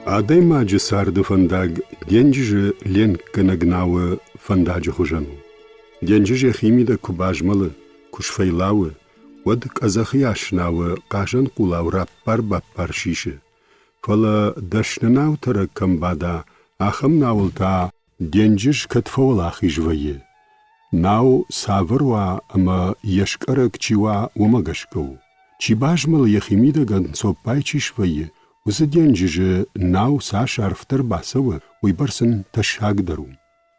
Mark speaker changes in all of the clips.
Speaker 1: Адӕймаджы царды фӕндаг денджызы ленкгӕнӕг науы фӕндаджы хуызӕн у. Денджыз йӕхимидӕг куы базмӕлы, куы сфӕйлауы, уӕд къӕдзӕхы ас науы хъазӕн хъулау раппар-баппар сисы. Фӕлӕ дӕсны наутӕрӕг кӕм бада, ахӕм науыл та денджыз кӕд фӕуӕлахиз вӕййы. Нау цавӕр уа ӕмӕ йе скъӕрӕг чи уа, уымӕ гӕсгӕ у. Чи базмӕлы йӕхимидӕг ӕнцоппай чи свӕййы, уыцы денджызы нау цас арфдӕр бацӕуы, уыйбӕрц ын тӕссагдӕр у.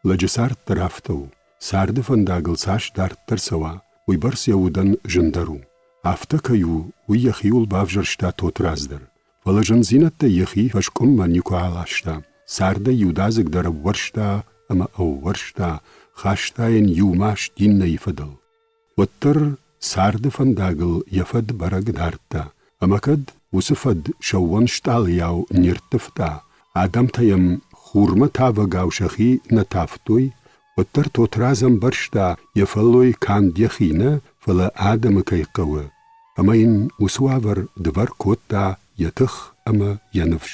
Speaker 1: Лӕджы цард дӕр афтӕ у. Царды фӕндагыл цас дарддӕр цӕуа, уыйбӕрц йӕ удӕн зындӕр у. Афтӕ кӕй у, уый йӕхиуыл бавзӕрста Тотрадз дӕр. Фӕлӕ зындзинӕдтӕй йӕхи фӕскъуыммӕ никуы аласта, цардӕй иудадзыг дӕр ӕууӕрста ӕмӕ ӕууӕрста, хаста йын иу маст иннӕйы фӕдыл. Уӕддӕр царды фӕндагыл йӕ фӕд бӕрӕг дардта, ӕмӕ кӕд уыцы фӕд сӕууон стъалыйау не рттывта, адӕмтӕ йӕм хурмӕ тавӕгау сӕхи нӕ тавтой, уӕддӕр Тотрадз ӕмбӕрста, йӕ фӕллой канд йӕхи нӕ, фӕлӕ адӕмы кӕй хъӕуы, ӕмӕ йын уыцы уавӕр дывӕр кодта йӕ тых ӕмӕ йӕ ныфс.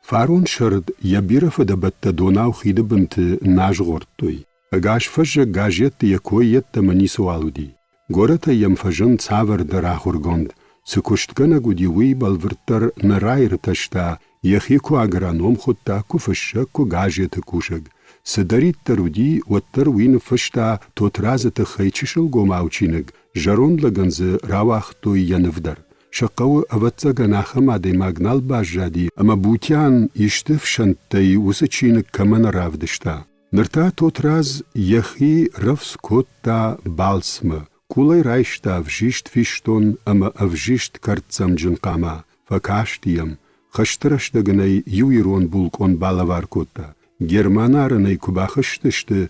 Speaker 1: Фарон сӕрд йӕ бирӕ фыдӕбӕттӕ донау хиды бынты нӕ азгъордтой. Ӕгас фӕззӕг газетты йӕ кой йеддӕмӕ ницыуал уыди. Горӕтӕй йӕм фӕзынд цавӕрдӕр ахуыргонд, цы куыстгӕнӕг уыди, уый бӕлвырддӕр нӕ раиртӕста, йӕхи куы агроном хуыдта, куы фыссӕг, куы газеты кусӕг. Цыдӕриддӕр уыди, уӕддӕр уый ныффыста Тотрадзы тыххӕй чысылгомау чиныг, зӕронд лӕгӕн дзы рауагътой йӕ ныв дӕр. Сӕ хъӕуы, ӕвӕццӕгӕн, ахӕм адӕймаг нал баззади, ӕмӕ Бутиан исты ӕфсӕнттӕй уыцы чиныг кӕмӕ нӕ равдыста. Ныр та Тотрадз йӕхи рӕвдз кодта балцмӕ, къулӕй райста ӕвзист фистон ӕмӕ ӕвзист кӕрддзӕмджын хъама, фӕкасти йӕм, хӕсты рӕстӕг ын ӕй иу ирон булкъон балӕвар кодта. Германы арӕнӕй куы бахызтысты,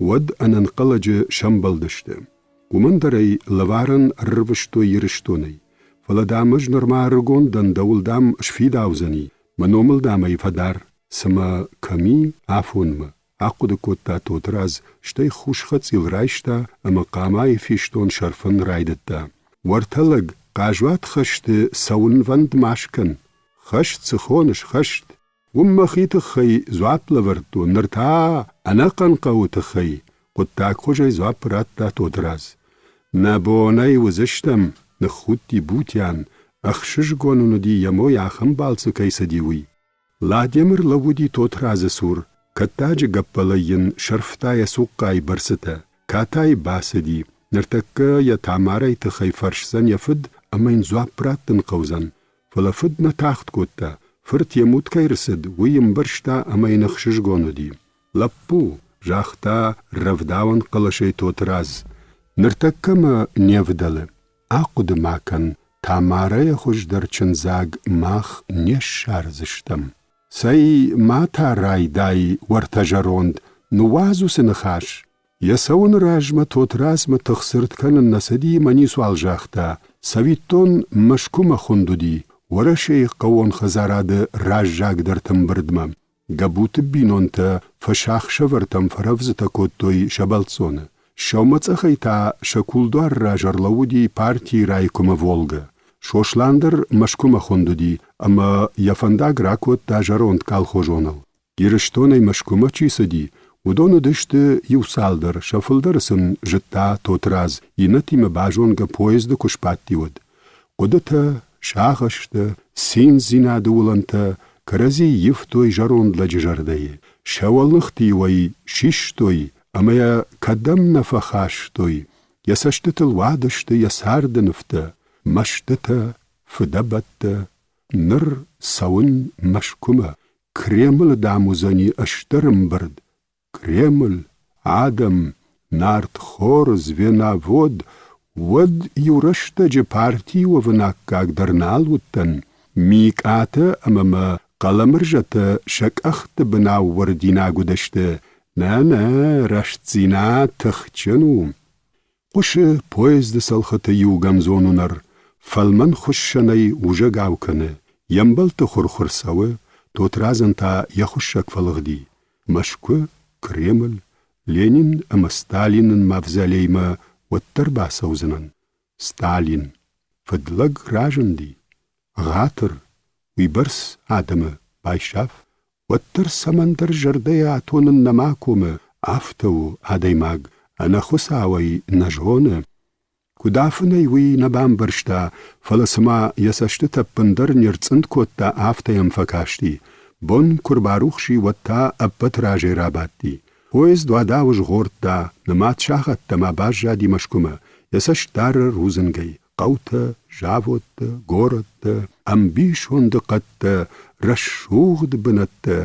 Speaker 1: уӕд ӕнӕнхъӕлӕджы сӕмбӕлдысты. Уымӕн дӕр ӕй лӕварӕн ӕрырвыстой Ирыстонӕй. Фӕлӕ, дам, ӕз нырма ӕрыгон дӕн, дӕуыл, дам, сфидаудзӕни, мӕ номыл, дам, ӕй фӕдар. Цымӕ кӕм и афонмӕ? ахъуыды кодта Тотрадз, стӕй хус хӕцъил райста ӕмӕ хъамайы фистон сӕрфын райдыдта. Уӕртӕ лӕг, хъазуат хӕсты цӕуынвӕнд ма скӕн. Хӕст цы хоныс, хӕст? Уым мӕхи тыххӕй дзуапп лӕвӕрдтон, ныр та ӕнӕхъӕн хъӕуы тыххӕй, хъуыддагхуызӕй дзуапп радта Тотрадз. Нӕ бонӕй уыдзыстӕм, ныххудти Бутиан, ӕхсызгон ын уыди йӕ мой ахӕм балцы кӕй цыди, уый. Ладемыр лӕууыди Тотрадзы цур, кӕттаджы гӕппӕлӕй йын сӕрфта йӕ цухъхъайы бӕрцытӕ. Катайы бацыди, ныртӕккӕ йӕ Тамарӕйы тыххӕй фӕрсдзӕн йӕ фыд ӕмӕ йын дзуапп раттын хъӕудзӕн. Фӕлӕ фыд нӕ тагъд кодта, фырт йе муд кӕй рцыд, уый ӕмбӕрста ӕмӕ йын ӕхсызгон уыди. Лӕппу, загъта рӕвдауӕн хъӕлӕсӕй Тотрадз, ныртӕккӕ мӕ не вдӕлы. Ахъуыды ма кӕн, Тамарӕйӕ хуыздӕр чындзаг мах не ссардзыстӕм. Цӕй, ма та райдай, уӕртӕ зӕронд, ныууадз уыцы ныхас. Йӕ цӕуыны размӕ Тотрадзмӕ тыхдзырд кӕнын нӕ цыди ӕмӕ ницуал загъта. Цӕвиттон, Мӕскуымӕ хуынд уыди Уӕрӕсейы хъӕууон хӕдзарады раззагдӕрты ӕмбырдмӕ. Гӕбуты бинонтӕ фӕсахсӕвӕртӕм фӕрӕвдзытӕ кодтой сӕ бӕлццоны. Сӕумӕцъӕхӕй та сӕ кулдуары раз ӕрлӕууыди партийы райкомы «Волгӕ». Сослан дӕр Мӕскуымӕ хуынд уыди ӕмӕ йӕ фӕндаг ракодта зӕронд колхозоныл. Ирыстонӕй Мӕскуымӕ чи цыди, уыдон уыдысты иу-цалдӕр, сӕ фылдӕры сын зыдта Тотрадз, иннӕтимӕ базонгӕ поезды куы сбадти, уӕд. Хъуыдытӕ, сагъӕстӕ, циндзинады уылӕнтӕ кӕрӕдзи ивтой зӕронд лӕджы зӕрдӕйы, сӕ уӕлныхты-иу ӕй систой ӕмӕ йӕ кӕдӕм нӕ фӕхастой, йӕ цӕстытыл уадысты йӕ царды нывтӕ, мӕстытӕ, фыдӕбӕттӕ. Ныр цӕуын Мӕскуымӕ, Кремлы, дам, уыдзӕни стыр ӕмбырд, Кремль, адӕм, нартхор, звеновод, уӕд иу рӕстӕджы партийы уӕвын аккаг дӕр нал уыдтӕн, Микъатӕ ӕмӕ мӕ Хъӕлӕмырзӕтӕ сӕ къӕхты бын аууӕрдинаг уыдысты. Нӕ-нӕ, рӕстдзинад тыхджын у. Хъуысы поезды цӕлхыты иугӕндзон уынӕр, фӕлмӕн хуыссӕнӕй узӕгау кӕны, йе мбӕлтты хуыр-хуыр цӕуы, Тотрадзӕн та йӕ хуыссӕг фӕлыгъди. Мӕскуы, Кремль, Ленин ӕмӕ Сталинын мавзолеймӕ уӕддӕр бацӕудзынӕн. Сталин. Фыдлӕг разынди. Ӕгъатыр. Уыйбӕрц адӕмы байсаф. Уӕддӕр цӕмӕндӕр зӕрдӕйӕ атонын нӕма комы, афтӕ у адӕймаг, ӕнӕ Хуыцауӕй нӕ зоны. Куыд афынӕй, уый нӕ бамбӕрста, фӕлӕ цыма йӕ цӕстытӕ ӕппындӕр не рцъынд кодта, афтӕ йӕм фӕкасти. Бон куы рбарухс и, уӕд та ӕппӕт разӕй рабадти. Поезд уӕдау згъордта, нымад сахӕттӕ ма баззади Мӕскуымӕ, йӕ цӕст дары рудзынгӕй. Хъӕутӕ, заводтӕ, горӕттӕ, ӕмбисонды хъӕдтӕ, рӕсугъд бынӕттӕ.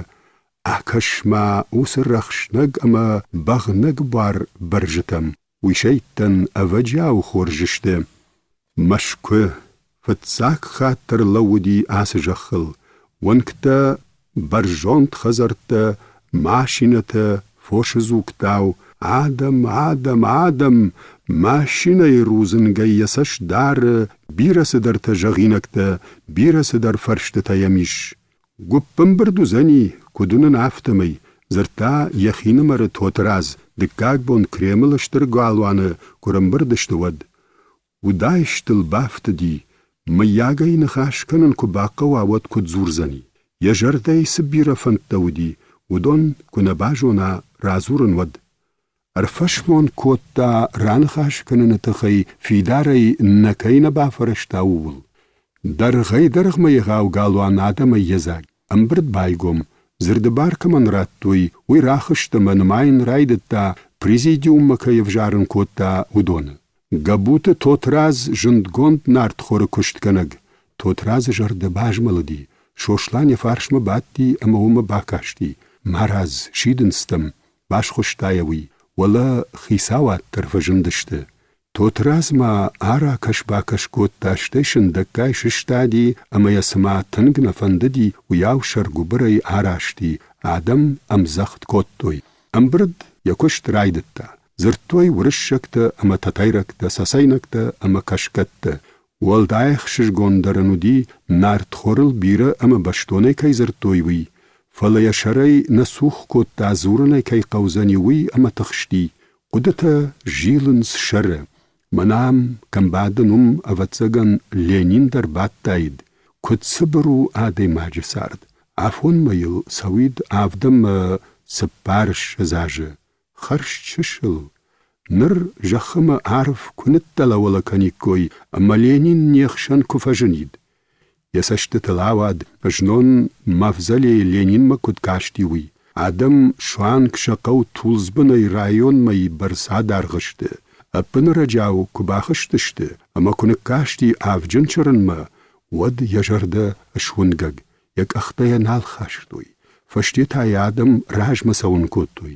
Speaker 1: Акӕс-ма уыцы рӕхснӕг ӕмӕ бӕгънӕг буар бӕрзытӕм. Уисӕйттӕн ӕвӕджиау хорз сты. Мӕскуы фыццаг хатт ӕрлӕууыди ацы зӕххыл. Уӕнгтӕ, бӕрзонд хӕдзӕрттӕ, машинӕтӕ, фосы дзугтау, адӕм, адӕм, адӕм, машинӕйы рудзынгӕй йӕ цӕст дары, бирӕ цыдӕртӕ зӕгъинӕгтӕ, бирӕ цыдӕр фӕрстытӕ йӕм ис. Гуыппӕмбырд уыдзӕни, куыд уынын, афтӕмӕй, дзырдта йӕхинымӕры Тотырадз, дыккаг бон Кремлы стыр галуаны куы рӕмбырд сты, уӕд. Удаист ыл бафтыди, мыййаг ӕй ныхас кӕнын куы бахъӕуа, уӕд куыд дзурдзӕни? Йӕ зӕрдӕйы цы бирӕ фӕндтӕ уыди, уыдон куы нӕ базона радзурын, уӕд. Ӕрфӕсмон кодта раныхас кӕныны тыххӕй фидарӕй нӕ кӕй нӕ бафӕрӕзта, ууыл. Дӕргъӕй-дӕргъмӕ егъау галуан адӕмӕй йедзаг. Ӕмбырд байгом, дзырды бар кӕмӕн радтой, уый рахызт ӕмӕ нымайын райдыдта, президиуммӕ кӕй ӕвзарын кодта, уыдоны. Гӕбуты Тотрадз зындгонд нартхоры куыстгӕнӕг. Тотрадзы зӕрдӕ базмӕлыди, Сослан йӕ фарсмӕ бадти ӕмӕ уымӕ бакасти. Марадз, сидынц дӕм, басхуыста йӕ уый. Уӕлӕ хицауад дӕр фӕзындысты. Тотрадз ма аракӕс-бакӕс кодта, стӕй сындӕггай сыстади ӕмӕ йӕ цыма тынг нӕ фӕндыди, уыйау сӕргуыбырӕй араст и. Адӕм ӕмдзӕгъд кодтой. Ӕмбырд йӕ куыст райдыдта. Дзырдтой уырыссӕгтӕ ӕмӕ тӕтӕйрӕгтӕ, цӕцӕйнӕгтӕ ӕмӕ кӕсгӕттӕ. Уӕлдай ӕхсызгондӕр ын уыди, нартхорыл бирӕ ӕмӕ бӕстонӕй кӕй дзырдтой, уый. Фӕлӕ йӕ сӕрӕй нӕ цух кодта, дзурынӕй кӕй хъӕудзӕни, уый ӕмӕ тыхсти. Хъуыдытӕ зилынц сӕры. Мӕнӕ ам, кӕм бадын, уым, ӕвӕццӕгӕн, Ленин дӕр бадтаид. Куыд цыбыр у адӕймаджы цард. Афонмӕ йыл цӕуид авд ӕмӕ цыппарыссӕдз азы. Хӕрзчысыл. Ныр зӕххымӕ арв куы ныддӕлӕуӕлӕ кӕниккой ӕмӕ Ленин не хсӕн куы фӕзынид. Йӕ цӕстытыл ауад, знон мавзолейы Ленинмӕ куыд касти, уый. Адӕм суанг сӕ хъӕу Тулдзбынӕй районмӕ бӕрц адаргъ сты. Ӕппынӕрӕджиау куы бахызтысты ӕмӕ куы ныккасти авджын чырынмӕ, уӕд йӕ зӕрдӕ суынгӕг, йӕ къӕхтӕ йӕ нал хастой. Фӕсте та йӕ адӕм размӕ цӕуын кодтой.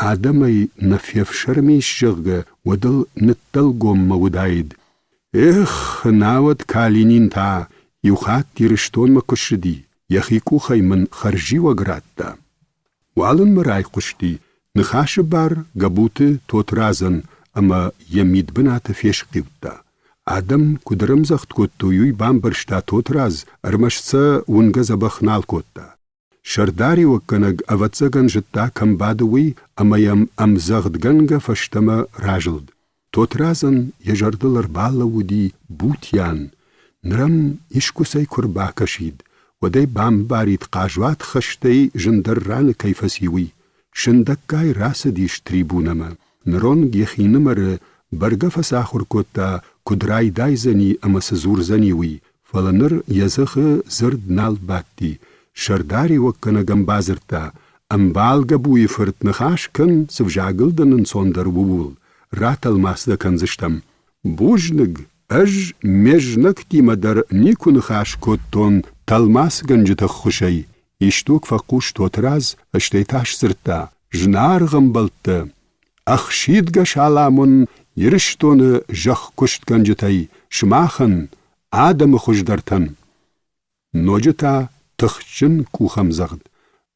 Speaker 1: Адӕмӕй нӕ фефсӕрмы ис, зӕгъгӕ, уӕд ыл ныддӕлгоммӕ уыдаид. Эх, науӕд Калинин та иухатт Ирыстонмӕ куы ссыди, йӕхи къухӕй мын хӕрзиуӕг радта. Уалынмӕ райхъуысти ныхасы бар Гӕбуты Тотрадзӕн ӕмӕ йӕ мидбынаты фесхъиудта. Адӕм куыд ӕрӕмдзӕгъд кодтой, уый бамбӕрста Тотрадз, ӕрмӕст сӕ уынгӕ дзӕбӕх нал кодта. Сӕрдариуӕггӕнӕг ӕвӕццӕгӕн зыдта, кӕм бады, уый, ӕмӕ йӕм ӕмдзӕгъдгӕнгӕ фӕстӕмӕ разылд. Тотрадзӕн йӕ зӕрдыл ӕрбалӕууыди Бутиан. Ныр ӕм искуыцӕй куы рбакӕсид, уӕд ӕй бамбарид, хъазуат хӕстӕй зындӕр раны кӕй фӕци, уый. Сындӕггай рацыдис трибунӕмӕ. Ныронг йӕхинымӕры бӕргӕ фӕцахуыр кодта, куыд райдайдзӕни ӕмӕ цы дзурдзӕни, уый, фӕлӕ ныр йӕ дзыхы дзырд нал бадти. Сӕрдариуӕггӕнӕг ӕм бадзырдта: «Ӕмбал Гӕбуйы фырт, ныхас кӕн, цы взагыл дын ӕнцондӕр, ууыл. Ратӕлмац дӕ кӕндзыстӕм. Бузныг, ӕз ме знӕгтимӕ дӕр никуы ныхас кодтон тӕлмацгӕнджыты ххуысӕй. Исдуг фӕхъус Тотырадз, стӕй та сдзырдта: «Зынаргъ ӕмбӕлттӕ, ӕхсидгӕ салам уын Ирыстоны зӕхкуыстгӕнджытӕй, сымахӕн, адӕмы хуыздӕртӕн!» Ноджы та тыхджын къухӕмдзӕгъд.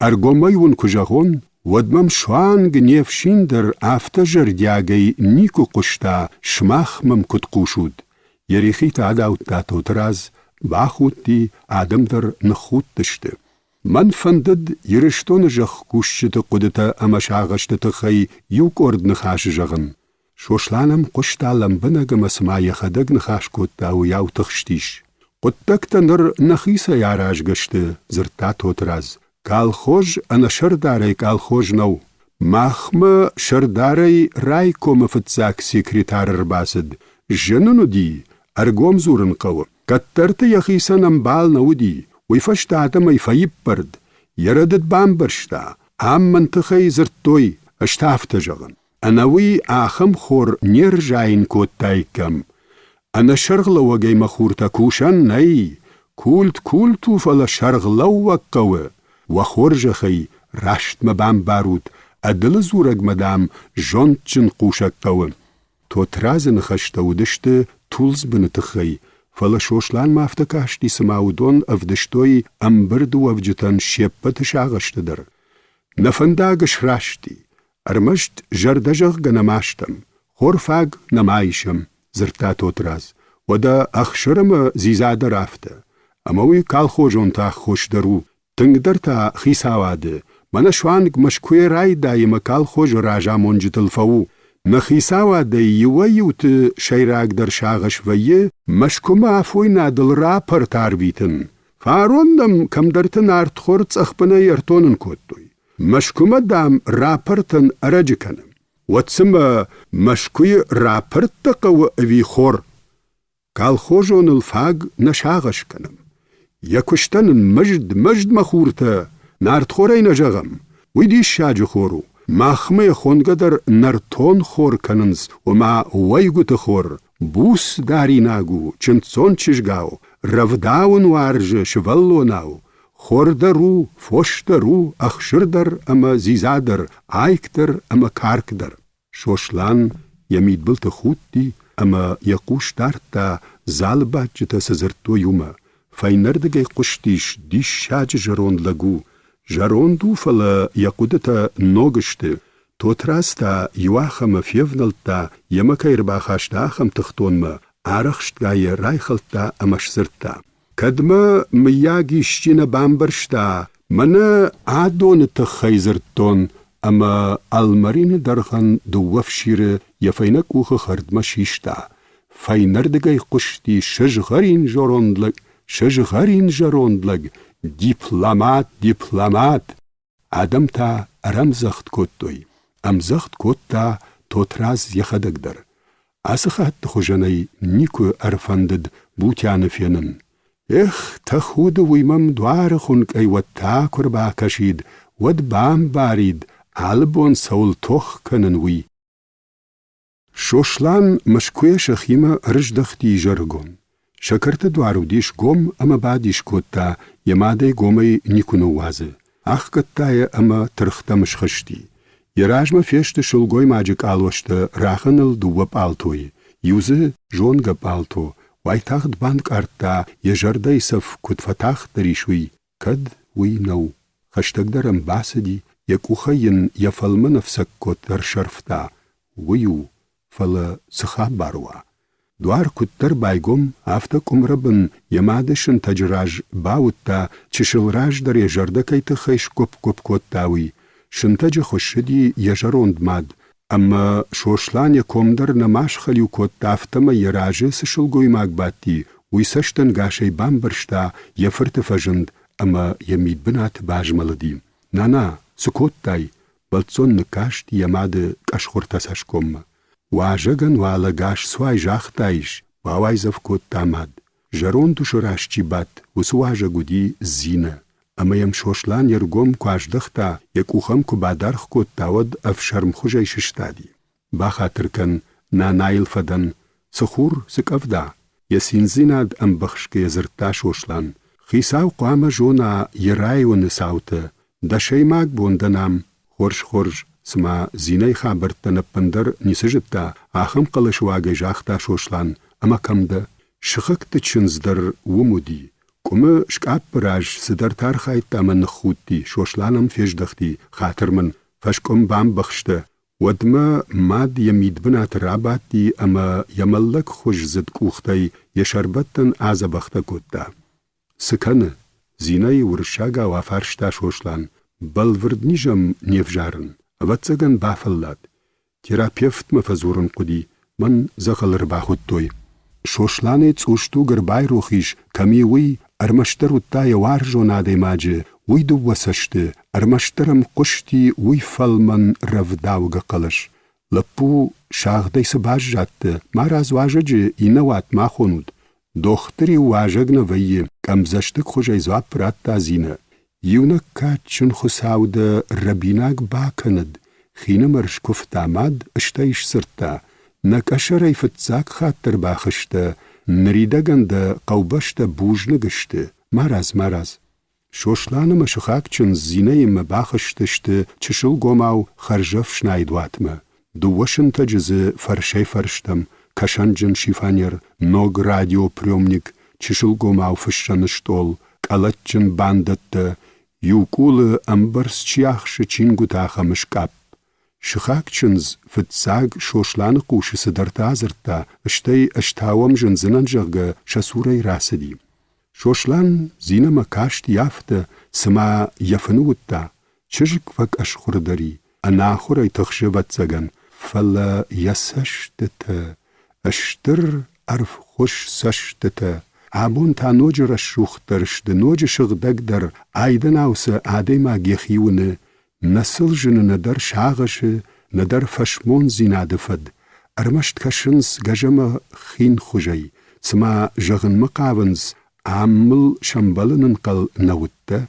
Speaker 1: Ӕргомӕй уын куы зӕгъон, уӕд мӕм суанг не фсин дӕр афтӕ зӕрдиагӕй никуы хъуыста, сымах мӕм куыд хъусут. Йӕ рихитӕ адаудта Тотырадз, бахудти, адӕм дӕр ныххудтысты. Мӕн фӕндыд Ирыстоны зӕхкусджыты хъуыдытӕ ӕмӕ сагъӕсты тыххӕй иукъорд ныхасы зӕгъын. Сослан ӕм хъуыста лӕмбынӕг ӕмӕ цыма йӕхӕдӕг ныхас кодта, уыйау тыхстис. Хъуыддӕгтӕ ныр нӕхицӕй аразгӕ сты, дзырдта Тотырадз. Колхоз ӕнӕсӕрдарӕй колхоз нӕу. Махмӕ сӕрдарӕй райкомы фыццаг секретарь ӕрбацыд. Зын ын уыди, ӕргом дзурын хъӕуы. Кӕддӕрты йӕхицӕн ӕмбал нӕ уыди, уый фӕстӕ адӕмӕй фӕиппӕрд, йӕ рӕдыд бамбӕрста, ам мӕн тыххӕй дзырдтой, ӕз та афтӕ зӕгъын. Ӕнӕуый ахӕм хор не рзайын кодтаиккам. Ӕнӕ сӕргълӕууӕгӕй мӕ хуртӕ кусӕн нӕй. Культ культ у, фӕлӕ сӕргълӕууӕг хъӕуы. Уӕ хорзӕхӕй, рӕстмӕ бамбарут, ӕдылы дзурӕгмӕ, дам, зондджын хъусӕг хъӕуы. Тотрадзы ныхӕстӕ уыдысты Тулдзбыны тыххӕй, фӕлӕ Сосланмӕ афтӕ касти, цыма уыдон ӕвдыстой ӕмбырды уӕвджытӕн се ппӕты сагъӕсты дӕр. Нӕ фӕндаг срасти, Ӕрмӕст зӕрдӕзӕгъгӕ нӕма стӕм, хор фаг нӕма исӕм, дзырдта Тотрадз. Уӕдӕ ӕхсыр ӕмӕ дзидза дӕр афтӕ. Ӕмӕ уый колхозонты аххос дӕр у, тынгдӕр та хицауады. Мӕнӕ суанг Мӕскуыйӕ райдай ӕмӕ колхозы разамонджытыл фӕу. Нӕ хицауадӕй иуӕй-иуты сӕйрагдӕр сагъӕс вӕййы Мӕскуымӕ афойнадыл рапорт арвитын. Фарон нӕм кӕмдӕрты нартхор цъӕхбынӕй ӕртонын кодтой. Мӕскуымӕ, дам, рапортӕн ӕрӕджы кӕнӕм. Уӕд цымӕ Мӕскуыйы рапорттӕ хъӕуы ӕви хор? Колхозоныл фаг нӕ сагъӕс кӕнӕм. Йӕ куыстӕн ын мызд, мызд, мӕ хуртӕ, нартхорӕй нӕ зӕгъӕм. Уый диссаджы хор у. Махмӕ йӕ хонгӕ дӕр нӕртон хор кӕнынц, ома уӕйгуыты хор. Буц даринаг у, чындздзон чызгау, рӕвдауын уарзы сывӕллонау. Хор дӕр у, фос дӕр у, ӕхсыр дӕр ӕмӕ дзидза дӕр, айк дӕр ӕмӕ карк дӕр. Сослан йӕ мидбылты худти ӕмӕ йӕ хъус дардта, залы бадджытӕ цы дзырдтой, уымӕ. Фӕйнӕрдыгӕй хъуыстис, диссаджы зӕронд лӕг у. Зӕронд у, фӕлӕ йӕ хъуыдытӕ ног сты. Тотрадз та иуахӕмы февнӕлдта, йемӕ кӕй ӕрбахаста, ахӕм тыхтонмӕ, арӕхстгай йӕ райхӕлдта ӕмӕ сдзырдта: Кӕд мӕ, мыййаг, исчи нӕ бамбӕрста, мӕнӕ адоны тыххӕй дзырдтон, ӕмӕ ӕлмӕрины дӕргъӕн дыууӕ фсиры йӕ фӕйнӕ къухы хӕрдмӕ систа. Фӕйнӕрдыгӕй хъуысти сызгъӕрин зӕронд лӕг, сызгъӕрин зӕронд лӕг, дипломат, дипломат! Адӕм та ӕрӕмдзӕгъд кодтой. Ӕмдзӕгъд кодта Тотрадз йӕхӕдӕг дӕр. Ацы хатты хуызӕнӕй никуы ӕрфӕндыд Бутианы фенын. Эх, тӕхуды, уый мӕм дуары хуынкъӕй уӕд та куы рбакӕсид, уӕд бамбарид, алы бон цӕуыл тох кӕнын, уый. Сослан Мӕскуыйӕ сӕхимӕ ӕрыздӕхти изӕрыгон. Сӕ кӕрты дуар уыдис гом ӕмӕ бадис кодта, йӕ мадӕй гомӕй никуы ныууадзы. Ахгӕдта йӕ ӕмӕ тыргътӕм схызти. Йӕ размӕ фесты сылгоймаджы къалостӕ рахӕныл дыууӕ пъалтойы. Иу дзы зонгӕ пъалто, уайтагъд банкъардта, йӕ зӕрдӕйы цӕф куыд фӕтагъддӕр ис, уый. Кӕд уый нӕу. Хӕстӕгдӕр ӕм бацыди, йӕ къухӕй йын йӕ фӕлмӕн ӕфцӕггот ӕрсӕрфта. Уый у, фӕлӕ цы хабар уа? Дуар куыддӕр байгом, афтӕ къуымрӕбын йӕ мады сынтӕджы раз бауыдта, чысыл раздӕр йӕ зӕрдӕ кӕй тыххӕй сгуыпп-гуыпп кодта, уый. Сынтӕджы хуыссыди йӕ зӕронд мад, ӕмӕ Сослан йӕ ком дӕр нӕма схӕлиу кодта, афтӕмӕй йӕ разы цы сылгоймаг бадти, уый цӕстӕнгасӕй бамбӕрста йӕ фырты фӕзынд ӕмӕ йӕ мидбынаты базмӕлыди. «Нана, цы кодтай?» бӕлццон ныккаст йӕ мады къӕсхуыртӕ цӕсгоммӕ. «Уазӕгӕн уӕлӕгас цуай загътаис», бауайдзӕф кодта мад. Зӕронд усы раз чи бадт, уыцы уазӕг уыди Зинӕ. Ӕмӕ йӕм Сослан йе ргом куы аздӕхта, йӕ къух ӕм куы бадаргъ кодта, уӕд ӕфсӕрмхуызӕй сыстади. Бахатыр кӕн, нанайыл фӕдӕн. Цы хур, цы къӕвда? Йӕ циндзинад ӕмбӕхсгӕйӕ дзырдта Сослан. Хицау хъуамӕ зона йӕ районы цаутӕ. Дӕсӕймаг бон дӕн ам. Хорз, хорз, цыма Зинӕйы хабӕрттӕн ӕппындӕр ницы зыдта, ахӕм хъӕлӕсыуагӕй загъта Сослан, ӕмӕ кӕм дӕ? Сыхӕгты чындз дӕр уым уыди. Къуымы скъаппы раз цыдӕртӕ архайдта ӕмӕ ныххудти, Сослан ӕм фездӕхти, хатыр мын, фӕскъуым бамбӕхстӕ. Уӕдмӕ мад йӕ мидбынаты рабадти ӕмӕ йӕ мӕллӕг хуыздзыд къухтӕй йӕ сӕрбӕттӕн адзӕбӕхтӕ кодта. Цы кӕны? Зинӕйы уырыссагау афарста Сослан. Бӕлвырд низ ӕм не взарын. Ӕвӕццӕгӕн, бафӕллад. Терапевтмӕ фӕдзурын хъуыди, мӕн дзӕгъӕл ӕрбахуыдтой. Сосланӕй цъусдуг ӕрбайрох ис, кӕм и, уый. Ӕрмӕстдӕр уыдта йӕ уарзон адӕймаджы, уый дыууӕ цӕсты, ӕрмӕстдӕр ӕм хъуысти уый фӕлмӕн рӕвдаугӕ хъӕлӕс. Лӕппу, сагъдӕй цы баззадтӕ, марадз уазӕджы иннӕ уат ма хонут. Дохтыр-иу уазӕг нӕ вӕййы, къӕмдзӕстыгхуызӕй дзуапп радта Зинӕ. Иунӕг кадджын Хуыцау дӕ рӕбинаг бакӕнӕд, хинымӕр скуывта мад, стӕй сдзырдта: Нӕ къӕсӕрӕй фыццаг хатт ӕрбахызтӕ, ныридӕгӕн дӕ хъӕубӕстӕ бузныг сты, марадз, марадз. Сослан ӕмӕ сыхаг чындз Зинӕимӕ бахызтысты чысылгомау хӕрзӕфснайд уатмӕ. Дыууӕ сынтӕджы дзы фӕрсӕй-фӕрстӕм, кӕсӕнджын шифанер, ног радиоприемник, чысылгомау фыссӕн стъол, къӕлӕтджын бандӕттӕ, иу къулы ӕмбӕрц чи ахсы чингуытӕ ахӕм скъапп. Сыхаг чындз фыццаг Сосланы хъусы цыдӕртӕ адзырдта, стӕй ӕз та уӕм зындзынӕн, зӕгъгӕ, сӕ цурӕй рацыди. Сослан Зинӕмӕ касти афтӕ, цыма йӕ фыны уыдта, чызг фӕкъӕсхуырдӕр и, ӕнахуырӕй тыхсы, ӕвӕццӕгӕн, фӕлӕ йӕ цӕстытӕ, стыр ӕрвхуыз цӕстытӕ, абон та ноджы рӕсугъддӕр сты, ноджы сыгъдӕгдӕр, айдӕнау сӕ адӕймаг йӕхи уыны, нӕ сыл зыны нӕдӕр сагъӕсы, нӕдӕр фӕсмондзинады фӕд, ӕрмӕст кӕсынц гӕзӕмӕ хинхуызӕй, цыма зӕгъынмӕ хъавынц, ам мыл сӕмбӕлын ӕнхъӕл нӕ уыдтӕ.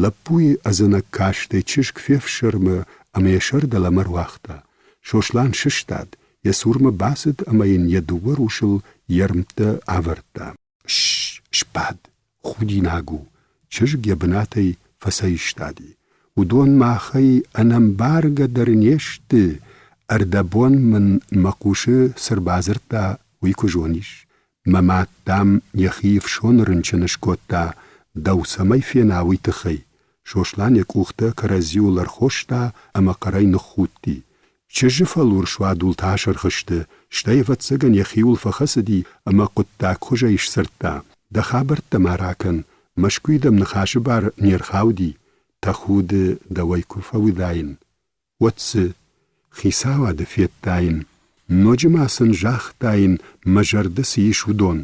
Speaker 1: Лӕппуйы ӕдзынӕг кастӕй чызг фефсӕрмы ӕмӕ йӕ сӕр дӕлӕмӕ руагъта. Сослан сыстад, йӕ цурмӕ бацыд ӕмӕ йын йӕ дыууӕ русыл йе рмттӕ авӕрдта. Сбад, худинаг у, чызг йӕ бынатӕй фӕцӕйстади. Уыдон махӕй ӕнӕмбаргӕ дӕр не сты, ӕрдӕбон мын мӕ хъусы цы рбадзырдта, уый куы зонис. Мӕ мад, дам, йӕхи ӕфсоны рынчын скодта, дӕу цӕмӕй фена, уый тыххӕй. Сослан йӕ къухтӕ кӕрӕдзиуыл ӕрхоста ӕмӕ хъӕрӕй ныххудти. Чызджы фӕлурс уадултӕ асырх сты, стӕй, ӕвӕццӕгӕн, йӕхиуыл фӕхӕцыди ӕмӕ хъуыддагхуызӕй сдзырдта: Дӕ хабӕрттӕ ма ракӕн, Мӕскуыйы дӕм ныхасы бар не рхауди, тӕхуды дӕуӕй куы фӕуыдаин, уӕд цы? Хицауады федтаин, ноджы ма сын загътаин, мӕ зӕрды цы ис, уыдон.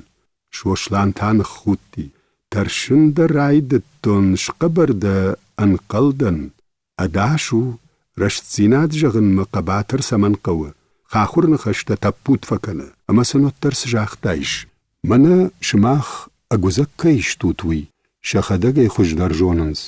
Speaker 1: Сослан та ныххудти. Тӕрсын дӕ райдыдтон, схъӕбӕр дӕ ӕнхъӕлдӕн. Ӕдас у, рӕстдзинад зӕгъынмӕ хъӕбатыр цӕмӕн хъӕуы, хахуыр ныхӕстӕ тӕппуд фӕкӕны, ӕмӕ сын уӕддӕр цы загътаис? Мӕнӕ сымах ӕгуыдзӕг кӕй стут, уый сӕхӕдӕг ӕй хуыздӕр зонынц.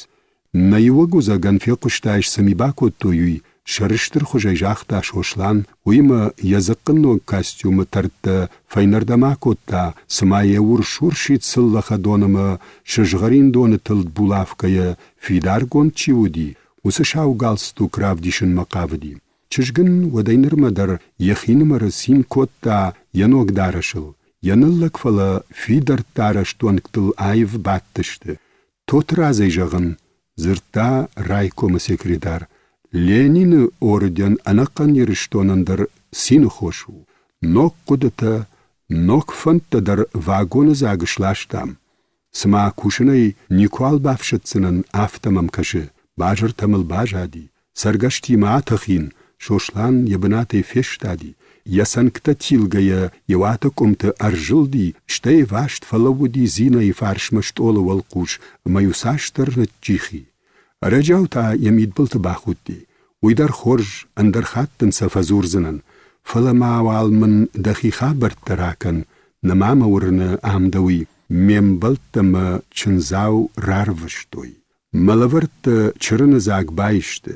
Speaker 1: Нӕ иу ӕгуыдзӕгӕн фехъуыстаис, цы ми бакодтой, уый, сӕрыстырхуызӕй загъта Сослан, уыимӕ йӕ дзыхъхъынног костюмы тӕрттӕ фӕйнӕрдӕм акодта, цыма йӕ урс-урсид цыллӕ хӕдон ӕмӕ сызгъӕрин доны тылд булавкӕйӕ фидаргонд чи уыди, уыцы сау галстук равдисынмӕ хъавыди. Чызг ын уӕдӕй нырмӕ дӕр йӕхинымӕры цин кодта йӕ ног дарӕсыл, йӕ ныллӕг, фӕлӕ фидӕрттӕ арӕзт уӕнгтыл аив бадтысты. Тотырадзӕй зӕгъын, дзырдта райкомы секретарь, Ленины орден ӕнӕхъӕн Ирыстонӕн дӕр цины хос у. Ног хъуыдытӕ, ног фӕндтӕ дӕр вагоны дзаг сластам. Цыма кусынӕй никуал бафсӕддзынӕн, афтӕ мӕм кӕсы, базыртӕ мыл базади, цӕргӕстимӕ атӕхин, Сослан йӕ бынатӕй фестади, йӕ цӕнгтӕ тилгӕйӕ йӕ уаты къуымты ӕрзылди, стӕй ӕваст фӕлӕууыди Зинӕйы фарсмӕ стъолы уӕлхъус ӕмӕ иуцасдӕр ныджджих и. Ӕрӕджиау та йӕ мидбылты бахудти. Уый дӕр хорз, ӕндӕр хатт дын сӕ фӕдзурдзынӕн, фӕлӕ ма уал мын дӕхи хабӕрттӕ ракӕн, нӕма мӕ уырны ам дӕ уый, ме мбӕлттӕ мӕ чындзау рарвыстой. Мӕ лӕвӕрттӕ чырыны дзаг баисты.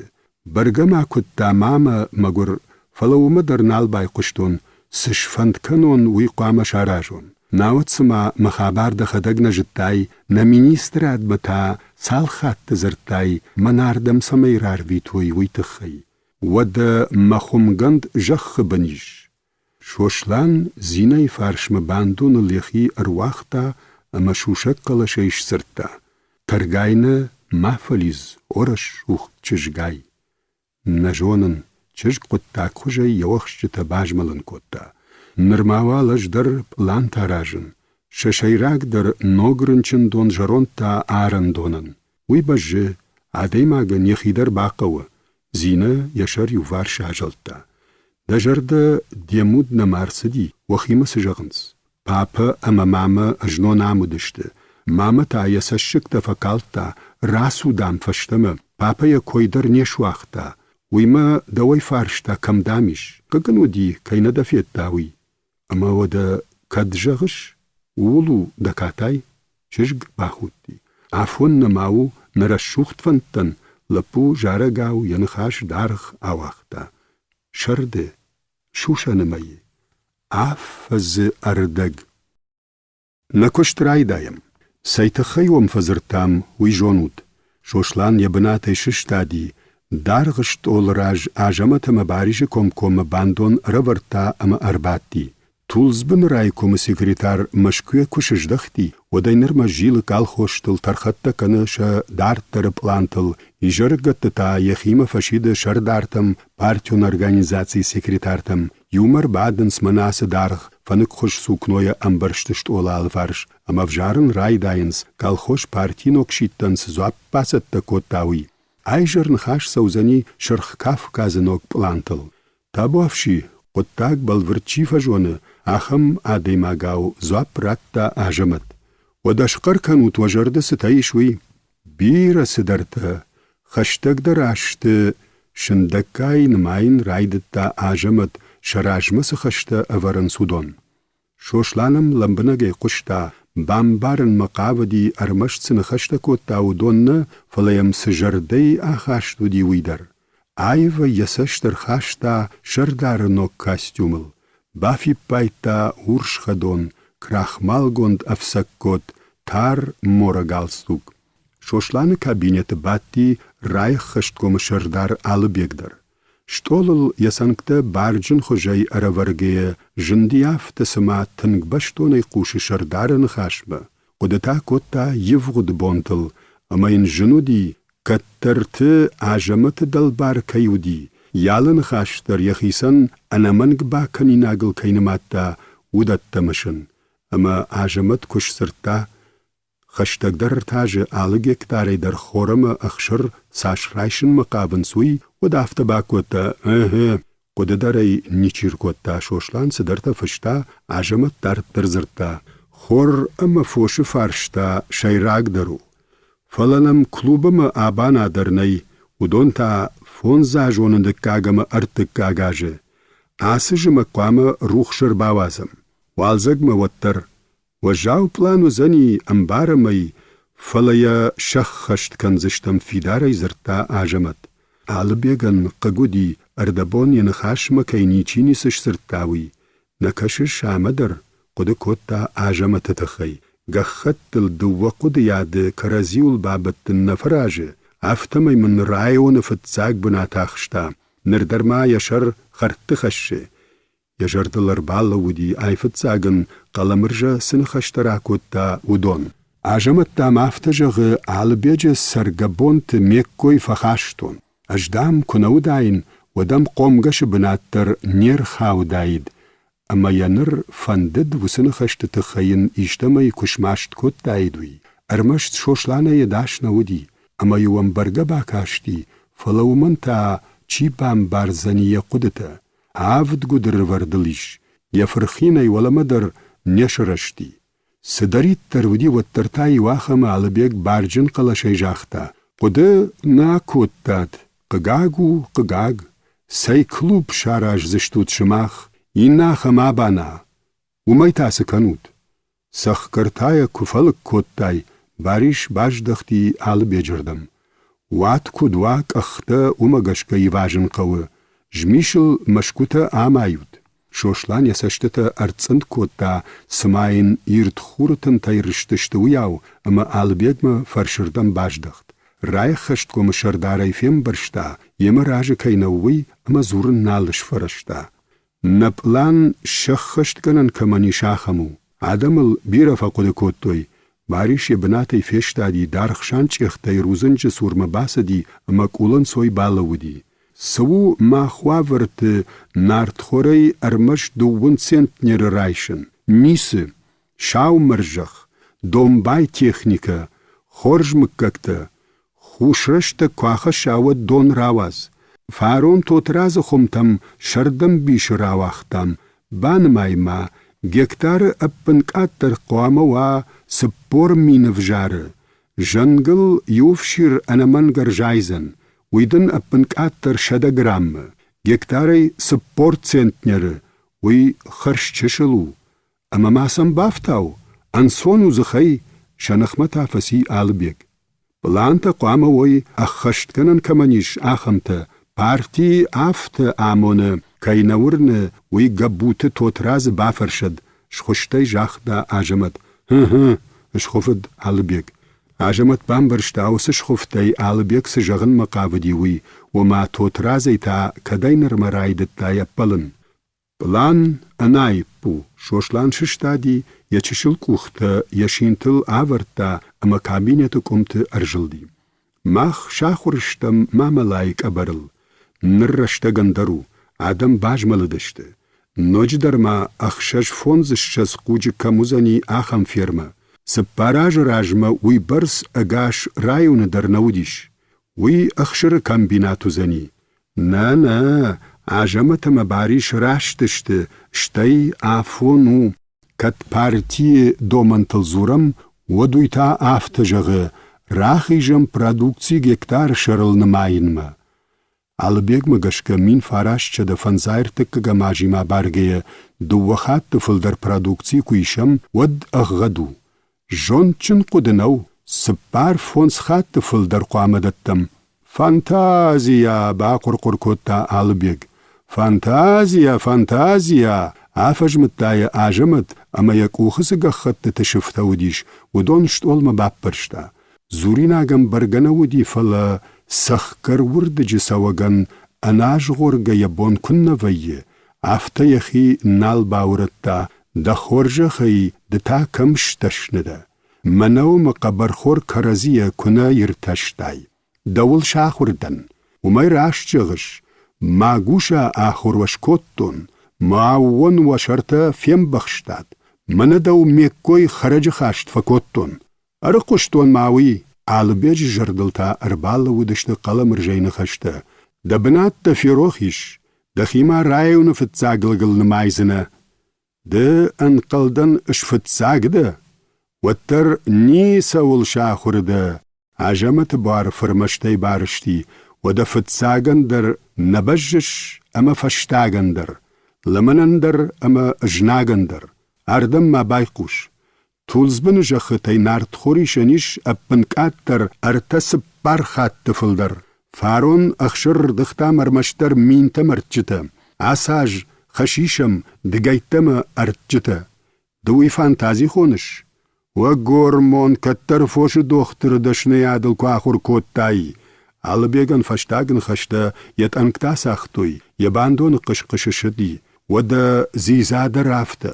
Speaker 1: Бӕргӕ ма куыдта мамӕ, мӕгуыр, фӕлӕ уымӕ дӕр нал байхъуыстон, цы сфӕнд кӕнон, уый хъуамӕ саразон. Науӕд цыма мӕ хабар дӕхӕдӕг нӕ зыдтай, нӕ министрадмӕ та цал хатты дзырдтай, мӕн ардӕм цӕмӕй рарвитой, уый тыххӕй. Уӕдӕ мӕ хуымгӕнд зӕххы бын ис. Сослан Зинӕйы фарсмӕ бандоныл йӕхи ӕруагъта ӕмӕ сусӕг хъӕлӕсӕй сдзырдта: Тӕргай нӕ ма фӕлидз, о рӕсугъд чызгай! Нӕ зонын, чызг хъуыддагхуызӕй йӕ уӕхсчытӕ базмӕлын кодта. Нырма уал ӕз дӕр пълантӕ аразын. Сӕ сӕйрагдӕр ног рынчындон зӕронд та арӕндонӕн. Уый бӕззы, адӕймагӕн йӕхи дӕр бахъӕуы. Зинӕ йӕ сӕр иуварс азылдта. Дӕ зӕрдӕ де муд нӕма ӕрцыди, уӕхимӕ цы зӕгъынц? Папӕ ӕмӕ мамӕ знон ам уыдысты. Мамӕ та йӕ цӕссыгтӕ фӕкалдта, рацу, дам, фӕстӕмӕ. Папӕ йӕ кой дӕр не суагъта. Уый мӕ дӕуӕй фарста, кӕм, дам, ис. Хъыг ын уыди, кӕй нӕ дӕ федта, уый. Ӕмӕ уӕдӕ кӕд зӕгъыс, ууыл у дӕ катай? Чызг бахудти. Афон нӕма у нӕ рӕсугъд фӕндтӕн, лӕппу зарӕгау йӕ ныхас даргъ ауагъта. Сӕрды, сусӕны мӕйы, афӕдзы ӕрдӕг. Нӕ куыст райдайӕм. Цӕй тыххӕй уӕм фӕдзырдтам, уый зонут. Сослан йӕ бынатӕй сыстади, даргъ стъолы раз Азӕмӕт ӕмӕ Барисы комкоммӕ бандон ӕрӕвӕрдта ӕмӕ ӕрбадти. Тулдзбыны райкомы секретарь Мӕскуыйӕ куы сыздӕхти, уӕдӕй нырмӕ зилы колхозтыл, тӕрхӕттӕ кӕны сӕ дарддӕры пълантыл, изӕрыгӕтты та йӕхимӕ фӕсиды сӕрдартӕм, партион организацийы секретартӕм. Иумӕ рбадынц мӕнӕ ацы даргъ, фӕныкхуыз сукнойӕ ӕмбӕрзт стъолы алыварс ӕмӕ ӕвзарын райдайынц, колхоз парти ног сидтӕн цы дзуапп бацӕттӕ кодта, уый. Айзӕр ныхас цӕудзӕни Сырх Кавказы ног пълантыл. Табуафси, хъуыддаг бӕлвырд чи фӕзоны, ахӕм адӕймагау дзуапп радта Азӕмӕт. Уӕдӕ схъӕр кӕнут, уӕ зӕрды цытӕ ис, уый. Бирӕ цыдӕртӕ, хӕстӕгдӕр азты сындӕггай нымайын райдыдта Азӕмӕт, сӕ размӕ цы хӕстӕ ӕвӕрынц, уыдон. Сослан ӕм лӕмбынӕгӕй хъуыста, бамбарынмӕ хъавыди, ӕрмӕст цы ныхӕстӕ кодта, уыдон нӕ, фӕлӕ йӕм цы зӕрдӕйы ахаст уыди, уый дӕр. Аивӕй йӕ цӕст ӕрхаста сӕрдары ног костюмыл, бафиппайдта урс хӕдон, крахмалгонд ӕфцӕггот, тар морӕ галстук. Сосланы кабинеты бадти райӕххӕсткомы сӕрдар Алыбег дӕр. Стъолыл йӕ цӕнгтӕ барджынхуызӕй ӕрӕвӕргӕйӕ зынди афтӕ, цыма тынг бӕстонӕй хъусы сӕрдары ныхасмӕ, хъуыды та кодта ивгъуыд бонтыл, ӕмӕ йын зын уыди, кӕддӕрты Азӕмӕты дӕлбар кӕй уыди, йӕ алы ныхас дӕр йӕхицӕн ӕнӕмӕнг бакӕнинагыл кӕй нымадта, уыдӕттӕ мысын. Ӕмӕ Азӕмӕт куы сдзырдта, Хӕстӕгдӕр ӕртӕ алы гектарӕй дӕр хор ӕмӕ ӕхсыр цас райсынмӕ хъавынц, уый, уӕд афтӕ бакодта: «Ӕ-гъе!» Хъуыды дӕр ӕй ничи ркодта, Сослан цыдӕртӕ фыста, Азӕмӕт дарддӕр дзырдта: «Хор ӕмӕ фосы фарста сӕйрагдӕр у. Фӕлӕ нӕм клуб ӕмӕ абана дӕр нӕй, уыдон та фондзазоны дыккаг ӕмӕ ӕртыккаг азы. Ацы зымӕг хъуамӕ рухс ӕрбауадзӕм. Уалдзӕгмӕ уӕддӕр. Уӕззау пълан уыдзӕни, ӕмбарӕм ӕй, фӕлӕ йӕ сӕххӕст кӕндзыстӕм, фидарӕй дзырдта Азӕмӕт. Алыбегӕн хъыг уыди, ӕрдӕбон йӕ ныхасмӕ кӕй ничи ницы сдзырдта, уый. Нӕ кӕсыс амӕ дӕр, хъуыды кодта Азӕмӕты тыххӕй. Гӕххӕттыл дыууӕ хъуыдыйады кӕрӕдзиуыл бабӕттын нӕ фӕразы, афтӕмӕй мын районы фыццаг бынат ахста, ныр дӕр ма йӕ сӕр хӕрдты хӕссы. Йӕ зӕрдыл ӕрбалӕууыди, айфыццаг ын Хъӕлӕмырзӕ цы ныхӕстӕ ракодта, уыдон. Азӕмӕт, дам, афтӕ зӕгъы, Алыбеджы цӕргӕбонты ме ккой фӕхастон. Ӕз, дам, куы нӕ уыдаин, уӕд ӕм хъомгӕсы бынат дӕр не рхаудаид. Ӕмӕ йӕ ныр фӕндыд уыцы ныхӕсты тыххӕй йын истӕмӕй куы смаст кодтаид, уый. Ӕрмӕст Сосланӕй ӕдас нӕ уыди, ӕмӕ-иу ӕм бӕргӕ бакасти, фӕлӕ уымӕн та чи бамбардзӕни йӕ хъуыдытӕ? Авд гуыдыры вӕрдыл ис, йӕ фырхинӕй уӕлӕмӕ дӕр не сырӕзти. Цыдӕриддӕр уыди, уӕддӕр та иуахӕмы Алыбег барджын хъӕлӕсӕй загъта: «Хъуыды нӕ кодтат, хъыгаг у, хъыгаг, цӕй клуб сараздзыстут сымах, иннӕ ахӕм абана, уымӕй та цы кӕнут? Цӕхгӕртӕ йӕ куы фӕлыг кодтай, Барис баздӕхти Алыбеджырдӕм. Уат куыд уа, къӕхтӕ уымӕ гӕсгӕ ивазын хъӕуы. Змисыл мӕсгуытӕ амайут. Сослан йӕ цӕстытӕ ӕрцъынд кодта, цыма йын ирд хуры тынтӕй рыстысты, уыйау, ӕмӕ Алыбегмӕ фӕрсырдӕм баздӕхт. Райӕххӕсткомы сӕрдарӕй фембӕрста, йемӕ разы кӕй нӕу, уый, ӕмӕ дзурын нал сфӕрӕзта. Нӕ пълан сӕххӕстгӕнӕн кӕмӕн ис, ахӕм у. Адӕм ыл бирӕ фӕхъуыды кодтой. Барис йӕ бынатӕй фестади, даргъ санчъехтӕй рудзынджы цурмӕ бацыди ӕмӕ къулӕнцой балӕууыди. Цы у мах уавӕрты нартхорӕй ӕрмӕст дыууын центнеры райсын? Ницы. Сау мӕрзӕх, домбай техникӕ, хорз мыггӕгтӕ, Хус рӕстӕг куы ахӕсса, уӕд дон рауадз. Фарон Тотрадзы хуымтӕм сӕрдӕмбисы рауагътам. Банымай-ма, гектары ӕппынкъаддӕр хъуамӕ уа. 40 000 взары. Зӕнгыл иу ӕфсир ӕнӕмӕнг ӕрзайдзӕн, уый дын ӕппынкъаддӕр 100 граммы, гектарӕй 40 центнеры, уый хӕрзчысыл у. Ӕмӕ ма сӕм бафтау, ӕнцон у дзыхӕй, сӕ ныхмӕ та фӕци Алыбег. Пълантӕ хъуамӕ уой, ӕххӕстгӕнӕн кӕмӕн ис, ахӕмтӕ. Парти афтӕ амоны, кӕй нӕ уырны, уый Гӕбуты Тотрадзы бафӕрсӕд, схуыстӕй загъта Азӕмӕт. Хы-хы, схуыфыд Алыбег. Азӕмӕт бамбӕрста, уыцы схуыфтӕй Алыбег цы зӕгъынмӕ хъавыди, уый, ома Тотрадзӕй та кӕдӕй нырмӕ райдыдта ӕппӕлын. Пълан ӕнаипп у, Сослан сыстади, йӕ чысыл къухтӕ йӕ синтыл авӕрдта ӕмӕ кабинеты къуымты ӕрзылди. Мах сахуыр стӕм мамӕлайы къӕбӕрыл. Ныр рӕстӕг ӕндӕр у, адӕм базмӕлыдысты. Ноджыдӕр ма 26 хъуджы кӕм уыдзӕни, ахӕм фермӕ. 4 азы размӕ уыйбӕрц ӕгас районы дӕр нӕ уыдис. Уый ӕхсыры комбинат уыдзӕни. Нӕ, нӕ, Азӕмӕт ӕмӕ Барис раст сты, стӕй афон у. Кӕд партийы домӕнтыл дзурӕм, уӕд уый та афтӕ зӕгъы: рахизӕм продукци гектары сӕрыл нымайынмӕ. Алыбегмӕ гӕсгӕ 1953 азимӕ абаргӕйӕ дыууӕ хатты фылдӕр продукци куы исӕм, уӕд ӕгъгъӕд у. Зондджын хъуыды нӕу, цыппар-фондз хатты фылдӕр хъуамӕ дӕттӕм. Фантазия! бахъуыр-хъуыр кодта Алыбег. Фантазия, фантазия! афӕзмыдта йӕ Азӕмӕт ӕмӕ йӕ къухы цы гӕххӕттыты сыфтӕ уыдис, уыдон стъолмӕ баппӕрста. Дзуринаг ӕм бӕргӕ нӕ уыди, фӕлӕ цӕхгӕр уырдыджы цӕуӕгӕн ӕнӕазгъоргӕ йӕ бон куыннӕ вӕййы, афтӕ йӕхи нал баурӕдта, дӕ хорзӕхӕй ды та кӕм сдӕсны дӕ? Мӕнӕу ӕмӕ хъӕбӕрхор кӕрӕдзийӕ куынӕ иртӕстай. Дӕуыл сахуыр дӕн. Уымӕй раст зӕгъыс. Магуса ахуыр уӕ скодтон, мӕ аууон уӕ сӕртӕ фембӕхстат. Мӕнӕ дӕу ме ккой хӕрӕджы хаст фӕкодтон. Ӕрыхъуыстон ма уый, Алыбеджы зӕрдыл та ӕрбалӕууыдысты Хъӕлӕмырзӕйы ныхӕстӕ. Дӕ бынат дӕ ферох ис, дӕхимӕ районы фыццаг лӕгыл нымайдзынӕ. Ды, ӕнхъӕлдӕн, сфыццаг дӕ, уӕддӕр ницӕуыл сахуыр дӕ. Азӕмӕты буар фырмӕстӕй барызти, уӕдӕ фыццагӕн дӕр нӕ бӕззыс ӕмӕ фӕстагӕн дӕр, лымӕнӕн дӕр ӕмӕ знагӕн дӕр. Ардӕм ма байхъус. Тулдзбыны зӕххытӕй нартхор исӕн ис ӕппынкъаддӕр ӕртӕ-цыппар хатты фылдӕр. Фарон ӕхсыр рдыгътам ӕрмӕстдӕр минтӕм ӕрдджытӕ, ацы аз хӕсисӕм дыгӕйттӕ ӕмӕ ӕрдджытӕ. Ды уый фантази хоныс? Уӕ гормон, кӕддӕр фосы дохтыры дӕсныйадыл куы ахуыр кодтай! Алыбегӕн фӕстаг ныхӕстӕ йӕ тъӕнгтӕ ацагътой, йӕ бандоны хъыс-хъыс ссыди. Уӕдӕ дзидза дӕр афтӕ.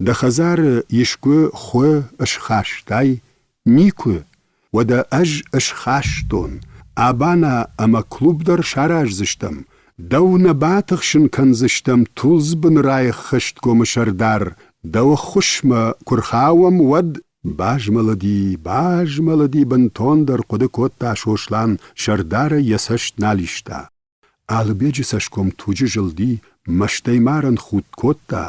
Speaker 1: Дӕ хӕдзары искуы хуы ысхастай? Никуы. Уӕдӕ ӕз ысхастон. Абана ӕмӕ клуб дӕр сараздзыстӕм. Дӕу нӕ батыхсын кӕндзыстӕм Тулдзбыны райӕххӕстгомы сӕрдар. Дӕу ӕххуысмӕ куы рхауӕм, уӕд Базмӕлыди, базмӕлыди, бынтондӕр хъуыды кодта Сослан, сӕрдарӕй йӕ цӕст нал иста. Алыбеджы цӕсгом туджы зылди, мӕстӕймарӕн худт кодта,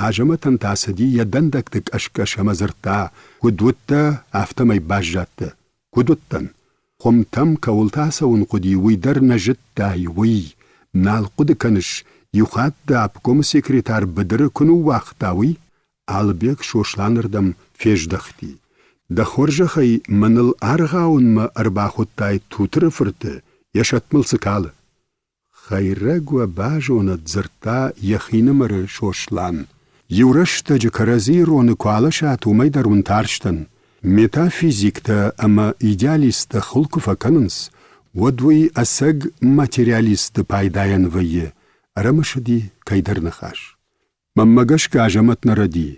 Speaker 1: Азӕмӕтӕн та цыди йӕ дӕндӕгты къӕс-къӕс ӕмӕ дзырдта, куыд уыдтӕ, афтӕмӕй баззадтӕ. Куыд уыдтӕн? Хуымтӕм кӕуылты ацӕуын хъуыди, уый дӕр нӕ зыдтай, уый. Нал хъуыды кӕныс, иухатт дӕ обкомы секретарь быдыры куы ныууагъта, уый? Алыбег Сосланырдӕм фездӕхти. Дӕ хорзӕхӕй мӕныл аргъауынмӕ ӕрбахуыдтай Тутыры фырты, йӕ сӕт мыл цы калы? Хӕйрӕг уӕ базонӕд, дзырдта йӕхинымӕры Сослан. Иу рӕстӕджы кӕрӕдзийы роны куы алӕсат, уымӕй дӕр уын тарстӕн. Метафизиктӕ ӕмӕ идеалисттӕ хыл куы фӕкӕнынц, уӕд уый ӕцӕг материалистты пайдайӕн вӕййы, ӕрӕмысыди кӕйдӕр ныхас. Мӕнмӕ гӕсгӕ Азӕмӕт нӕ рӕдийы.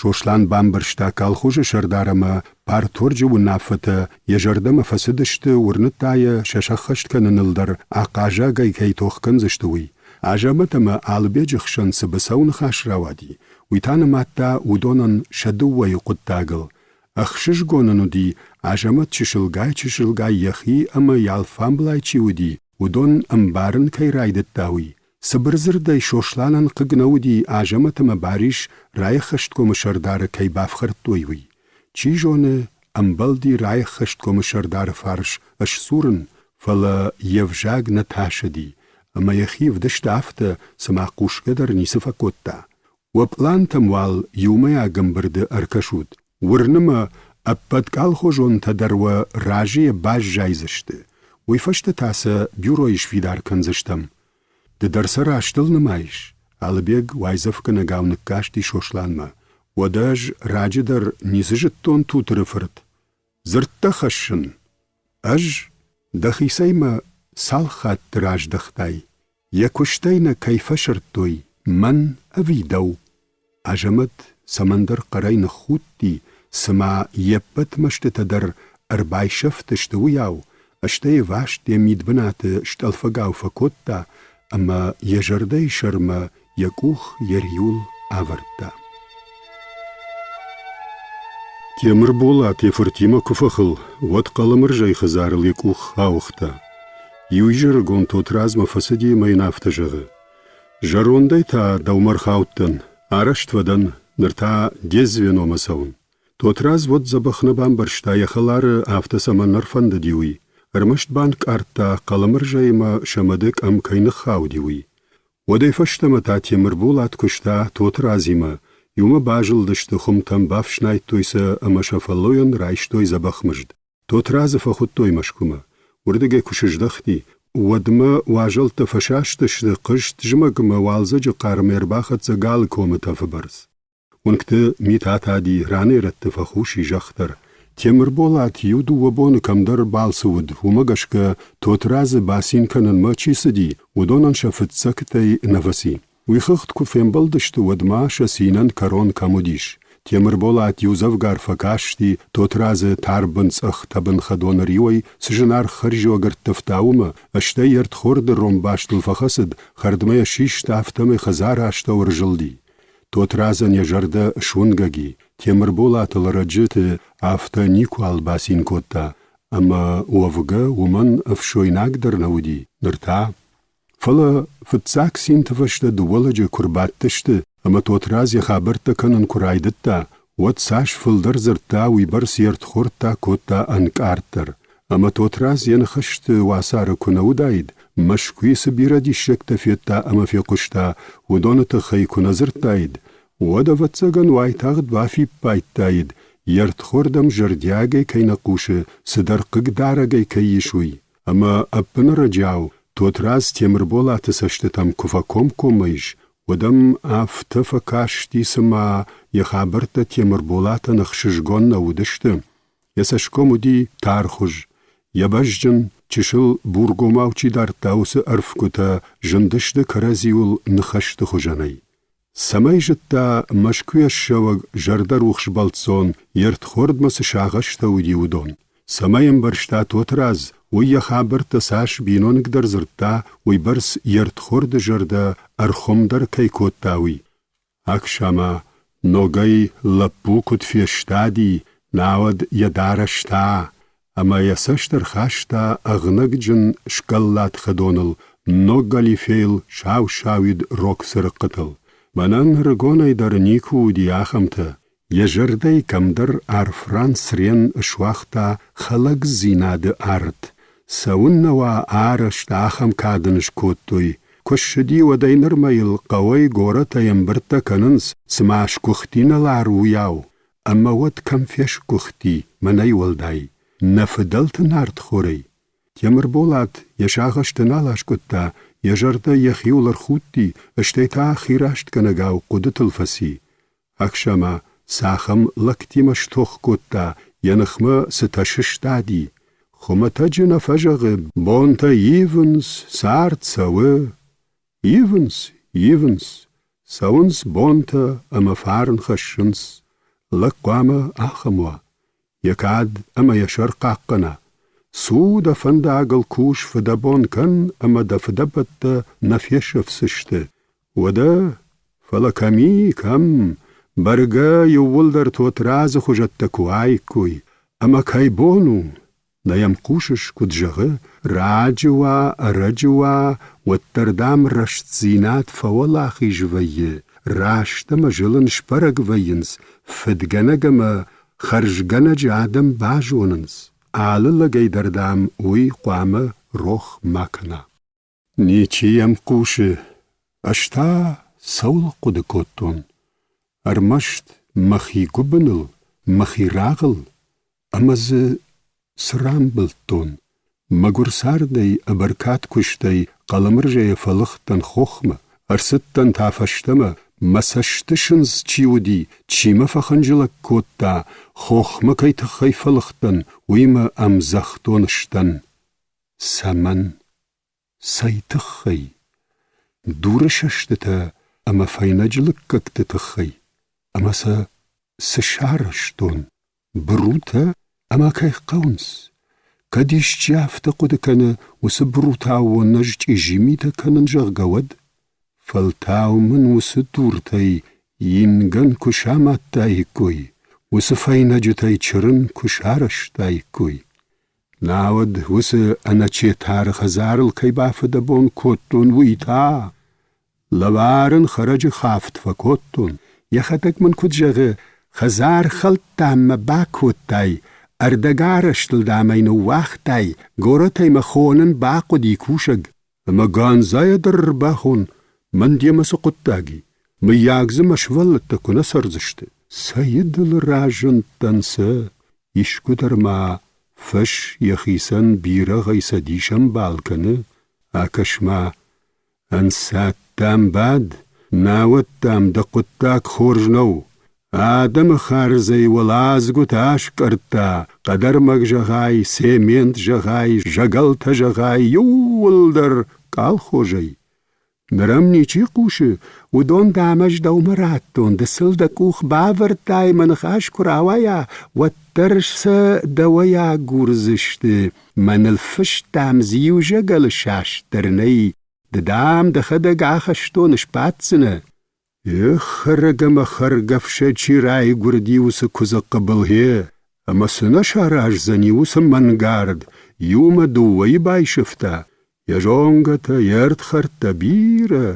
Speaker 1: Сослан бамбӕрста колхозы сӕрдар ӕмӕ парторджы уынаффӕтӕ йӕ зӕрдӕмӕ фӕцыдысты, уырныдта йӕ, сӕ сӕххӕст кӕныныл дӕр ахъаззагӕй кӕй тох кӕндзысты, уый. Азӕмӕт ӕмӕ Алыбеджы хсӕн цы быцӕу ныхас рауади, уый та нымадта уыдонӕн сӕ дыууӕйы хъуыддагыл. Ӕхсызгон ын уыди, Азӕмӕт чысылгай-чысылгай йӕхи ӕмӕ йӕ алфамблай чи уыди, уыдон ӕмбарын кӕй райдыдта, уый. Цыбырдзырдӕй Сосланӕн хъыг нӕ уыди, Азӕмӕт ӕмӕ Барис райӕххӕсткомы сӕрдары кӕй бафхӕрдтой, уый. Чи зоны, ӕмбӕлди райӕххӕсткомы сӕрдары фарс сдзурын, фӕлӕ йе взаг нӕ тасыди, ӕмӕ йӕхи ӕвдыста афтӕ, цыма хъусгӕ дӕр ницы фӕкодта. Уӕ пълантӕм уал иумӕйаг ӕмбырды ӕркӕсут. Уырны мӕ, ӕппӕт къалхозонтӕ дӕр уӕ разыйӕ баззайдзысты. Уый фӕстӕ та сӕ бюройы сфидар кӕндзыстӕм. Ды дӕр сӕ растыл нымайыс? Алыбег уайдзӕфгӕнӕгау ныккасти Сосланмӕ. Уӕдӕ ӕз раджы дӕр ницы зыдтон Тутыры фырт. Дзырдтӕ хӕссын. Ӕз дӕхицӕй мӕ цал хатты раздӕхтай, йӕ куыстӕй нӕ кӕй фӕсырдтой, мӕн ӕви дӕу? Азӕмӕт цӕмӕндӕр хъӕрӕй ныххудти, цыма йе ппӕт мӕстытӕ дӕр ӕрбайсӕфтысты, уыйау, стӕй ӕваст йӕ мидбынаты стъӕлфӕгау фӕкодта ӕмӕ йӕ зӕрдӕйы сӕрмӕ йӕ къух йӕ риуыл авӕрдта. Темырболат йӕ фыртимӕ куы фӕхыл, уӕд Хъӕлӕмырзӕйы хӕдзарыл йӕ къух ауыгъта. Иу изӕрыгон Тотрадзмӕ фӕцыди ӕмӕ йын афтӕ зӕгъы: Зӕрондӕй та дӕумӕ рхаудтӕн, арӕзт фӕдӕн, ныр та де звеномӕ цӕуын. Тотрадз уӕд дзӕбӕх нӕ бамбӕрста, йӕ хӕлары афтӕ цӕмӕн ӕрфӕндыди, уый. Ӕрмӕст банкъардта, Хъӕлӕмырзӕимӕ сӕ мады къӕм кӕй ныххауди, уый. Уӕдӕй фӕстӕмӕ та Темырболат куыста Тотрадзимӕ, иумӕ базылдысты хуымтӕм, бафснайдтой сӕ ӕмӕ сӕ фӕллойӕн райстой дзӕбӕх мызд. Тотрадзы фӕхуыдтой Мӕскуымӕ. Уырдыгӕй куы сыздӕхти, уӕдмӕ уазӕлттӕ фӕсастысты, хъызт зымӕгмӕ уалдзӕджы хъармӕй ӕрбахӕццӕ галы комы тӕфы бӕрц. Уынгты мит атади, ранӕй-рӕтты фӕхус и зӕхх дӕр. Темырболат иу-дыууӕ боны кӕмдӕр балцы уыд, уымӕ гӕсгӕ Тотрадзы бацин кӕнынмӕ чи цыди, уыдонӕн сӕ фыццӕгтӕй нӕ фӕци. Уыйхыгъд куы фембӕлдысты, уӕд ма сӕ цинӕн кӕрон кӕм уыдис. Темырболат иудзӕвгар фӕкасти Тотрадзы тарбын цъӕх тӕбын хӕдоны риуӕй цы зынаргъ хӕрзиуӕг ӕрттывта, уымӕ, стӕй йе рдхорды ронбастыл фӕхӕцыд, хӕрдмӕ йӕ систа, афтӕмӕй хӕдзары астӕу ӕрзылди. Тотрадзӕн йӕ зӕрдӕ суынгӕг и, Темырболатыл ӕрӕджыты афтӕ никуал бацин кодта, ӕмӕ уӕвгӕ уымӕн ӕфсойнаг дӕр нӕ уыди, ныр та Фӕлӕ фыццаг цинты фӕстӕ дыууӕ лӕджы куы рбадтысты ӕмӕ Тотрадз йӕ хабӕрттӕ кӕнын куы райдыдта, уӕд цас фылдӕр дзырдта, уыйбӕрц йе рдхордтӕ кодта ӕнкъарддӕр. Ӕмӕ Тотрадз йӕ ныхӕсты уацары куы нӕ уыдаид, Мӕскуыйы цы бирӕ диссӕгтӕ федта ӕмӕ фехъуыста, уыдоны тыххӕй куы нӕ дзырдтаид, уӕд, ӕвӕццӕгӕн, уайтагъд бафиппайдтаид, йе рдхорд ӕм зӕрдиагӕй кӕй нӕ хъусы, цыдӕр хъыгдарӕгӕй кӕй ис, уый. Ӕмӕ ӕппынӕрӕджиау Тотрадз Темырболаты цӕстытӕм куы фӕкомкоммӕ ис, уӕд ӕм афтӕ фӕкасти, цыма йӕ хабӕрттӕ Темырболатӕн ӕхсызгон нӕ уыдысты. Йӕ цӕсгом уыди тархуыз, йӕ бӕзджын, чысыл бургомау чи дардта, уыцы ӕрфгуытӕ зындысты кӕрӕдзиуыл ныхӕсты хуызӕнӕй. Цӕмӕй зыдта Мӕскуыйӕ ссӕуӕг зӕрдӕрухс бӕлццон, йе рдхордмӕ цы сагъӕстӕ уыди, уыдон. Цӕмӕй ӕмбӕрста Тотрадз, уый йӕ хабӕрттӕ цас биноныгдӕр дзырдта, уыйбӕрц йе рдхорды зӕрдӕ ӕрхуымдӕр кӕй кодта, уый. Аксама ногӕй лӕппу куыд фестади, науӕд йӕ дарӕс та, ӕмӕ йӕ цӕст ӕрхаста ӕгънӕгджын сгӕллад хӕдоныл, ног галифейыл сау-сауид рог цырыхъхъытыл. Мӕнӕн ӕрыгонӕй дӕр никуы уыди ахӕмтӕ. Йӕ зӕрдӕйы кӕмдӕр арф ран цырен суагъта хӕлӕгдзинады арт. Цӕуыннӕ уа арӕзт ахӕм кад ын скодтой. Куы ссыди, уӕдӕй нырмӕ йыл хъӕуӕй горӕтӕй ӕмбырдтӕ кӕнынц, цыма сгуыхт инӕлар уыйау. Ӕмӕ уӕд кӕм фесгуыхти мӕнӕй уӕлдай, нӕ фыдӕлты нартхорӕй? Темырболат йӕ сагъӕстӕ нал аскъуыдта, йӕ зӕрдӕ йӕхиуыл ӕрхудти, стӕй та хирастгӕнӕгау хъуыдытыл фӕци. Ӕхсӕмӕ цахӕм лӕгтимӕ стох кодта, йӕ ныхмӕ цытӕ сыстади. Хуымӕтӕджы нӕ фӕзӕгъы, бонтӕ ивынц, цард цӕуы. Ивынц, ивынц, цӕуынц бонтӕ ӕмӕ фарн хӕссынц. Лӕг хъуамӕ ахӕм уа, йӕ кад ӕмӕ йӕ сӕр хъахъхъӕна. Цу, дӕ фӕндагыл кус, фыдӕбон кӕн ӕмӕ дӕ фыдӕбӕттӕ нӕ фесӕфдзысты. Уӕдӕ, фӕлӕ кӕм и, кӕм, бӕргӕ иууылдӕр Тотрадзы хуызӕттӕ куы уаиккой, ӕмӕ кӕй бон у, Нӕ йӕм хъусыс, куыд зӕгъы, раджы уа, ӕрӕджы уа, уӕддӕр, дам, рӕстдзинад фӕуӕлахиз вӕййы, раст ӕмӕ зылын сбӕрӕг вӕййынц, фыдгӕнӕг ӕмӕ. Хӕрзгӕнӕджы адӕм базонынц, алы лӕгӕй дӕр, дам, уый хъуамӕ рох ма кӕна. Ничи йӕм хъусы, ӕз та цӕуыл хъуыды кодтон? Ӕрмӕст мӕхи гуыбыныл, мӕхи рагъыл ӕмӕ дзы цы рамбылдтон? Мӕгуыр цардӕй, ӕбӕркад куыстӕй Хъӕлӕмырзӕйӕ фӕлыгъдтӕн хохмӕ, ӕрцыдтӕн та фӕстӕмӕ, мӕ цӕстысындз чи уыди, чи мӕ фӕхынджылӕг кодта, хохмӕ кӕй тыххӕй фӕлыгъдтӕн, уый мӕ ӕмдзӕхдон сдӕн. Цӕмӕн? Цӕй тыххӕй? Дуры сӕстытӕ ӕмӕ фӕйнӕджы лыггӕгты тыххӕй? Ӕмӕ сӕ цы сарӕзтон? Брутӕ ӕмӕ кӕй хъӕуынц? Кӕд исчи афтӕ хъуыды кӕны, уыцы брутӕ аууон ӕз чъизи митӕ кӕнын, зӕгъгӕ, уӕд? Фӕлтау мын уыцы дуртӕй ингӕн куы самадтаиккой, уыцы фӕйнӕджытӕй чырын куы сарӕзтаиккой. Науӕд уыцы ӕнӕчетары хӕдзарыл кӕй бафыдӕбон кодтон, уый та лӕвар ын хӕрӕджы хафт фӕкодтон. Йӕхӕдӕг мын куыд зӕгъы, хӕдзар хӕлдтам мӕ бакодтай, ӕрдӕгарӕзтыл дам ӕй ныууагътай, горӕтӕй мӕ хонын бахъуыди кусӕг. Ӕмӕ Гандзайӕ дӕр ӕрбахон, мӕн демӕ цы хъуыддаг и? Мыййаг дзы мӕ сывӕллӕттӕ куы нӕ цӕрдзысты. Цӕйы дыл разындтӕн сӕ, искуыдӕр ма фыс йӕхицӕн бирӕгъӕй цӕдисӕмбал кӕны? Акӕс-ма, ӕнцад дӕм бад, науӕд дӕм дӕ хъуыддаг хорз нӕу. Адӕмы хардзӕй уӕладзгуытӕ аскъӕрдта, хъӕдӕрмӕг зӕгъай, цемент зӕгъай, зӕгӕлтӕ зӕгъай, иууылдӕр къалхозӕй. Ныр ӕм ничи хъусы, уыдон дӕм ӕз дӕумӕ радтон, ды сыл дӕ къух бавӕрдтай, мӕ ныхас куы рауайа, уӕддӕр сӕ дӕуӕй агурдзысты. Мӕныл фыст дам дзы иу зӕгӕлы саст дӕр нӕй, ды дам дӕхӕдӕг ахӕстоны сбаддзынӕ. Эх, хӕрӕг ӕмӕ хӕргӕфсӕ чи райгуырди, уыцы куыдзы хъыбыл, гъе! Ӕмӕ цы нӕ сараздзӕни уыцы мӕнгард, иумӕ дыууӕйы байсӕфта, йӕ зонгӕтӕ, йе рдхӕрдтӕ бирӕ.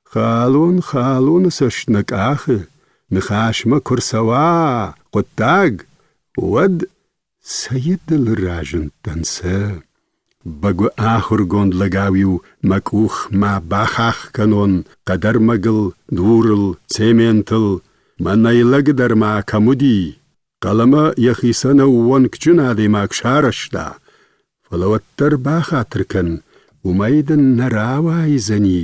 Speaker 1: Халон халоны цӕст нӕ къахы, ныхасмӕ куы рцӕуа хъуыддаг, уӕд Цӕй дыл разындтӕн, цӕ? Бӕгуы ахуыргонд лӕгау-иу мӕ къух ма бахахх кӕнон хъӕдӕрмӕгыл, дурыл, цементыл. Мӕнӕй лӕг дӕр ма кӕм уыди? Хъӕлӕмӕ йӕхицӕн ӕууӕнкджын адӕймаг сарӕзта. Фӕлӕ уӕддӕр бахатыр кӕн, уымӕй дын нӕ рауайдзӕни,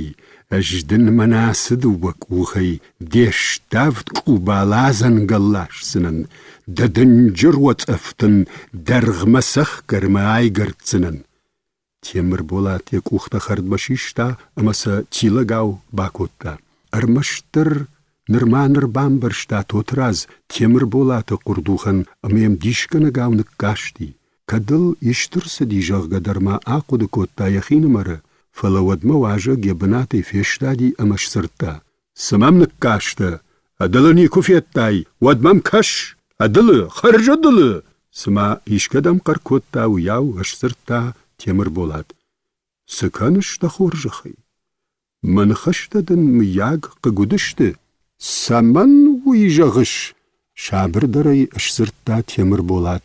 Speaker 1: ӕз дын мӕнӕ ацы дыууӕ къухӕй де ставд къубал адзӕнгӕл ласдзынӕн, дӕ дынджыр уӕцъӕф дын дӕргъмӕ цӕхгӕрмӕ айгӕрддзынӕн. Темырболат йӕ къухтӕ хӕрдмӕ систа ӕмӕ сӕ тилӕгау бакодта. Ӕрмӕстдӕр нырма ныр бамбӕрста Тотрадз Темырболаты хъуырдухӕн ӕмӕ йӕм дисгӕнӕгау ныккасти. Кӕд ыл исты рцыди, зӕгъгӕ дӕр ма ахъуыды кодта йӕхинымӕры, фӕлӕ уӕдмӕ уазӕг йӕ бынатӕй фестади ӕмӕ сдзырдта: Цы мӕм ныккастӕ? Ӕдылы никуы федтай, уӕд мӕм кӕс! Ӕдылы, хӕрз ӕдылы! Цыма искӕдӕм хъӕр кодта, уыйау сдзырдта Темырболат. Цы кӕныс дӕ хорзӕхӕй? Мӕ ныхӕстӕ дын, мыййаг, хъыг уыдысты? Цӕмӕн уый зӕгъыс? сабырдӕрӕй сдзырдта Темырболат.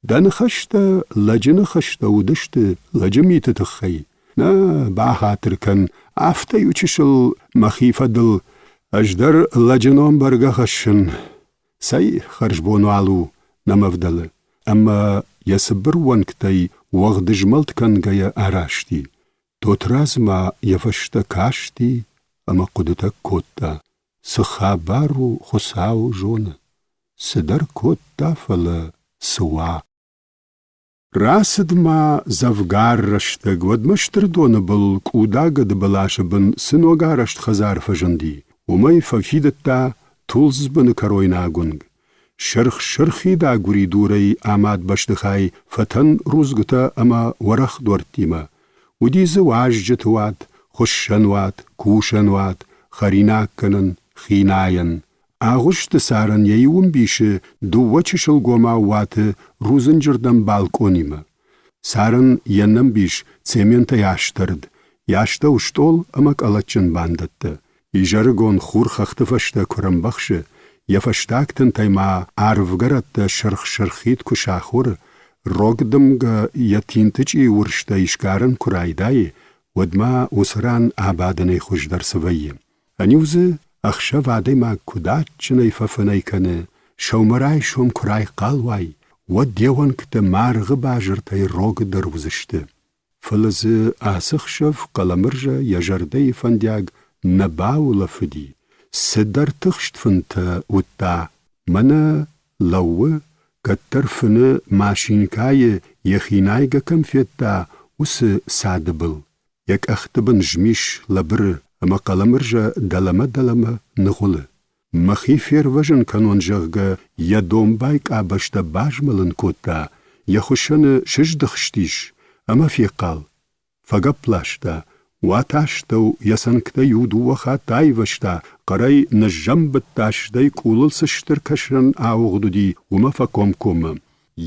Speaker 1: Дӕ ныхӕстӕ лӕджы ныхӕстӕ уыдысты лӕджы миты тыххӕй. Нӕ, бахатыр кӕн, афтӕ иучысыл мӕхи фӕдыл. Ӕз дӕр лӕджы ном бӕргӕ хӕссын. Цӕй, хӕрзбон уал у, нӕ мӕ вдӕлы. Ӕмӕ йӕ цыбыр уӕнгтӕй уӕгъдызмӕлд кӕнгӕйӕ араст и. Тотрадз ма йӕ фӕстӕ касти ӕмӕ хъуыдытӕ кодта, цы хабар у, Хуыцау зоны. Цыдӕр кодта, фӕлӕ цы уа? Рацыд ма дзӕвгар рӕстӕг, уӕдмӕ стыр доны был къудагӕды бӕласы бын цы ногарӕзт хӕдзар фӕзынди, уымӕй фӕфидыдта Тулдзбыны кӕройнаг уынг. Сырх-сырхид агуыридурӕй амад бӕстыхай фӕтӕн рудзгуытӕ ӕмӕ уӕрӕх дуӕрттимӕ. Уыди дзы уазджыты уат, хуыссӕн уат, кусӕн уат, хӕринаггӕнӕн, хинайӕн. Агъуысты царӕн йӕ иу ӕмбисы дыууӕ чысылгомау уаты рудзынджырдӕм балкъонимӕ. Царӕн йе ннӕ ӕмбис цементӕй астӕрд, йӕ астӕу стъол ӕмӕ къӕлӕтджын бандӕттӕ. Изӕрыгон хур хӕхты фӕстӕ куы рӕмбӕхсы, Йӕ фӕстаг тынтӕй ма ӕрвгӕрӕттӕ сырх-сырхид куы сахоры, рог дымгӕ йӕ тинтычъи уырзтӕй сгарын куы райдайы, уӕд ма уыцы ран абадынӕй хуыздӕр цы вӕййы. Ӕниу дзы ӕхсӕв адӕймаг куыд адджынӕй фӕфынӕй кӕны, сӕумӕрайсом куы райхъал уай, уӕд де уӕнгтӕ маргъы базыртӕй рогдӕр уыдзысты. Фӕлӕ дзы ацы хсӕв Хъӕлӕмырзӕ йӕ зӕрдӕйы фӕндиаг нӕ баулӕфыди, цыдӕр тыхст фынтӕ уыдта, мӕнӕ лӕууы, кӕддӕр фыны машинкӕйы йӕхи найгӕ кӕм федта, уыцы цады был. Йӕ къӕхты бын змис лӕбыры ӕмӕ Хъӕлӕмырзӕ дӕлӕмӕ-дӕлӕмӕ ныгъуылы. Мӕхи фервӕзын кӕнон, зӕгъгӕ, йӕ домбай къабӕзтӕ базмӕлын кодта, йӕ хуыссӕны сыздыхстис ӕмӕ фехъал. Фӕгӕпп ласта, уат астӕу йӕ цӕнгтӕ иу-дыууӕ хатты аивӕзта, хъӕрӕй ныззӕмбыдта, стӕй къулыл цы стыр кӕсӕн ауыгъд уыди, уымӕ фӕкомкоммӕ.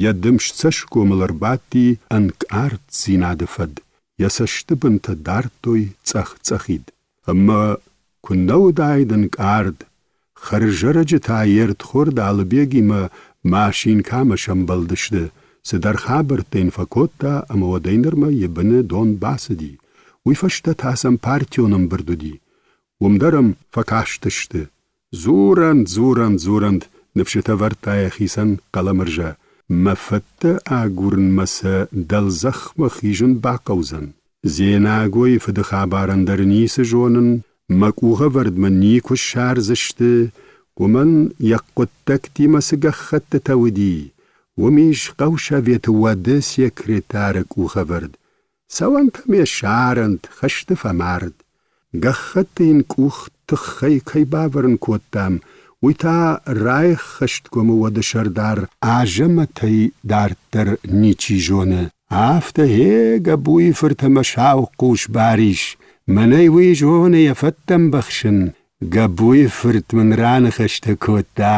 Speaker 1: Йӕ дымст цӕсгомыл ӕрбадти ӕнкъарддзинады фӕд, йӕ цӕсты бынтӕ дардтой цъӕх-цъӕхид. Ӕмӕ куыннӕ уыдаид ӕнкъард, хӕрзӕрӕджы та йе рдхорд Алыбегимӕ машинкӕмӕ сӕмбӕлдысты, цыдӕр хабӕрттӕ йын фӕкодта ӕмӕ уӕдӕй нырмӕ йӕ быны дон бацыди. Уый фӕстӕ та сӕм партион ӕмбырд уыди. Уым дӕр ӕм фӕкастысты. Дзурӕнт, дзурӕнт, дзурӕнт, ныфсытӕ вӕрдта йӕхицӕн Хъӕлӕмырзӕ. Мӕ фӕдтӕ агурынмӕ сӕ дӕлдзӕхмӕ хизын бахъӕудзӕн. Дзенагойы фыды хабарӕн дӕр ницы зонын, мӕ къухӕвӕрд мын никуы ссардзысты, уымӕн йӕ хъуыддӕгтимӕ цы гӕххӕттытӕ уыди, уым ис хъӕусоветы уӕды секретары къухӕвӕрд. Цӕуӕнтӕ ме ссарӕнт, хӕсты фӕмард. Гӕххӕтты йын къух тыххӕй кӕй бавӕрын кодтам, уый та райххӕстгомы уӕды сӕрдар Азӕмӕтӕй дарддӕр ничи зоны. Афтӕ, гъе, Гӕбуйы фырт ӕмӕ саухъус Барис, мӕнӕй уый зоны йӕ фӕдтӕ ӕмбӕхсын. Гӕбуйы фырт мын раныхӕстӕ кодта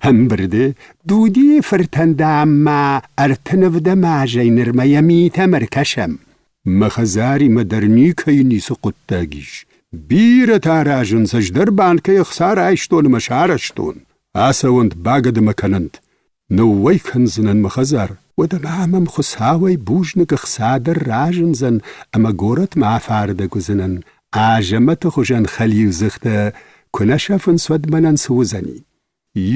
Speaker 1: ӕмбырды. Дудийы фыртӕн, дам, ма 30 ӕвдӕм азӕй нырмӕ йӕ митӕм ӕркӕсӕм. Мӕ хӕдзаримӕ дӕр никӕй ницы хъуыддаг ис. Бирӕтӕ аразынц, ӕз дӕр банкӕй ӕхца райстон ӕмӕ сарӕзтон. Ацӕуӕнт, багӕдымӕ кӕнӕнт. Ныууӕй кӕндзынӕн мӕ хӕдзар. Уӕдӕ ма мӕм Хуыцауӕй бузныг ӕхца дӕр разындзӕн ӕмӕ горӕтмӕ афардӕг уыдзынӕн. Азӕмӕты хуызӕн хӕлиудзыхтӕ куы нӕ сӕфынц, уӕд мӕнӕн цы уыдзӕни?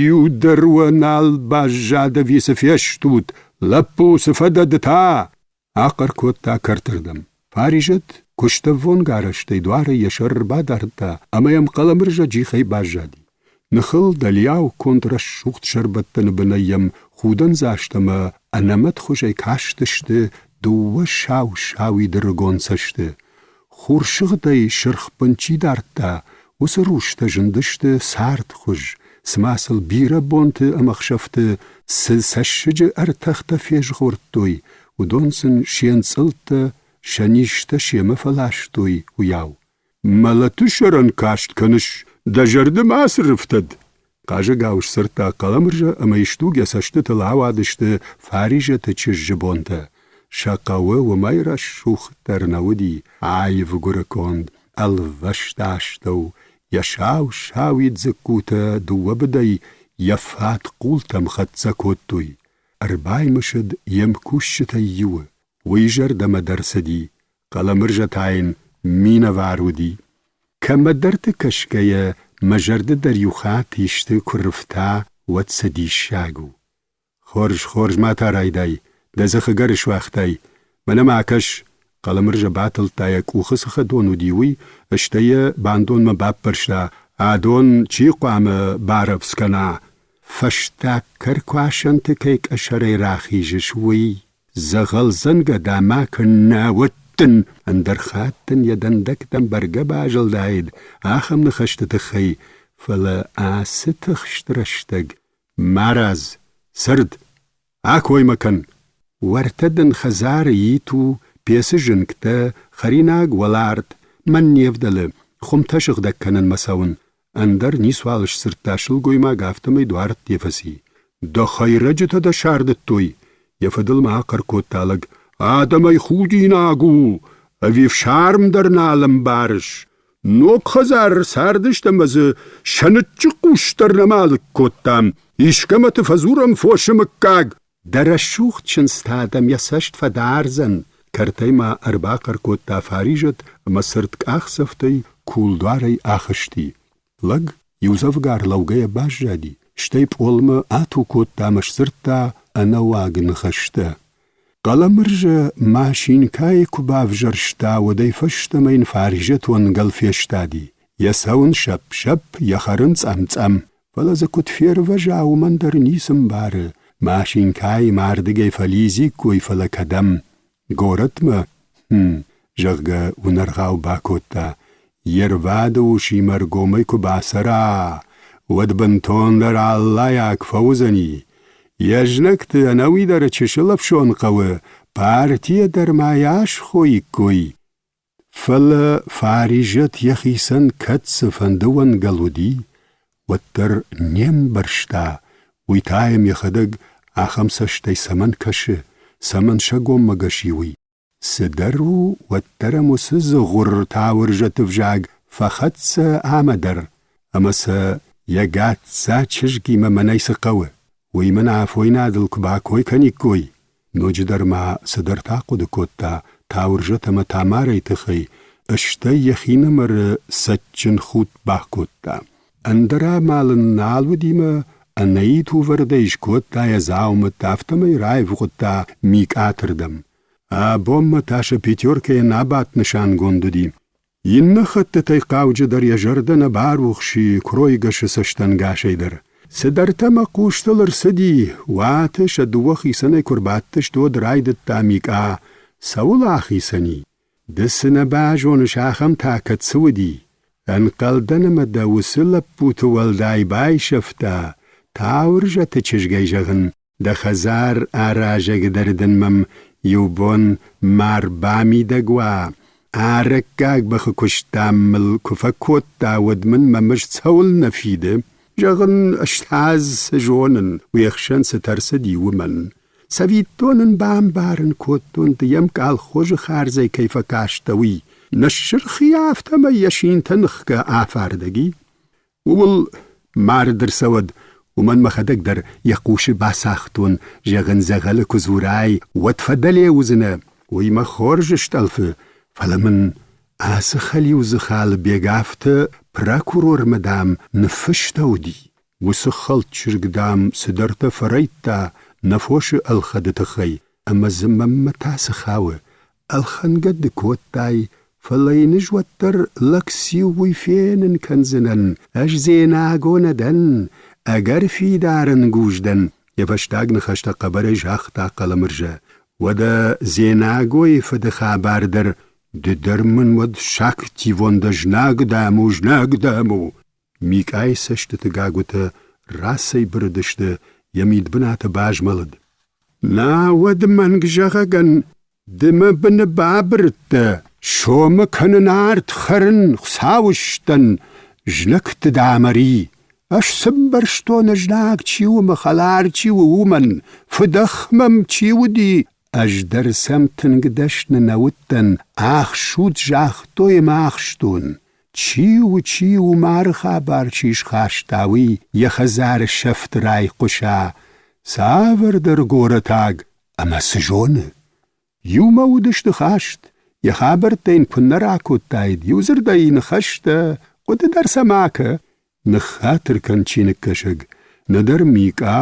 Speaker 1: Иу дӕр уӕ нал баззад ӕви цы фестут? Лӕппу, цы фӕдӕ ды та? Ахъӕр кодта кӕртырдӕм. Фаризӕт куыстӕввонг арӕзтӕй дуары йӕ сӕр ӕрбадардта ӕмӕ йӕм хъӕлӕмырзӕ джихӕй баззади. Ныхыл дӕлиау конд рӕсугъд сӕрбӕттӕны бынӕй йӕм худӕндзаст ӕмӕ ӕнӕмӕтхуызӕй кастысты дыууӕ сау-сауид ӕрыгон цӕсты. Хурсыгъдӕй сырхбын чи дардта, уыцы рустӕ зындысты цардхуыз, цыма сыл бирӕ бонты ӕмӕ ӕхсӕвты цы цӕссыджы ӕртӕхтӕ фезгъордтой, уыдон сын се нцъылдтӕ, сӕ низтӕ семӕ фӕластой, уыйау. Мӕлӕты сӕрӕн каст кӕныс, дӕ зӕрды ма цы рыфтӕд? Хъазӕгау сдзырдта Хъӕлӕмырзӕ ӕмӕ исдуг йӕ цӕстытыл ауадысты Фаризӕты чызджы бонтӕ. Сӕ хъӕуы уымӕй рӕсугъддӕр нӕ уыди аив гуырыконд, ӕлвӕст астӕу, йӕ сау-сауид дзыккутӕ дыууӕ быдӕй йӕ фадхъултӕм хӕццӕ кодтой. Ӕрбаймысыд йе мкусджытӕй иуы, уый зӕрдӕмӕ дӕр цыди, Хъӕлӕмырзӕ та йын минӕвар уыди. Кӕмӕдӕрты кӕсгӕйӕ мӕ зӕрды дӕр иу хатт исты куы рывта, уӕд цы диссаг у. Хорз, хорз ма та райдай, дӕ дзыхы гӕр суагътай. Мӕнӕ ма кӕс, Хъӕлӕмырзӕ батылдта йӕ къухы цы хӕдон уыди, уый, стӕй йӕ бандонмӕ баппӕрста, адон чи хъуамӕ барӕвдз кӕна? Фӕстаг кӕркуасӕнты кӕй къӕсӕрӕй рахизыс, уый. Дзӕгъӕлдзӕнгӕда ма кӕннӕ уӕд дын ӕндӕр хатт ын йӕ дӕндӕгтӕм бӕргӕ базылдаид ахӕм ныхӕсты тыххӕй, фӕлӕ ацы тыхст рӕстӕг марадз, цырд, акой мӕ кӕн. Уӕртӕ дын хӕдзары иту, пецы зынгтӕ, хӕринаг уӕларт, мӕн не вдӕлы, хуымтӕ сыгъдӕг кӕнынмӕ цӕуын. Ӕндӕр ницуал сдзырдта сылгоймаг, афтӕмӕй дуар ӕдде фӕци. Дӕ хӕйрӕджытӕ дӕ сардыдтой! Йӕ фӕдыл ма ахъӕр кодта лӕг. Адӕмӕй худинаг у! Ӕви фсарм дӕр нал ӕмбарыс? Ног хӕдзар цардысты ӕмӕ дзы сӕныччы хъус дӕр нӕма алыг кодтам. Искӕмӕты фӕдзурӕм фосы мыггаг. Дӕ рӕсугъд чындз та дӕм йӕ цӕст фӕдардзӕн, кӕртӕй ма ӕрбахъӕр кодта Фаризӕт ӕмӕ цырд къахдзӕфтӕй кулдуарӕй ахызти. Лӕг иудзӕвгар лӕугӕйӕ баззади, стӕй пъолмӕ ату кодта ӕмӕ сдзырдта ӕнӕуаг ныхӕстӕ. Хъӕлӕмырзӕ машинкӕйы куы бавзӕрста, уӕдӕй фӕстӕмӕ йын Фаризӕт уӕнгӕл фестади. Йӕ цӕуын сӕпп-сӕпп, йӕ хӕрын цъӕм-цъӕм. Фӕлӕ дзы куыд фервӕза, уымӕн дӕр ницы мбары. Машинкӕйы ма ардыгӕй фӕлидзиккой, фӕлӕ кӕдӕм? Горӕтмӕ? Хм, зӕгъгӕ, уынӕргъау бакодта. Йе рвады усимӕ ӕргомӕй куы бацӕра, уӕд бынтондӕр аллайаг фӕуыдзӕни. Йе знӕгты ӕнӕуи дӕр чысыл ӕфсон хъӕуы, партийӕ дӕр ма йӕ асхоиккой. Фӕлӕ Фаризӕт йӕхицӕн кӕд цыфӕнды уӕнгӕл уыди, уӕддӕр не мбӕрста, уый та йӕм йӕхӕдӕг ахӕм цӕстӕй цӕмӕн кӕсы, цӕмӕн сӕгоммӕгӕс и, уый. Цыдӕр у, уӕддӕр ӕм уыцы дзыгъуыр тауырзӕты взаг фӕхӕццӕ амӕ дӕр, ӕмӕ сӕ йӕ гацца чызгимӕ мӕнӕй цы хъӕуы, уый мын афойнадыл куы бакой кӕниккой. Ноджыдӕр ма цыдӕртӕ ахъуыды кодта Тауырзӕт ӕмӕ Тамарӕйы тыххӕй, стӕй йӕхинымӕры цӕджджын худт бакодта. Ӕндӕр амал ын нал уыди мӕ ӕнӕитувӕрдӕй скодта йӕ дзаумӕттӕ, афтӕмӕй раивгъуыдта Микъатырдӕм. Абонмӕ та сӕ пятеркӕйӕн абадт нысангонд уыди. Иннӕ хӕттытӕй хъауджыдӕр йӕ зӕрдӕ нӕ барухс и куыройгӕсы цӕстӕнгасӕй дӕр. Цыдӕртӕ мӕ хъустыл ӕрцыди, уаты сӕ дыууӕ хицӕнӕй куы рбадтысты, уӕд райдыдта Микъа. Цӕуыл ахицӕн и? Ды цы нӕ базоныс, ахӕмтӕ кӕд цы уыди? Ӕнхъӕлдӕн ӕмӕ дӕ уыцы лӕппуты уӕлдай байсӕфта, Тауырзӕты чызгӕй зӕгъын, Дӕ хӕдзар аразӕг дӕр дын мӕм иу бон ма рбамидӕг уа. Арӕггаг бӕхы куыст, дам, мыл куы фӕкодта, уӕд мын мӕ мызд цӕуылнӕ фиды? Зӕгъын, ӕз та цы зонын, уе хсӕн цытӕ рцыди, уымӕн. Цӕвиттон ын бамбарын кодтон, ды йӕм колхозы хардзӕй кӕй фӕкастӕ, уый. Ныссырх и, афтӕмӕй йӕ синтӕ ныхгӕ афардӕг и. Ууыл мард ӕрцӕуӕд, уымӕн мӕхӕдӕг дӕр йӕ хъусы бацагътон, зӕгъын, дзӕгъӕлы куы дзурай, уӕд фӕдӕле уыдзынӕ. Уый мӕ хорз стъӕлфы, фӕлӕ мын ацы хӕлиудзых Алыбег афтӕ прокурормӕ, дам, ныффыстӕуыди. Уыцы хӕлд чызг, дам, цыдӕртӕ фӕрӕйдта нӕ фосы ӕлхӕды тыххӕй, ӕмӕ дзы мӕнмӕ та цы хауы? Ӕлхӕнгӕ ды кодтай, фӕлӕ йын ӕз уӕддӕр лӕг циу, уый фенын кӕндзынӕн. Ӕз Дзенаго нӕ дӕн, ӕгӕр фидар ӕнгуз дӕн, йӕ фӕстаг ныхӕстӕ хъӕбӕрӕй загъта Хъӕлӕмырзӕ. Уӕдӕ Дзенагойы фыды хабар дӕр ды дӕр мын уӕд сактивон дӕ знаг дам у, знаг дам у. Микъайы цӕстыты гагуытӕ рацӕйбырыдысты, йӕ мидбынаты базмӕлыд. Науӕд мӕнг зӕгъӕгӕн ды мӕ быны бабырыдтӕ, сомы кӕнын ард хӕрын, Хуыцауыстӕн, знӕгты дам ӕри. Ӕз цы мбӕрстон, знаг чи у мӕ хӕлар чи у, уымӕн, фыдӕх мӕм чи уыди, ӕз дӕр сӕм тынг дӕсны нӕ уыдтӕн, ӕхсут загътой ӕмӕ ӕхстон. Чи у, чи у, мары хабар чи схаста, уый йӕ хӕдзары сӕфт райхъуыса, цавӕрдӕр горӕтаг ӕмӕ цы зоны? Иумӕ уыдысты хаст, йӕ хабӕрттӕ йын куыннӕ ракодтаид, иудзырдӕй ныхӕстӕ, хъуыды дӕр сӕ ма кӕ. Ныххатыр кӕн чиныгкӕсӕг, нӕдӕр Микъа,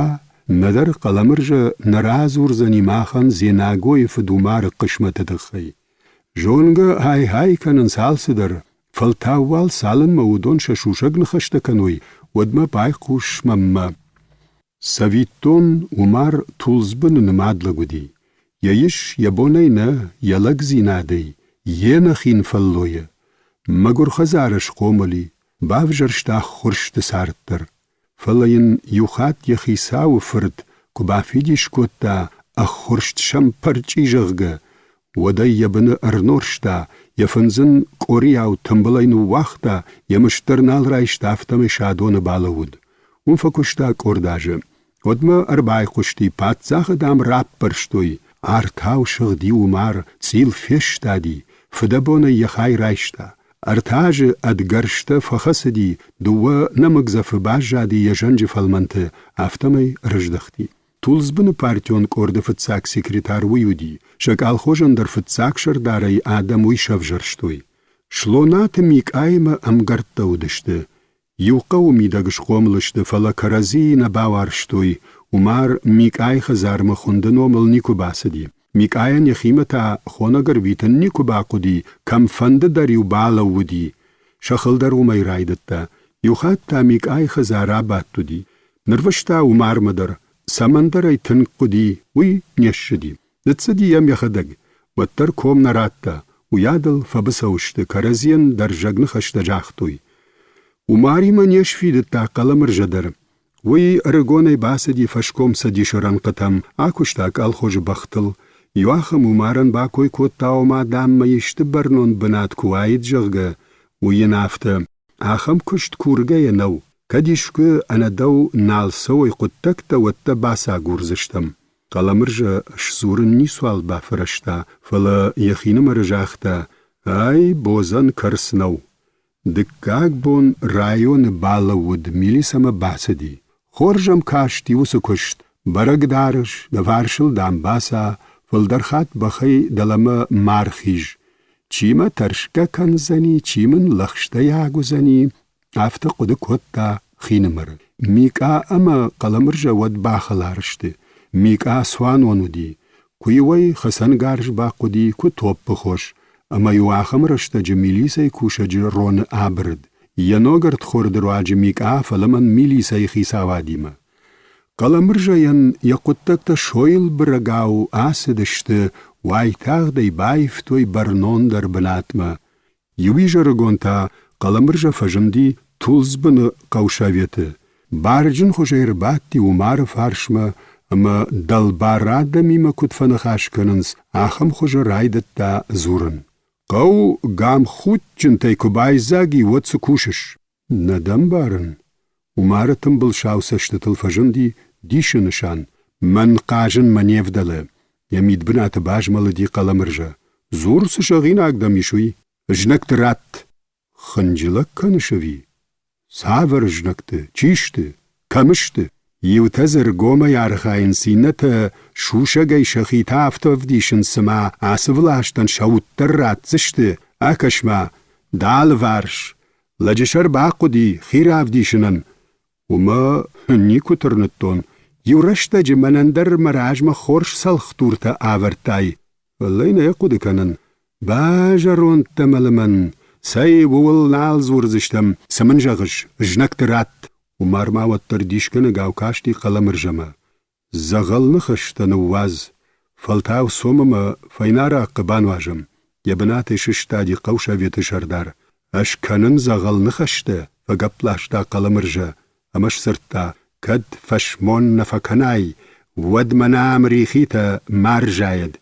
Speaker 1: нӕдӕр Хъӕлӕмырзӕ нӕ радзурдзӕни махӕн Дзенагойы фыд Умары хъысмӕты тыххӕй. Зонгӕ ай-гьай кӕнынц алцыдӕр, фӕлтау уал цалынмӕ уыдон сӕ сусӕг ныхӕстӕ кӕной, уӕдмӕ байхъус мӕнмӕ. Цӕвиттон, Умар Тулдзбыны нымад лӕг уыди. Йӕ ис йӕ бонӕй нӕ, йӕ лӕгдзинадӕй, йе нӕхин фӕллойӕ. Мӕгуыр хӕдзары схъомыл и, бавзӕрста ӕххуырсты цард дӕр. Фӕлӕ йын иухатт йӕ хицауы фырт куы бафидис кодта, ӕххуырст сӕм пӕрчъи, зӕгъгӕ, уӕд ӕй йӕ быны ӕрнорста, йӕ фындз ын къориау тымбылӕй ныууагъта, йӕ мыст дӕр нал райста, афтӕмӕй Садоны балӕууыд. Уым фӕкуыста къорд азы. Уӕдмӕ ӕрбайхъуысти, паддзахы, дам, раппӕрстой, артау сыгъди Умар, цъил фестади, фыдӕбонӕй йӕ хай райста. Ӕртӕ азы ӕд гӕрзтӕ фӕхӕцыди, дыууӕ нӕмыгдзӕфы баззади йӕ зӕнджы фӕлмӕнты, афтӕмӕй рыздӕхти. Тулдзбыны партион къорды фыццаг секретарь уый уыди, сӕ колхозӕн дӕр фыццаг сӕрдарӕй адӕм уый сӕвзӕрстой. Слонаты Микъаимӕ ӕмгӕрттӕ уыдысты. Иу хъӕуы мидӕг схъомыл сты, фӕлӕ кӕрӕдзийы нӕ бауарзтой. Умар Микъайы хӕдзармӕ хуынды номыл никуы бацыди. Микъайӕн йӕхимӕ та хонӕг ӕрвитын никуы бахъуыди, кӕмфӕнды дӕр-иу балӕууыди. Сӕ хыл дӕр уымӕй райдыдта. Иухатт та Микъайы хӕдзар абадт уыди. Нырвыста Умармӕ дӕр. Цӕмӕндӕр ӕй тынг хъуыди, уый не ссыди. Ныццыди йӕм йӕхӕдӕг. Уӕддӕр ком нӕ радта. Уыйадыл фӕбыцӕу сты, кӕрӕдзийӕн дӕрзӕг ныхӕстӕ загътой. Умаримӕ не сфидыдта Хъӕлӕмырзӕ дӕр. Уый ӕрыгонӕй бацыди фӕскомцӕдисы рӕнхъытӕм, акуыста колхозы бӕхтыл. Иуахӕм Умарӕн бакой кодта, ома, дам мӕ исты бӕрнон бынат куы уаид, зӕгъгӕ. Уый йын афтӕ: Ахӕм куыст кургӕйӕ нӕу. Кӕд искуы ӕнӕ дӕу нал цӕуой хъуыддӕгтӕ, уӕд дӕ бацагурдзыстӕм. Хъӕлӕмырзӕ сдзурын ницуал бафӕрӕзта, фӕлӕ йӕхинымӕры загъта: Ай бодзӕн кӕрц нӕу. Дыккаг бон районы балӕууыд, милицӕмӕ бацыди. Хорз ӕм касти уыцы куыст, бӕрӕг дарыс, дӕ фарсыл дамбаца, фылдӕр хатт бӕхӕй дӕлӕмӕ ма рхиз. Чи мӕ тӕрсгӕ кӕндзӕни, чи мын лӕгъстӕйаг уыдзӕни, Афтӕ хъуыды кодта хинымӕры. Микъа ӕмӕ Хъӕлӕмырзӕ уӕд бахӕлар сты. Микъа цуанон уыди. Куы-иу ӕй хӕцӕнгарз бахъуыди, куы топпыхос. Ӕмӕ-иу ахӕм рӕстӕджы милицӕйы кусӕджы роны абырыд. Йӕ ног ӕрдхорды руаджы Микъа фӕлымӕн милицӕйы хицауадимӕ. Хъӕлӕмырзӕйӕн йӕ хъуыддӕгтӕ сойыл бырӕгау ацыдысты, уайтагъд ӕй баивтой бӕрнондӕр бынатмӕ. Иу изӕрыгон та Хъӕлӕмырзӕ фӕзынди Тулдзбыны хъӕусоветы. Барджынхуызӕй ӕрбадти Умары фарсмӕ ӕмӕ дӕлбар адӕмимӕ куыд фӕныхас кӕнынц, ахӕм хуызы райдыдта дзурын. Хъӕу гамхудджынтӕй куы байдзаг и, уӕд цы кусыс? Нӕ дӕ мбарын? Умары тымбыл сау цӕстытыл фӕзынди дисы нысан. Мӕн хъазынмӕ не вдӕлы. Йӕ мидбынаты базмӕлыди Хъӕлӕмырзӕ. Дзур, цы зӕгъинаг дӕм ис, уый. Знӕгты ратт. Хынджылӕг кӕныс ӕви? Цавӕр знӕгты? Чи сты? Кӕм сты? Иутӕ дзы ргомӕй архайынц, иннӕтӕ сусӕгӕй сӕхи та афтӕ ӕвдисынц, цыма ацы властӕн сӕ уддӕр ратдзысты. Акӕс-ма, дӕ алыварс, Лӕджы сӕр бахъуыди хи равдисынӕн. Уымӕ никуы тырныдтон. Иу рӕстӕджы мӕнӕн дӕр мӕ размӕ хорз цӕлхдуртӕ ӕвӕрдтай. Фӕлӕ йын ӕй хъуыды кӕнын. Базӕронд дӕ, мӕ лымӕн. Цӕй, ууыл нал дзурдзыстӕм. Цы мын зӕгъыс, знӕгты ратт. Умар ма уӕддӕр дисгӕнӕгау касти Хъӕлӕмырзӕмӕ. Дзӕгъӕл ныхӕстӕ ныууадз, фӕлтау цом ӕмӕ фӕйнӕ арахъхъы бануазӕм, йӕ бынатӕй сыстади хъӕусоветы сӕрдар. Ӕз кӕнын дзӕгъӕл ныхӕстӕ, фӕгӕпп ласта Хъӕлӕмырзӕ ӕмӕ сдзырдта, кӕд фӕсмон нӕ фӕкӕнай, уӕд мӕнӕ ам рихитӕ ма рзайӕд.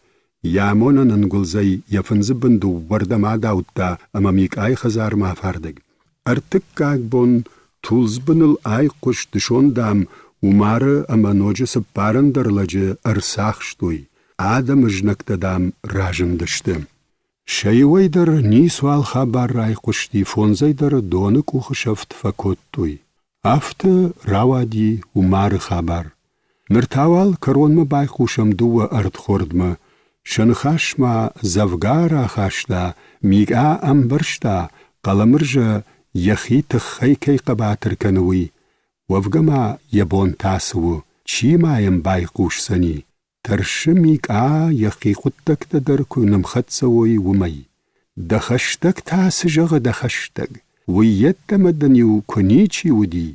Speaker 1: Йӕ амонӕн ӕнгуылдзӕй йӕ фындзы бын дыууӕрдӕм адаудта ӕмӕ Микъайы хӕдзармӕ афардӕг. Ӕртыккаг бон Тулдзбыныл айхъуыст, дысон, дам, Умары ӕмӕ ноджы цыппар ӕндӕр лӕджы ӕрцахстой, адӕмы знӕгтӕ, дам, разындысты. Сӕ иуӕй дӕр ницуал хабар райхъуысти, фондзӕй дӕр доны къухы сӕфт фӕкодтой. Афтӕ рауади Умары хабар. Ныр та уал кӕронмӕ байхъусӕм дыууӕ ӕрдхордмӕ. Сӕ ныхас ма дзӕвгар ахаста, Микъа ӕмбӕрста, Хъӕлӕмырзӕ йӕхи тыххӕй кӕй хъӕбатыр кӕны, уый. Уӕвгӕ ма йӕ бон та цы у, чи ма йӕм байхъусдзӕни? Тӕрсы Микъа, йӕхи хъуыддӕгтӕ дӕр куы нымхӕццӕ уой, уымӕй. Дӕ хӕстӕг та цы зӕгъы дӕ хӕстӕг? Уый йеддӕмӕ дын-иу куы ничи уыди.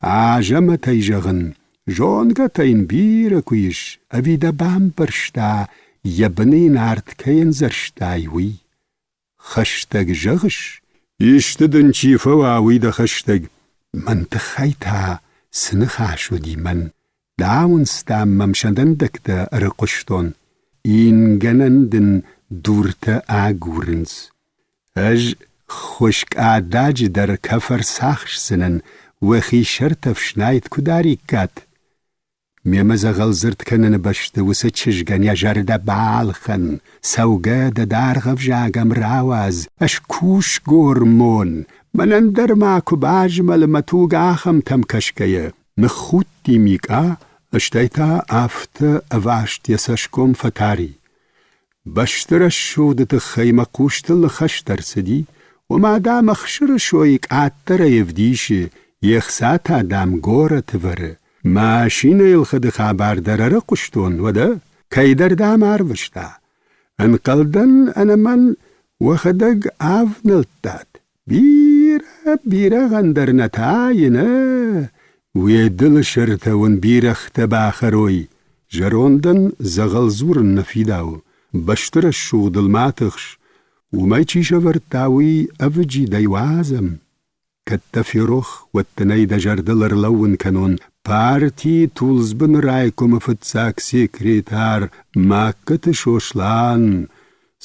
Speaker 1: Азӕмӕтӕй зӕгъын, зонгӕтӕ йын бирӕ куы ис, ӕви дӕ бамбӕрста, йӕ быны йын арт кӕй ӕндзӕрстай, уый? Хӕстӕг зӕгъыс? Исты дын чи фӕуа, уый дӕ хӕстӕг. Мӕн тыххӕй та цы ныхас уыди мӕн? Дауынц, дам, мӕм сӕ дӕндӕгтӕ ӕрыхъуыстон. Ингӕнӕн дын дуртӕ агурынц. Ӕз хуыскъ ададжы дӕр кӕф ӕрцахсдзынӕн, уӕхи сӕртӕ ӕфснайд куы дариккат. Мемӕ дзӕгъӕлдзырд кӕныны бӕсты уыцы чызгӕн йӕ зӕрдӕ балхӕн, цӕугӕ дӕ даргъ ӕвзаг ӕм рауадз, ӕскус гормон, мӕнӕн дӕр ма куы базмӕлы мӕ туг ахӕмтӕм кӕсгӕйӕ. Ныххудти Микъа, стӕй та афтӕ ӕваст йӕ цӕсгом фӕтари. Бӕстырӕсугъды тыххӕй мӕ хъустыл ныхӕстӕ ӕрцыди, ома, дам, ӕхсыры сой къаддӕрӕй ӕвдисы, йе хца та, дам, горӕты вӕры. Машинӕйыл хыды хабар дӕр ӕрыхъуыстон, уӕдӕ, кӕйдӕр, дам, арвыста. Ӕнхъӕлдӕн, ӕнӕ мӕн уӕхӕдӕг авнӕлдтат. Бирӕ бирӕгъӕн дӕр нӕ тайы, нӕ! Уе дылы сӕртӕ уын бирӕгътӕ бахӕрой. Зӕрондӕн дзӕгъӕл дзурын нӕ фидауы, бӕстырӕсугъдыл ма тыхс. Уымӕй чи сӕвӕрдта, уый ӕвджидӕй уадзӕм. Кӕд дӕ ферох, уӕд дын ӕй дӕ зӕрдыл ӕрлӕууын кӕнон. Партийы Тулдзбыны райкомы фыццаг секретарь Магкаты Сослан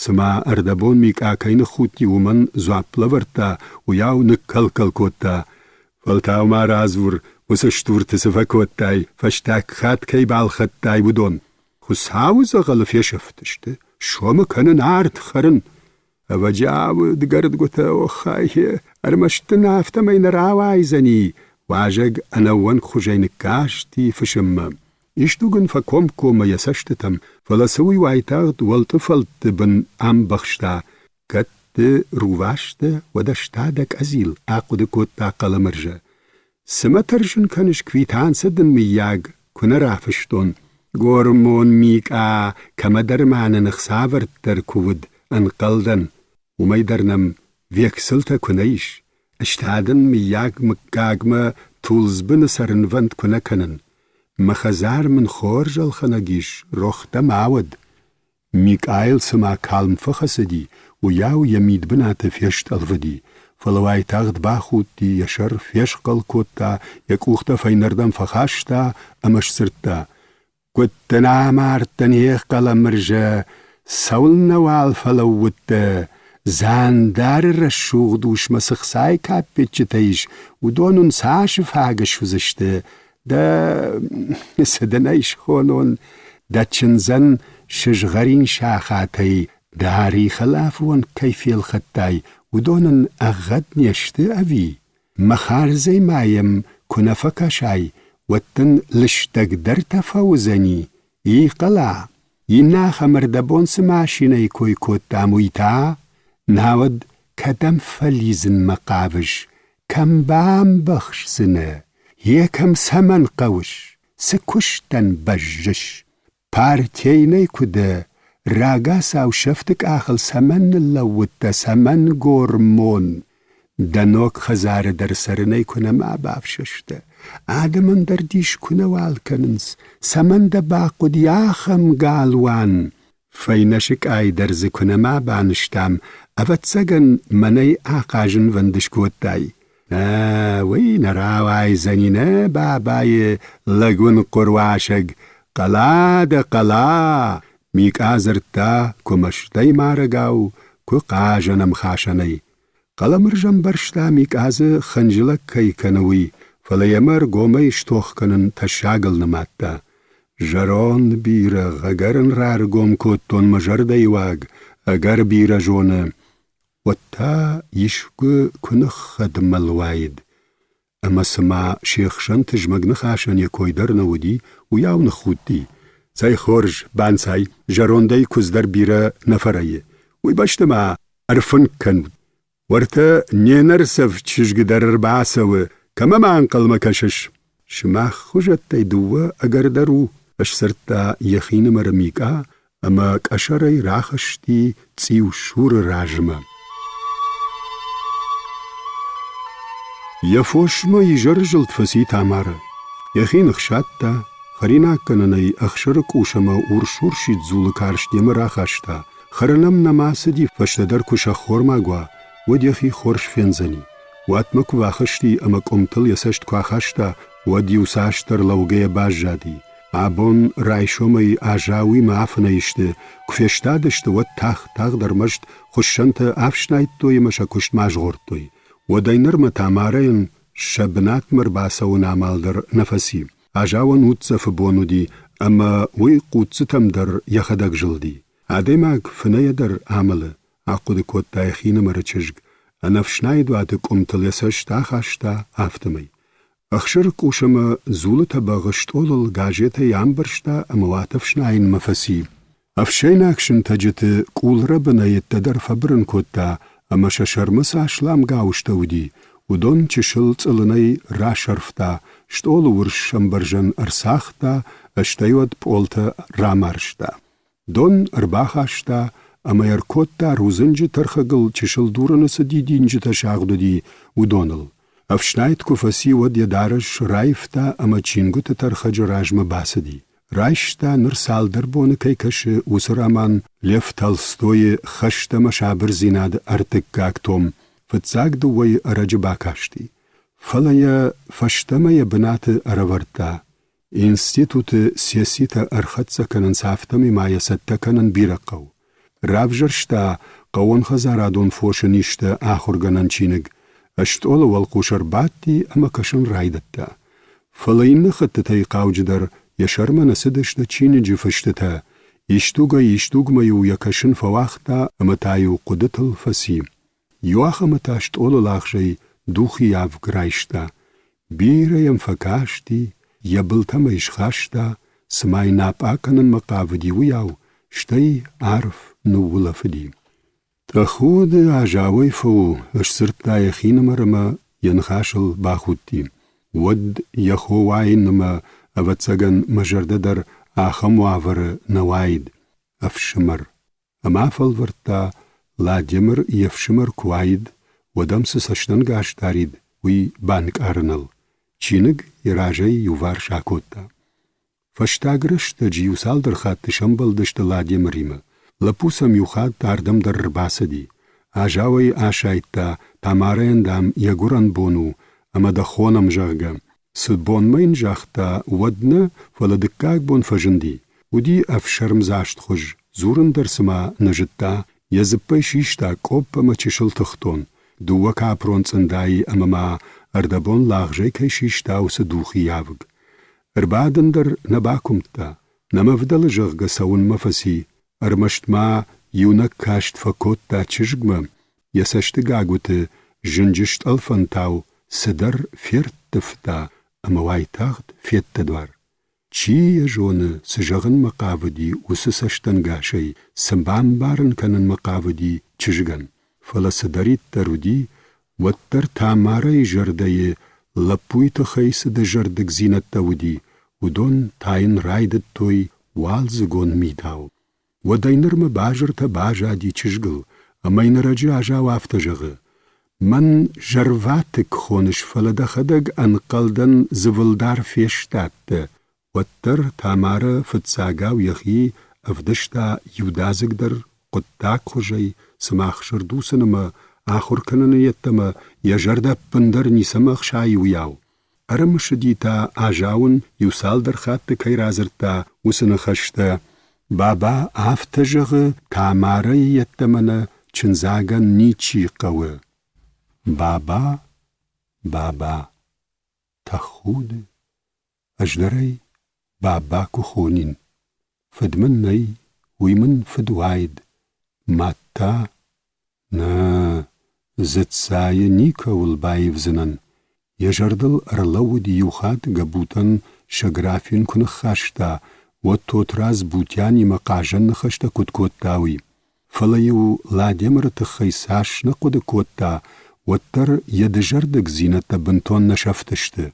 Speaker 1: Цыма ӕрдӕбон Микъа кӕй ныххудти, уымӕн дзуапп лӕвӕрдта, уыйау ныккӕл-кӕл кодта. Фӕлтау ма радзур, уыцы стурты цы фӕкодтай, фӕстаг хатт кӕй балхӕдтай, уыдон. Хуыцауы дзӕгъӕлы фесӕфтысты, сомы кӕнын ард хӕрын. Ӕвӕджиауы дгӕрдгуытӕ, оххай, ӕрмӕст дын афтӕмӕй нӕ рауайдзӕни, уазӕг ӕнӕууӕнкхуызӕй ныккасти фысыммӕ. Исдуг ын фӕкомкоммӕ йӕ цӕстытӕм, фӕлӕ цы уый уайтагъд уӕлтъыфӕлтты бын амбӕхста. Кӕд ды рувас дӕ, уӕд ӕз та дӕ къӕдзил, ахъуыды кодта Хъӕлӕмырзӕ. Цы мӕ тӕрсын кӕныс, квитанцӕ дын, мыййаг, куы нӕ рафыстон. Гормон Микъа, кӕмӕдӕр ма нын ӕхцавӕрд дӕр куы уыд, ӕнхъӕлдӕн. Уымӕй дӕр нӕм вексылтӕ куы нӕ ис. Ӕз та дын, мыййаг, мыггагмӕ тулдзбыны цӕрынвӕнд куы нӕ кӕнын. Мӕ хӕдзар мын хорз ӕлхӕнӕг ис, рох дӕ ма уӕд. Микъайыл цыма калм фӕхӕцыди, уыйау йӕ мидбынаты фестъӕлфыди, фӕлӕ уайтагъд бахудти, йӕ сӕр фесхъӕл кодта, йӕ къухтӕ фӕйнӕрдӕм фӕхаста ӕмӕ сдзырдта: Куыд дын амардтӕн, ех, Хъӕлӕмырзӕ, цӕуылнӕуал фӕлӕууыдтӕ? Дзандары рӕсугъд усмӕ цы хцайы капеччытӕ ис, уыдон уын цасы фаг суыдзысты? Дӕ, цы дын ӕй схонон, дӕ чындзӕн сызгъӕрин сахатӕй дари хӕлафы онг кӕй фелхӕдтай, уыдон ын ӕгъгъӕд не сты ӕви? Мӕ хардзӕй ма йӕм куы нӕ фӕкӕсай, уӕд дын лыстӕгдӕртӕ фӕуыдзӕни, и, хъала? Иннӕ ахӕм ӕрдӕбон цы машинӕйы кой кодтам, уый та? Науӕд кӕдӕм фӕлидзынмӕ хъавыс, кӕм бамбӕхсдзынӕ, йе кӕм цӕмӕн хъӕуыс, цы куыстӕн бӕззыс? Партийнӕй куы дӕ, рагацау сӕфты къахыл цӕмӕн ныллӕууыдтӕ, цӕмӕн гормон? Дӕ ног хӕдзары дӕр цӕрынӕй куы нӕма бафсӕстӕ, адӕмӕн дӕр дис куы нӕуал кӕнынц, цӕмӕн дӕ бахъуыди ахӕм галуан? Фӕйнӕ сыкъайы дӕр дзы куы нӕма банызтам, ӕвӕццӕгӕн, мӕнӕй ахъазынвӕнд скодтай. Нӕ, уый нӕ рауайдзӕни нӕ бабайы лӕгуын хъуыруасӕг, хъала дӕ хъала! Микъа дзырдта, куы мӕстӕй марӕгау, куы хъазӕнӕмхасӕнӕй. Хъӕлӕмырз ӕмбӕрста, Микъа дзы хынджылӕг кӕй кӕны, уый, фӕлӕ йемӕ ӕргомӕй стох кӕнын тӕссагыл нымадта. Зӕронд бирӕгъ, ӕгӕр ын раргом кодтон мӕ зӕрдӕйы уаг, ӕгӕр бирӕ зоны, уӕд та искуы куы ныххӕдмӕл уаид. Ӕмӕ цыма се хсӕн тызмӕг ныхасӕн йӕ кой дӕр нӕ уыди, уыйау ныххудти. Цӕй хорз, банцай, зӕрондӕй куыдз дӕр бирӕ нӕ фӕрӕйы. Уый бӕсты ма ӕрфынк кӕнут. Уӕртӕ не нӕрцӕф чызг дӕр ӕрбацӕуы, кӕмӕ ма ӕнхъӕлмӕ кӕсыс? Сымах хуызӕттӕй дыууӕ ӕгӕрдӕр у, сдзырдта йӕхинымӕры Микъа ӕмӕ къӕсӕрӕй рахызти цъиусуры размӕ. Йӕ фосмӕ изӕры зылд фӕци Тамарӕ. Йӕхи ныхсадта, хӕринаггӕнӕнӕй ӕхсыры къус ӕмӕ урс-урсид дзулы карст йемӕ рахаста. Хӕрын ӕм нӕма цыди, фӕстӕдӕр куы сӕххормаг уа, уӕд йӕхи хорз фендзӕни. Уатмӕ куы бахызти ӕмӕ къуымтыл йӕ цӕст куы ахаста, уӕд иуцасдӕр лӕугӕйӕ баззади. Абон райсомӕй Азауимӕ афынӕй сты, куы фестадысты, уӕд тагъд-тагъд ӕрмӕст хуыссӕнтӕ ӕфснайдтой ӕмӕ сӕ куыстмӕ азгъордтой. Уӕдӕй нырмӕ Тамарӕйӕн сӕ бынатмӕ ӕрбацӕуын амал дӕр нӕ фӕци. Азауӕн уддзӕфы бон уыди, ӕмӕ уый хъуццытӕм дӕр йӕхӕдӕг зылди. Адӕймаг фынӕйӕ дӕр амӕлы, ахъуыды кодта йӕхинымӕры чызг, ӕнӕфснайд уаты къуымтыл йӕ цӕст ахаста, афтӕмӕй. Ӕхсыры къус ӕмӕ дзулы тӕбӕгъы стъолыл газетӕй амбӕрзта ӕмӕ уат ӕфснайынмӕ фӕци. Ӕфсӕйнаг сынтӕджыты къулрӕбынӕй ӕддӕдӕр фӕбырын кодта ӕмӕ сӕ сӕрмӕ цы аслам гауызтӕ уыди, уыдон чысыл цъылынӕй расӕрфта, стъолы урс ӕмбӕрзӕн ӕрцагъта, стӕй уӕд пъолтӕ рамарзта. Дон ӕрбахаста ӕмӕ ӕркодта рудзынджы тӕрхӕгыл чысыл дурыны цы дидинджытӕ сагъд уыди, уыдоныл. Ӕфснайд куы фӕци, уӕд йӕ дарӕс раивта ӕмӕ чингуыты тӕрхӕджы размӕ бацыди. Райста, ныр цалдӕр боны кӕй кӕсы, уыцы роман Лев Толстойы «Хӕст ӕмӕ сабырдзинады» ӕртыккаг том, фыццаг дыууӕйы ӕрӕджы бакасти. Фӕлӕ йӕ фӕстӕмӕ йӕ бынаты ӕрӕвӕрдта. Институты сесситӕ ӕрхӕццӕ кӕнынц, афтӕмӕй ма йӕ цӕттӕ кӕнын бирӕ хъӕуы. Равзӕрста хъӕууонхӕдзарадон фосы низты ахуыргӕнӕн чиныг, стъолы уӕлхъус ӕрбадти ӕмӕ кӕсын райдыдта. Фӕлӕ иннӕ хӕттытӕй хъауджыдӕр йӕ сӕрмӕ нӕ цыдысты чиныджы фыстытӕ, исдугӕй-исдугмӕ-иу йӕ кӕсын фӕуагъта ӕмӕ та-иу хъуыдытыл фӕци. Иуахӕмы та стъолы лагъзӕй духи авг райста. Бирӕ йӕм фӕкасти, йӕ былтӕм ӕй схаста, цыма йын апъа кӕнынмӕ хъавыди, уыйау, стӕй арф ныуулӕфыди. Тӕхуды, Азауӕй фӕу, сдзырдта йӕхинымӕр ӕмӕ йӕ ныхасыл бахудти. Уӕд йӕ хо уаин ӕмӕ, ӕвӕццӕгӕн, мӕ зӕрдӕ дӕр ахӕм уавӕры нӕ уаид, ӕфсымӕр. Ӕмӕ афӕлвӕрдта, Ладемыр йе фсымӕр куы уаид, уӕд ӕм цы цӕстӕнгас дарид, уый банкъарыныл. Чиныг йӕ разӕй иуварс акодта. Фӕстаг рӕстӕджы иу-цалдӕр хатты сӕмбӕлдысты Ладемыримӕ. Лӕппу сӕм иу хатт ардӕм дӕр ӕрбацыди. Азау ӕй асайдта, Тамарӕйӕн, дам, йӕ гуырӕн бон у, ӕмӕ дӕ хонӕм, зӕгъгӕ. Цы бонмӕ йын загъта, уӕд нӕ, фӕлӕ дыккаг бон фӕзынди. Уыди ӕфсӕрмдзастхуыз, дзурын дӕр цыма нӕ зыдта, йӕ дзыппӕй систа къопп ӕмӕ чысыл тыхтон, дыууӕ капрон цъындайы ӕмӕ ма ӕрдӕбон лагъзӕй кӕй систа, уыцы духи авг. Ӕрбадын дӕр нӕ бакуымдта, нӕ мӕ ӕвдӕлы, зӕгъгӕ, цӕуынмӕ фӕци, ӕрмӕст ма иунӕг каст фӕкодта чызгмӕ, йӕ цӕсты гагуыты зынджы стъӕлфӕнтау цыдӕр ферттывта ӕмӕ уайтагъд феддӕдуар. Чи йӕ зоны, цы зӕгъынмӕ хъавыди уыцы цӕстӕнгасӕй, цы бамбарын кӕнынмӕ хъавыди чызгӕн. Фӕлӕ цыдӕриддӕр уыди, уӕддӕр Тамарӕйы зӕрдӕйы лӕппуйы тыххӕй цы дызӕрдыгдзинӕдтӕ уыди, уыдон тайын райдыдтой уалдзыгон митау. Уӕдӕй нырмӕ базыртӕ базади чызгыл, ӕмӕ йын ӕрӕджы Азау афтӕ зӕгъы: «Мӕн зӕрватыкк хоныс, фӕлӕ дӕхӕдӕг ӕнхъӕлдӕн дзывылдар фестадтӕ». Уӕддӕр Тамарӕ фыццагау йӕхи ӕвдыста иудадзыгдӕр хъуыддагхуызӕй, цыма ӕхсырдуцын ӕмӕ ахуыр кӕныны йеддӕмӕ йӕ зӕрдӕ ӕппындӕр ницӕмӕ ӕхсайы, уыйау. Ӕрымысыди та Азау ын иу цалдӕр хатты кӕй радзырдта, уыцы ныхӕстӕ: «Баба афтӕ зӕгъы, Тамарӕйы йеддӕмӕ нӕ чындзагӕн ничи хъӕуы». Баба, баба, тӕхуды, ӕз дӕр ӕй баба куы хонин. Фыд мын нӕй, уый мын фыд уаид. Мад та? Нӕ, Дзыццайы никӕуыл баивдзынӕн. Йӕ зӕрдыл ӕрлӕууыди иу хатт Гӕбутӕн сӕ графин куы ныххаста, уӕд Тотрадз Бутианимӕ хъазӕн ныхӕстӕ куыд кодта, уый. Фӕлӕ-иу Ладемыры тыххӕй цас нӕ хъуыды кодта, уӕддӕр йӕ дызӕрдыгдзинӕдтӕ бынтон нӕ сӕфтысты.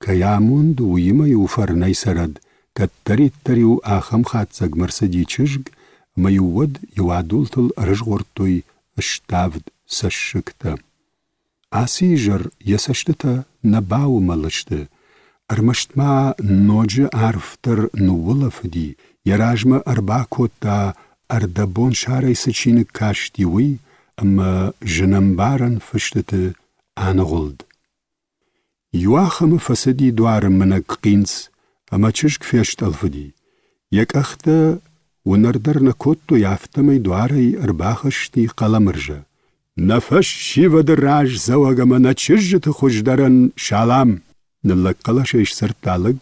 Speaker 1: Кӕй амонд у, уыимӕ-иу фӕрнӕй цӕрӕд, кӕддӕриддӕр-иу ахӕм хатдзӕгмӕ рцыди чызг, ӕмӕ-иу уӕд йӕ уадултыл ӕрызгъордтой ставд цӕссыгтӕ. Ацы изӕр йӕ цӕстытӕ нӕ бауымӕл сты, ӕрмӕст ма ноджы арфдӕр ныуулӕфыди, йӕ размӕ ӕрбакодта, ӕрдӕбонсарӕй цы чиныг касти, уый, ӕмӕ зынӕмбарӕн фыстыты аныгъуылд. Иуахӕмы фӕцыди дуары мынӕг хъинц, ӕмӕ чызг фестъӕлфыди. Йӕ къӕхтӕ уынӕр дӕр нӕ кодтой, афтӕмӕй дуарӕй ӕрбахызти Хъӕлӕмырзӕ. Нӕ фӕсивӕды раздзӕуӕг ӕмӕ нӕ чызджыты хуыздӕрӕн салам! Ныллӕг хъӕлӕсӕй сдзырдта лӕг.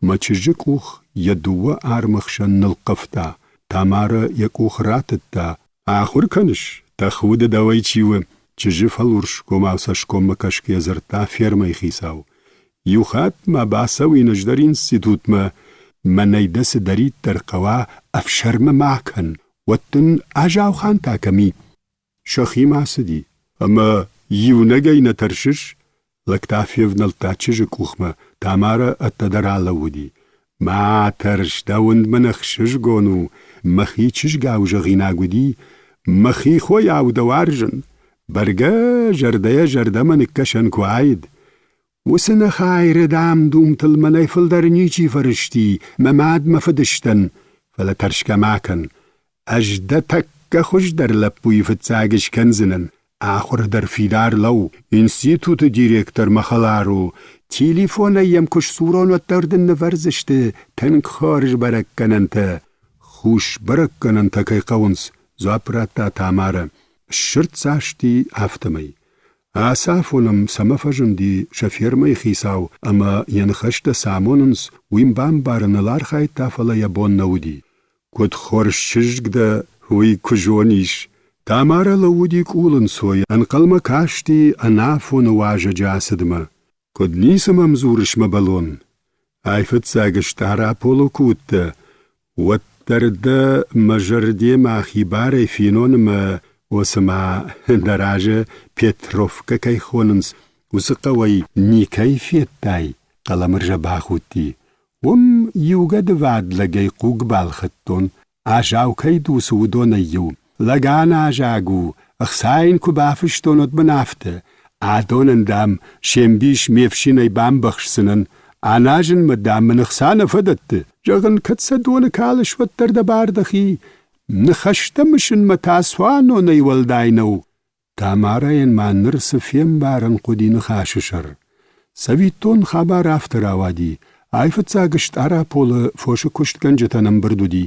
Speaker 1: Мӕ чызджы къух йӕ дыууӕ армы хсӕн нылхъывта. Тамарӕ йӕ къух ратыдта. «Ахуыр кӕныс? Тӕхуды дӕуӕй чи у?» Чызджы фӕлурсгомау цӕсгоммӕ кӕсгӕйӕ дзырдта фермӕйы хицау. «Иу хатт ма бацӕуин ӕз дӕр институтмӕ. Мӕнӕй дӕ цыдӕриддӕр хъӕуа, ӕфсӕрмы ма кӕн. Уӕд дын Азаухан та кӕм и?» Сӕхимӕ ацыди. Ӕмӕ иунӕгӕй нӕ тӕрсыс? Лӕг та февнӕлдта чызджы къухмӕ, Тамарӕ ӕддӕдӕр алӕууыди. Ма тӕрс, дӕ уынд мын ӕхсызгон у, мӕхи чызгау зӕгъинаг уыди, мӕхи хойау дӕ уарзын. Бӕргӕ, зӕрдӕйӕ зӕрдӕмӕ ныккӕсӕн куы аид. Уыцы нӕхайры дам-думтыл мӕнӕй фылдӕр ничи фӕрысти, мӕ мад мӕ фыдыстӕн, фӕлӕ тӕрсгӕ ма кӕн. Ӕз дӕ тӕккӕ хуыздӕр лӕппуйы фыццаг скӕндзынӕн. Ахуыр дӕр фидар лӕуу, институты директор мӕ хӕлар у. Телефонӕй йӕм куы сдзурон, уӕддӕр дын нывӕрдзысты тынг хорз бӕрӕггӕнӕнтӕ. Хус бӕрӕггӕнӕнтӕ кӕй хъӕуынц, дзуапп радта Тамарӕ. Ссырддзасти афтӕмӕй. Ацы афон ӕм цӕмӕ фӕзынди сӕ фермӕйы хицау ӕмӕ йӕ ныхӕстӕ цы амонынц, уый бамбарыныл архайдта, фӕлӕ йӕ бон нӕ уыди. Куыд хорз чызг дӕ, уый куы зонис. Тамарӕ лӕууыди къулынцой, ӕнхъӕлмӕ касти ӕнафоны уазӕджы ацыдмӕ. Куыд ницы мӕм дзурыс, мӕ бӕлон? Айфыццаг Стъараполы куы уыдтӕ, уӕддӕр дӕ мӕ зӕрде мӕ хибарӕй фенон ӕмӕ, о, цыма дӕ разы Петровкӕ кӕй хонынц, уыцы хъӕуӕй никӕй федтай, Хъӕлӕмырзӕ бахудти. Уым иу гӕдывад лӕгӕй хъуг балхӕдтон, Азау кӕй дуцы, уыдонӕй иу. Лӕгӕн азаг у, ӕхца йын куы бафыстон, уӕд мын афтӕ. Адонӕн, дам, се мбис ме фсинӕй бамбӕхсдзынӕн, аназынмӕ, дам, мын ӕхца нӕ фӕдӕтты. Зӕгъын, кӕд сӕ доны калыс, уӕддӕр дӕ бар дӕхи. Ныхӕстӕ мысынмӕ та цуанонӕй уӕлдай нӕу. Тамарӕйӕн ма ныр цы фембарын хъуыди ныхасы сӕр? Цӕвиттон, хабар афтӕ рауади: айфыццаг Стъараполы фосы куыстгӕнджытӕн ӕмбырд уыди,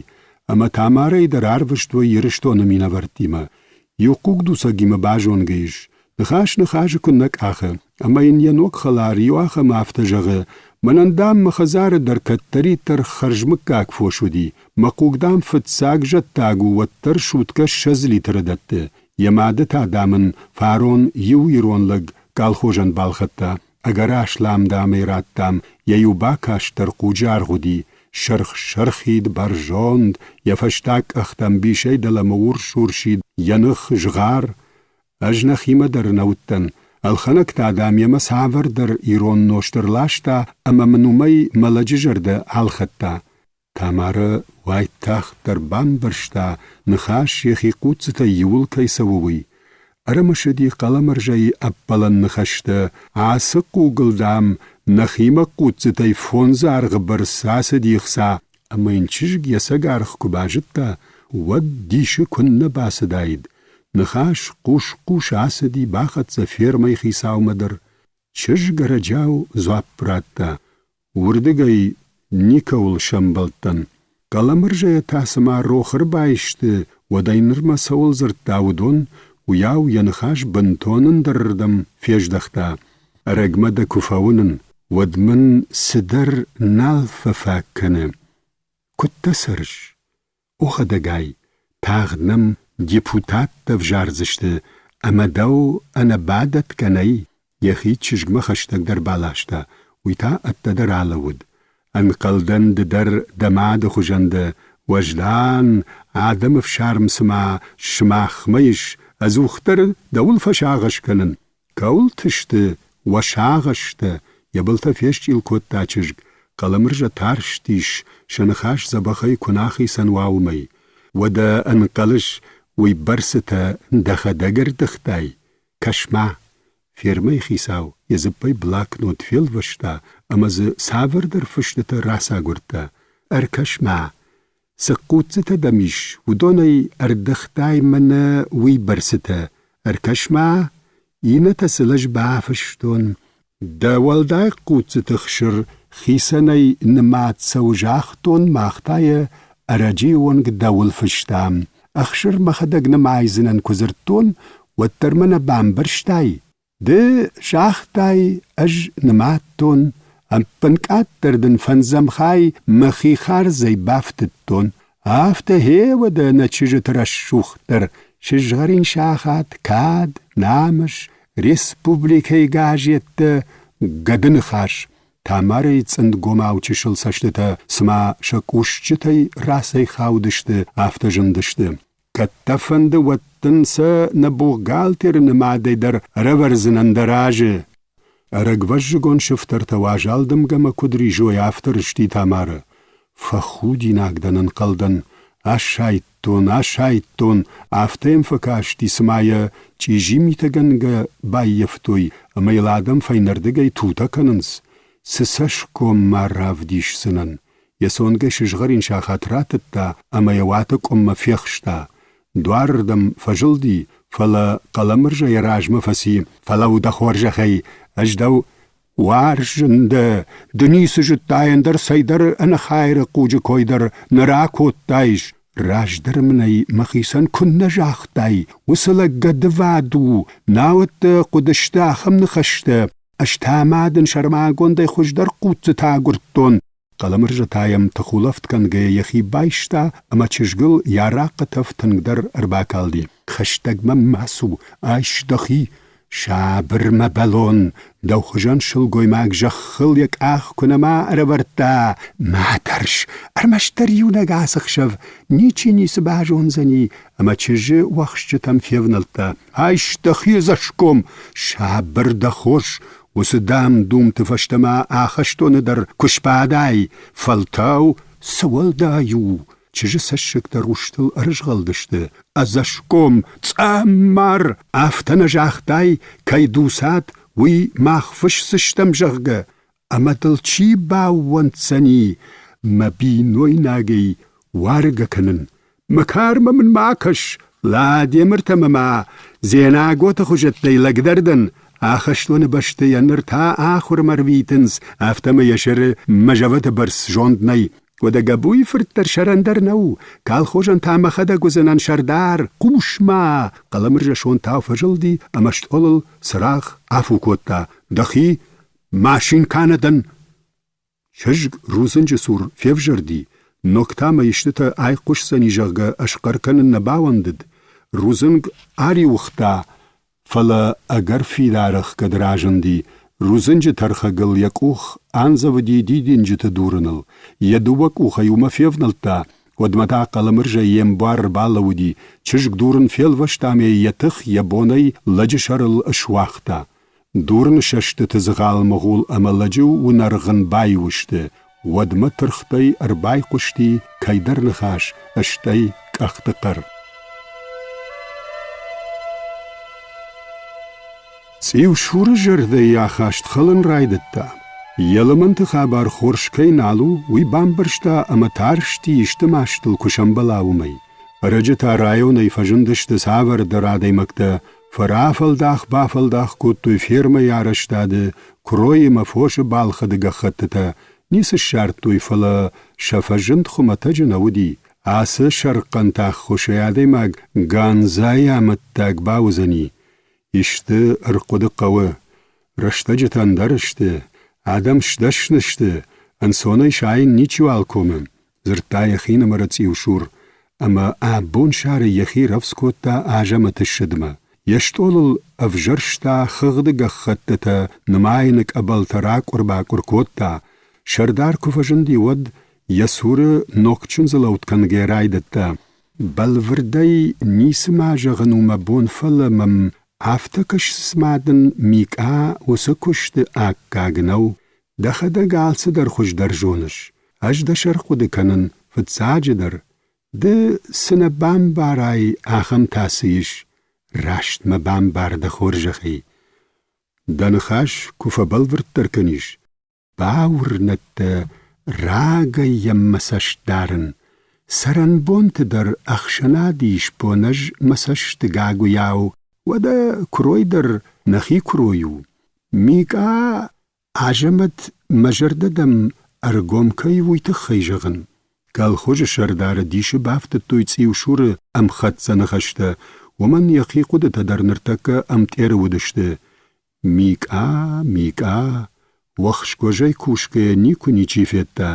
Speaker 1: ӕмӕ Тамарӕйы дӕр арвыстой Ирыстоны минӕвӕрттимӕ. Иу хъугдуцӕгимӕ базонгӕ ис, ныхас ныхасы куыннӕ къахы, ӕмӕ йын йӕ ног хӕлар иуахӕмы афтӕ зӕгъы: мӕнӕн, дам, мӕ хӕдзары дӕр кӕддӕриддӕр хӕрзмыггаг фос уыди, мӕ хъуг, дам, фыццаг зӕддаг у, уӕддӕр суткӕ 20 литры дӕтты. Йӕ мады та, дам, ын фарон иу ирон лӕг колхозӕн балхӕдта, ӕгӕр аслам, дам, ӕй радтам, йӕ иу бакаст дӕр хъуджы аргъ уыди, сырх-сырхид, бӕрзонд, йӕ фӕстаг къӕхтӕ ӕмбисӕй дӕлӕмӕ урс-урсид, йӕ ных згъӕр. Ӕз нӕхимӕ дӕр нӕ уыдтӕн, ӕлхӕнӕг та, дам, йемӕ цавӕрдӕр ирон нозт ӕрласта ӕмӕ мын уымӕй мӕ лӕджы зӕрдӕ алхӕдта. Тамарӕ уайтагъддӕр бамбӕрста, ныхас йӕхи хъуццытӕй иуыл кӕй цӕуы, уый. Ӕрымысыди хъӕлӕмӕрзӕйы ӕппӕлӕн ныхӕстӕ, ацы хъугыл, дам, нӕхимӕ хъуццытӕй фондз аргъы бӕрц ацыди хца, ӕмӕ йын чызг йӕ цӕгаргъ куы базыдта, уӕд дисы куыннӕ бацыдаид. Ныхас хъус-хъус ацыди, бахӕццӕ фермӕйы хицаумӕ дӕр. Чызг ӕрӕджиау дзуапп радта: Уырдыгӕй никӕуыл сӕмбӕлдтӕн. Хъӕлӕмырзӕйӕ та цыма рох ӕрбаисты, уӕдӕй нырмӕ цӕуыл дзырдта уыдон, уыйау йӕ ныхас бынтон ӕндӕрырдӕм фездӕхта. Ӕрӕгмӕ дӕ куы фӕуынын, уӕд мын цыдӕр нал фӕфаг кӕны. Куыдтӕ цӕрыс? О, хӕдӕгай, тагъд нӕм депутаттӕ взардзысты ӕмӕ дӕу ӕнӕбадӕтгӕ нӕй, йӕхи чызгмӕ хӕстӕгдӕр баласта, уый та ӕддӕдӕр алӕууыд. Ӕнхъӕлдӕн ды дӕр дӕ мады хуызӕн дӕ, уӕздан, адӕмы фсарм цыма сымахмӕ ис, ӕдзухдӕр дӕуыл фӕсагъӕс кӕнын. Кӕуылты сты уӕ сагъӕстӕ? йӕ былтӕ фесчъил кодта чызг. Хъӕлӕмырзӕ тарстис, сӕ ныхас дзӕбӕхӕй куы нӕ ахицӕн уа, уымӕй. Уӕдӕ ӕнхъӕлыс, уый бӕрцытӕ дӕхӕдӕг ӕрдыгътай? Кӕс-ма! Фермӕйы хицау йӕ дзыппӕй блокнот фелвӕста ӕмӕ дзы цавӕрдӕр фыстытӕ рацагуырдта. Ӕркӕс-ма, цы хъуццытӕ дӕм ис, уыдонӕй ӕрдыгътай мӕнӕ уый бӕрцытӕ. Ӕркӕс-ма, иннӕтӕ цы лӕз бафыстон. Дӕ уӕлдай хъуццыты хсыр хицӕнӕй нымад цӕуы, загътон, мах та йӕ ӕрӕджыйы онг дӕуыл фыстам. Ӕхсыр мӕхӕдӕг нымайдзынӕн куы дзырдтон, уӕддӕр мӕ нӕ бамбӕрстай? Ды загътай, ӕз нымадтон. Ӕппынкъаддӕр дын фӕндзӕм хай мӕхи хардзӕй бафтыдтон. Афтӕ гъе уӕдӕ нӕ чызджыты рӕсугъддӕр сызгъӕрин сахат, кад, намыс, республикӕйы газеттӕ, гӕдыныхас. Тамарӕйы цъындгомау чысыл цӕстытӕ цыма сӕ къусджытӕй рацӕйхаудысты, афтӕ зындысты. Кӕд дӕ фӕнды, уӕд дын сӕ нӕ бухгалтеры нымадӕй дӕр ӕрӕвӕрдзынӕн дӕ разы. Ӕрӕгвӕззыгон сыфтӕртӕ уазал дымгӕмӕ куыд ризой, афтӕ рызти Тамарӕ. Фӕхудинаг дӕн, ӕнхъӕлдӕн, асайдтон, асайдтон, афтӕ йӕм фӕкасти, цыма йӕ чъизи митӕгӕнгӕ баййӕфтой ӕмӕ йыл адӕм фӕйнӕрдыгӕй тутӕ кӕнынц. Цы цӕсгом ма равдисдзынӕн? Йӕ цонгӕй сызгъӕрин сахат ратыдта ӕмӕ йӕ уаты къуыммӕ фехста. Дуарырдӕм фӕзылди, фӕлӕ Хъӕлӕмырзӕ йӕ размӕ фӕци: «Фӕлӕуу дӕ хорзӕхӕй, ӕз дӕу уарзын дӕ, ды ницы зыдтай, ӕндӕр цӕйдӕр ӕнӕхайыры хъуджы кой дӕр нӕ ракодтаис. Раздӕр мын ӕй мӕхицӕн куыннӕ загътай, уыцы лӕг гӕдывад у, науӕд дӕ хъуыдысты ахӕм ныхӕстӕ, ӕз та ма дын сӕрмагондӕй хуыздӕр хъуццытӕ агуырдтон. Хъӕлӕмырзӕ та йӕм тыхулӕфтгӕнгӕйӕ йӕхи байста ӕмӕ чызгыл йӕ арахъхъы тӕф тынгдӕр ӕрбакалди. Хӕстӕг мӕм ма цу, айс дӕхи! Сабыр мӕ бӕлон, дӕу хуызӕн сылгоймаг зӕххыл йӕ къах куы нӕма ӕрӕвӕрдта, ма тӕрс, ӕрмӕстдӕр иунӕг ацы хсӕв ничи ницы базондзӕни, ӕмӕ чызджы уӕхсчытӕм февнӕлдта. Айс дӕхи ӕдзӕсгом, сабыр дӕ хос, уыцы дам-думты фӕстӕмӕ ахӕстоны дӕр куы сбадай, фӕлтау цы уӕлдай у? Чызджы цӕссыгтӕ рустыл ӕрызгъӕлдысты. Ӕдзӕсгом, цъаммар, афтӕ нӕ загътай, кӕй дуцат, уый мах фысдзыстӕм, зӕгъгӕ, ӕмӕ дыл чи баууӕнддзӕни мӕ бинойнагӕй уаргӕ кӕнын? Мӕ кармӕ мын ма кӕс, Ладемыртӕ мӕ ма Дзенаготы хуызӕттӕй лӕгдӕр дӕн, ахӕстоны бӕсты йӕ ныр та ахуырмӕ рвитынц, афтӕмӕй йӕ сӕры мӕ зӕвӕты бӕрц зонд нӕй. Уӕдӕ Гӕбуйы фырт дӕр сӕрӕндӕр нӕу, колхозӕн та мӕхӕдӕг уыдзынӕн сӕрдар, хъус-ма! Хъӕлӕмырзӕ сонтау фӕзылди ӕмӕ стъолыл цырагъ афу кодта. Дӕхи машинкӕ нӕ дӕн! Чызг рудзынджы цур февзӕрди, ног та мӕ истытӕ айхъуысдзӕни, зӕгъгӕ, ӕсхъӕр кӕнын нӕ бауӕндыд. Рудзынг ариуыгъта, фӕлӕ ӕгӕр фидар ӕхгӕд разынди. Рудзынджы тӕрхӕгыл йӕ къух андзӕвыди дидинджыты дурыныл. Йӕ дыууӕ къухӕй уымӕ февнӕлдта, уӕдмӕ та Хъӕлӕмырзӕ йе мбуар ӕрбалӕууыди, чызг дурын фелвӕста ӕмӕ йӕ тых йӕ бонӕй лӕджы сӕрыл ысуагъта. Дурын сӕстыты дзыгъал-мыгъул ӕмӕ лӕджы уынӕргъын баиу сты. Уӕдмӕ тыргътӕй ӕрбайхъуысти кӕйдӕр ныхас, стӕй къӕхты хъӕр. Цъиусуры зӕрдӕйы ахаст хӕлын райдыдта. Йӕ лымӕнты хабар хорз кӕй нал у, уый бамбӕрста ӕмӕ тарсти исты мастыл куы сӕмбӕла, уымӕй. Ӕрӕджы та районӕй фӕзындысты цавӕрдӕр адӕймӕгтӕ, фӕрафӕлдах-бафӕлдах кодтой фермӕйы арӕзтады, куыройы ӕмӕ фосы балхӕды гӕххӕттытӕ, ницы ссардтой, фӕлӕ сӕ фӕзынд хуымӕтӕджы нӕ уыди. Ацы сӕрхъӕнты ӕххуысӕй адӕймаг Гандзайы амӕттаг бауыдзӕни. Исты ӕрхъуыды хъӕуы. Рӕстӕджытӕ ӕндӕр сты, адӕм сдӕсны сты, ӕнцонӕй сайын ничиуал комы. Дзырдта йӕхинымӕры цъиусур ӕмӕ абонсары йӕхи рӕвдз кодта Азӕмӕты ссыдмӕ. Йе стъолыл ӕвзӕрста хыгъды гӕххӕттытӕ, нымайыны къӕбӕлтӕ ракъуыр-бакъуыр кодта. Сӕрдар куы фӕзынди, уӕд йӕ цуры ног чындзы лӕуд кӕнгӕ райдыдта. Бӕлвырдӕй ницы ма зӕгъын у мӕ бон, фӕлӕ мӕм афтӕ кӕсы, цыма дын Микъа уыцы куысты аккаг нӕу. Дӕхӕдӕг алцыдӕр хуыздӕр зоныс. Ӕз дӕ сӕр хъуыды кӕнын, фыццаджыдӕр, ды цы нӕ бамбарай, ахӕмтӕ цы ис, раст мӕ бамбар дӕ хорзӕхӕй. Дӕ ныхас куы фӕбӕлвырддӕр кӕнис, бауырнӕд дӕ, рагӕй йӕм мӕ цӕст дарын. Цӕрӕнбонты дӕр ӕхсӕнады исбон ӕз мӕ цӕсты гагуыйау, уӕдӕ куырой дӕр нӕхи куырой у. Микъа Азӕмӕт, мӕ зӕрдӕ дӕм ӕргом кӕй у, уый тыххӕй зӕгъын. Колхозы сӕрдары дисы бафтыдтой цъиусуры ӕмхӕццӕ ныхӕстӕ, уымӕн йӕхи хъуыдытӕ дӕр ныртӕккӕ ӕмтъеры уыдысты. Микъа, Микъа! Уӕхскуӕзӕй кусгӕйӕ никуы ничи федта.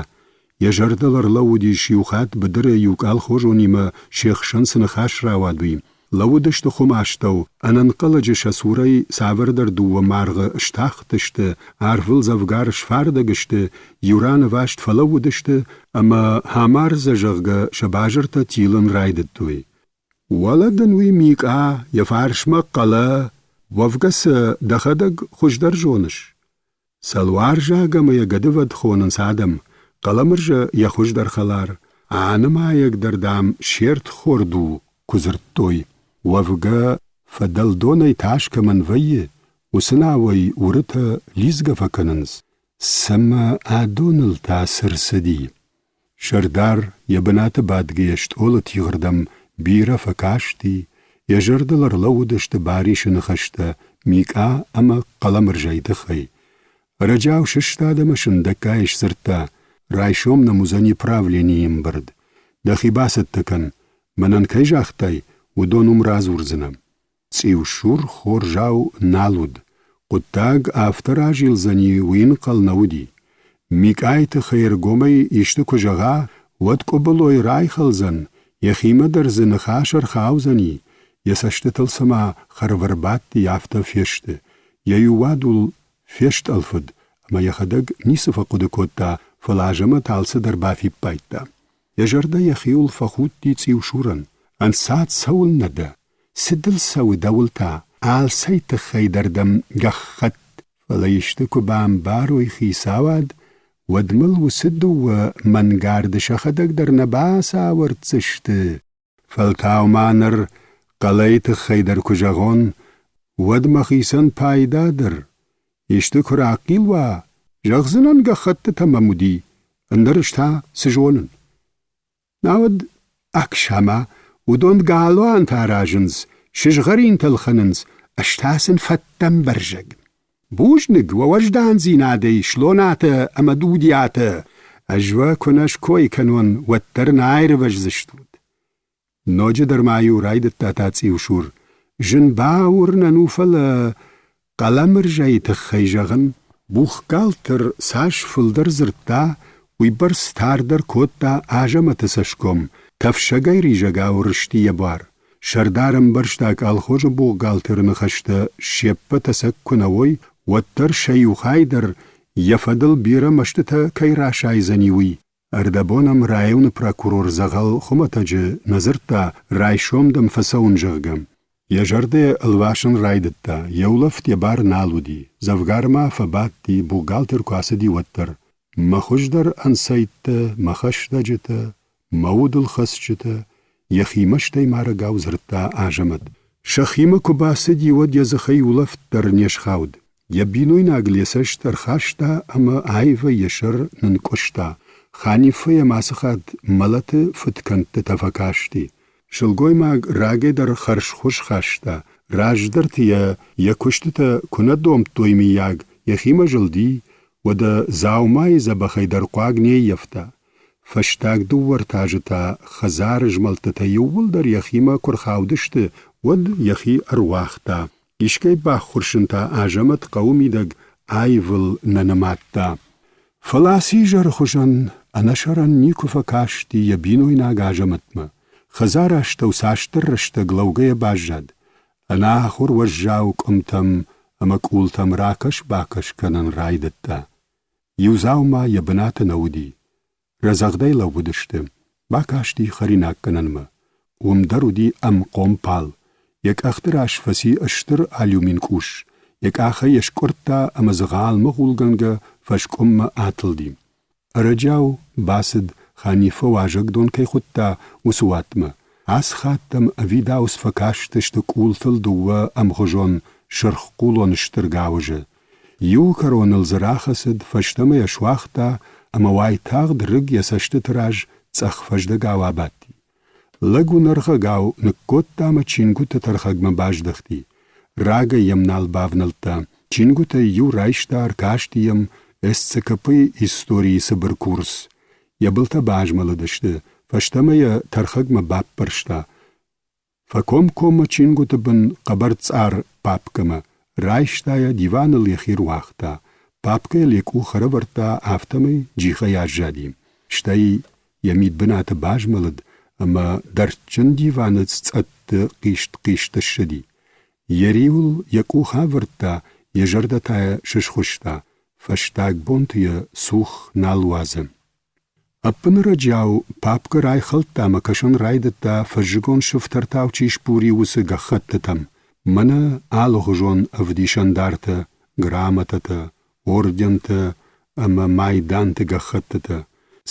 Speaker 1: Йӕ зӕрдыл ӕрлӕууыдис иу хатт быдыры иу къалхозонимӕ се хсӕн цы ныхас рауад, уый. Лӕууыдысты хуым астӕу, ӕнӕнхъӕлӕджы сӕ цурӕй цавӕрдӕр дыууӕ маргъы стахтысты, арвыл дзӕвгар сфардӕг сты, иу ран ӕваст фӕлӕууыдысты ӕмӕ хамардзӕ, зӕгъгӕ, сӕ базыртӕ тилын райдыдтой. Уӕлӕ дын уый Микъа, йӕ фарсмӕ хъӕлӕ, уӕвгӕ сӕ дӕхӕдӕг хуыздӕр зоныс. Цӕлуарзаг ӕмӕ йӕ гӕдывӕд хонынц адӕм, Хъӕлӕмырзӕ йӕ хуыздӕр хӕлар, анымайӕг дӕр, дам, се рдхорд у, куы дзырдтой. Уӕвгӕ, фӕдӕлдонӕй тас кӕмӕн вӕййы, уыцы науӕй уырытӕ лидзгӕ фӕкӕнынц. Цымӕ адоныл та цы рцыди? Сӕрдар йӕ бынаты бадгӕйӕ стъолы тигъырдӕм бирӕ фӕкасти, йӕ зӕрдыл ӕрлӕууыдысты Барисы ныхӕстӕ Микъа ӕмӕ Хъӕлӕмырзӕйы тыххӕй. Ӕрӕджиау сыстад ӕмӕ сындӕггай сдзырдта: «Райсом нӕм уыдзӕни правленийы ӕмбырд. Дӕхи бацӕттӕ кӕн. Мӕнӕн кӕй загътай, уыдон уым радзурдзынӕ». Цъиусур хорзау нал уыд. Хъуыддаг афтӕ разилдзӕни, уый ӕнхъӕл нӕ уыди. Микъайы тыххӕй ӕргомӕй исты куы зӕгъа, уӕд къуыбылой райхӕлдзӕн, йӕхимӕ дӕр дзы ныхас ӕрхаудзӕни, йӕ цӕстытыл цыма хӕрв ӕрбадти, афтӕ фесты. Йӕ иу уадул фестъӕлфыд ӕмӕ йӕхӕдӕг ницы фӕхъуыды кодта, фӕлӕ Азӕмӕт алцыдӕр бафиппайдта. Йӕ зӕрдӕ йӕхиуыл фӕхудти цъиусурӕн. Ӕнцад цӕуылнӕ дӕ? Цы дыл цӕуы дӕуыл та? Алцӕй тыххӕй дӕр дӕм гӕххӕтт, фӕлӕ исты куы бамбарой хицауад, уӕд мыл уыцы дыууӕ мӕнгарды сӕхӕдӕг дӕр нӕ бацауӕрддзысты. Фӕлтау ма ныр хъалӕй тыххӕй дӕр куы зӕгъон, уӕд мӕхицӕн пайда дӕр. Исты куы рахъил уа, зӕгъдзынӕн гӕххӕттытӕ мӕм уыди, ӕндӕр ӕз та цы зонын? Науӕд Аксамӕ уыдон галуантӕ аразынц, сызгъӕринтӕ ӕлхӕнынц, ӕз та сын фӕттӕмбӕрзӕг. Бузныг уӕ уӕздандзинадӕй, Слонатӕ ӕмӕ Дудиатӕ, ӕз уӕ куы нӕ ской кӕнон, уӕддӕр нӕ аирвӕздзыстут. Ноджыдӕр ма-иу райдыдта та цъиусур. Зын бауырнӕн у, фӕлӕ Хъӕлӕмырзӕйы тыххӕй зӕгъын, бухгалтер цас фылдӕр дзырдта, уыйбӕрц тардӕр кодта Азӕмӕты цӕсгом, тӕфсӕгӕй ризӕгау рызти йӕ буар. Сӕрдар ӕмбӕрста колхозы бухгалтеры ныхӕстӕ се ппӕт ӕцӕг куы нӕ уой, уӕддӕр сӕ иу хай дӕр йӕ фӕдыл бирӕ мӕстытӕ кӕй расайдзӕни, уый. Ӕрдӕбон ӕм районы прокурор дзӕгъӕл хуымӕтӕджы нӕ дзырдта, райсом дӕм фӕцӕуын, зӕгъгӕ. Йӕ зӕрдӕ ӕлвасын райдыдта, йӕ улӕфт йӕ бар нал уыди, дзӕвгар ма фӕбадти, бухгалтер куы ацыди, уӕддӕр. Мӕ хуыздӕр ӕнцӕйттӕ, мӕ хӕстӕджытӕ, мӕ удылхӕцджытӕ, йӕхи мӕстӕй марӕгау дзырдта Азӕмӕт. Сӕхимӕ куы бацыди, уӕд йӕ дзыхӕй улӕфт дӕр не схауд. Йӕ бинойнаг йӕ цӕст ӕрхаста ӕмӕ аивӕй йӕ сӕр нынкъуыста. Ханиффӕ йӕм ацы хатт мӕлӕты фыдкӕндтытӕ фӕкасти. Сылгоймаг рагӕй дӕр хӕрзхуыз хаста, раздӕрты йӕ йӕ куыстытӕ куы нӕ домдтой, мыййаг, йӕхимӕ зылди, уӕдӕ дзаумайы дзӕбӕхӕй дӕр хъуаг не ййӕфта. Фӕстаг дыууӕ-ӕртӕ азы та хӕдзары змӕлдтытӕ иууылдӕр йӕхимӕ куы рхаудысты, уӕд йӕхи ӕруагъта. Искӕй баххуырсын та Азӕмӕт хъӕуы мидӕг аивыл нӕ нымадта. Фӕлӕ ацы изӕры хуызӕн ӕнӕсӕрӕн никуы фӕкасти йӕ бинойнаг Азӕмӕтмӕ. Хӕдзары астӕу цасдӕр рӕстӕг лӕугӕйӕ баззад. Ӕнахуыр уӕззау къуымтӕм ӕмӕ къултӕм ракӕс-бакӕс кӕнын райдыдта. Иу дзаума йӕ бынаты нӕ уыди. Рӕдзӕгъдӕй лӕууыдысты. Бакасти хӕринаггӕнӕнмӕ. Уым дӕр уыди ӕмхъомпал. Йӕ къӕхты раз фӕци стыр алюмин къус. Йӕ къахӕй йӕ скъуырдта ӕмӕ дзыгъал-мыгъулгӕнгӕ фӕскъуыммӕ атылди. Ӕрӕджиау бацыд, Ханиффӕ уазӕгдон кӕй хуыдта, уыцы уатмӕ. Ацы хатт ӕм ӕвидауц фӕкастысты къултыл дыууӕ ӕмхуызон сырххъулон стыр гауызы. Иу кӕроныл дзы рахӕцыд, фӕстӕмӕ йӕ суагъта ӕмӕ уайтагъд рыг йӕ цӕстыты раз цъӕх фӕздӕгау абадти. Лӕг уынӕргъӕгау ныккодта ӕмӕ чингуыты тӕрхӕгмӕ баздӕхти. Рагӕй йӕм нал бавнӕлдта. Чингуытӕй иу райста, ӕркасти йӕм СЦКП-йы историйы цыбыр курс. Йӕ былтӕ базмӕлыдысты, фӕстӕмӕ йӕ тӕрхӕгмӕ баппӕрста. Фӕкомкоммӕ чингуыты бын хъӕбӕрцъар папкӕмӕ, райста йӕ, диваныл йӕхи руагъта. Папкӕйыл йӕ къух ӕрӕвӕрдта, афтӕмӕй джихӕй аззади. Стӕй йӕ мидбынаты базмӕлыд ӕмӕ дӕрдджын диваны цъӕтты хъист-хъист ссыди. Йӕ риуыл йӕ къух авӕрдта, йӕ зӕрдӕ та йӕ сысхуыста, фӕстаг бонты йӕ цух нал уадзы. Ӕппынӕрӕджиау папкӕ райхӕлдта ӕмӕ кӕсын райдыдта, фӕззыгон сыфтӕртау чи сбури, уыцы гӕххӕттытӕм. Мӕнӕ алыгъуызон ӕвдисӕндартӕ, грамотӕтӕ, ордентӕ ӕмӕ майданты гӕххӕттытӕ,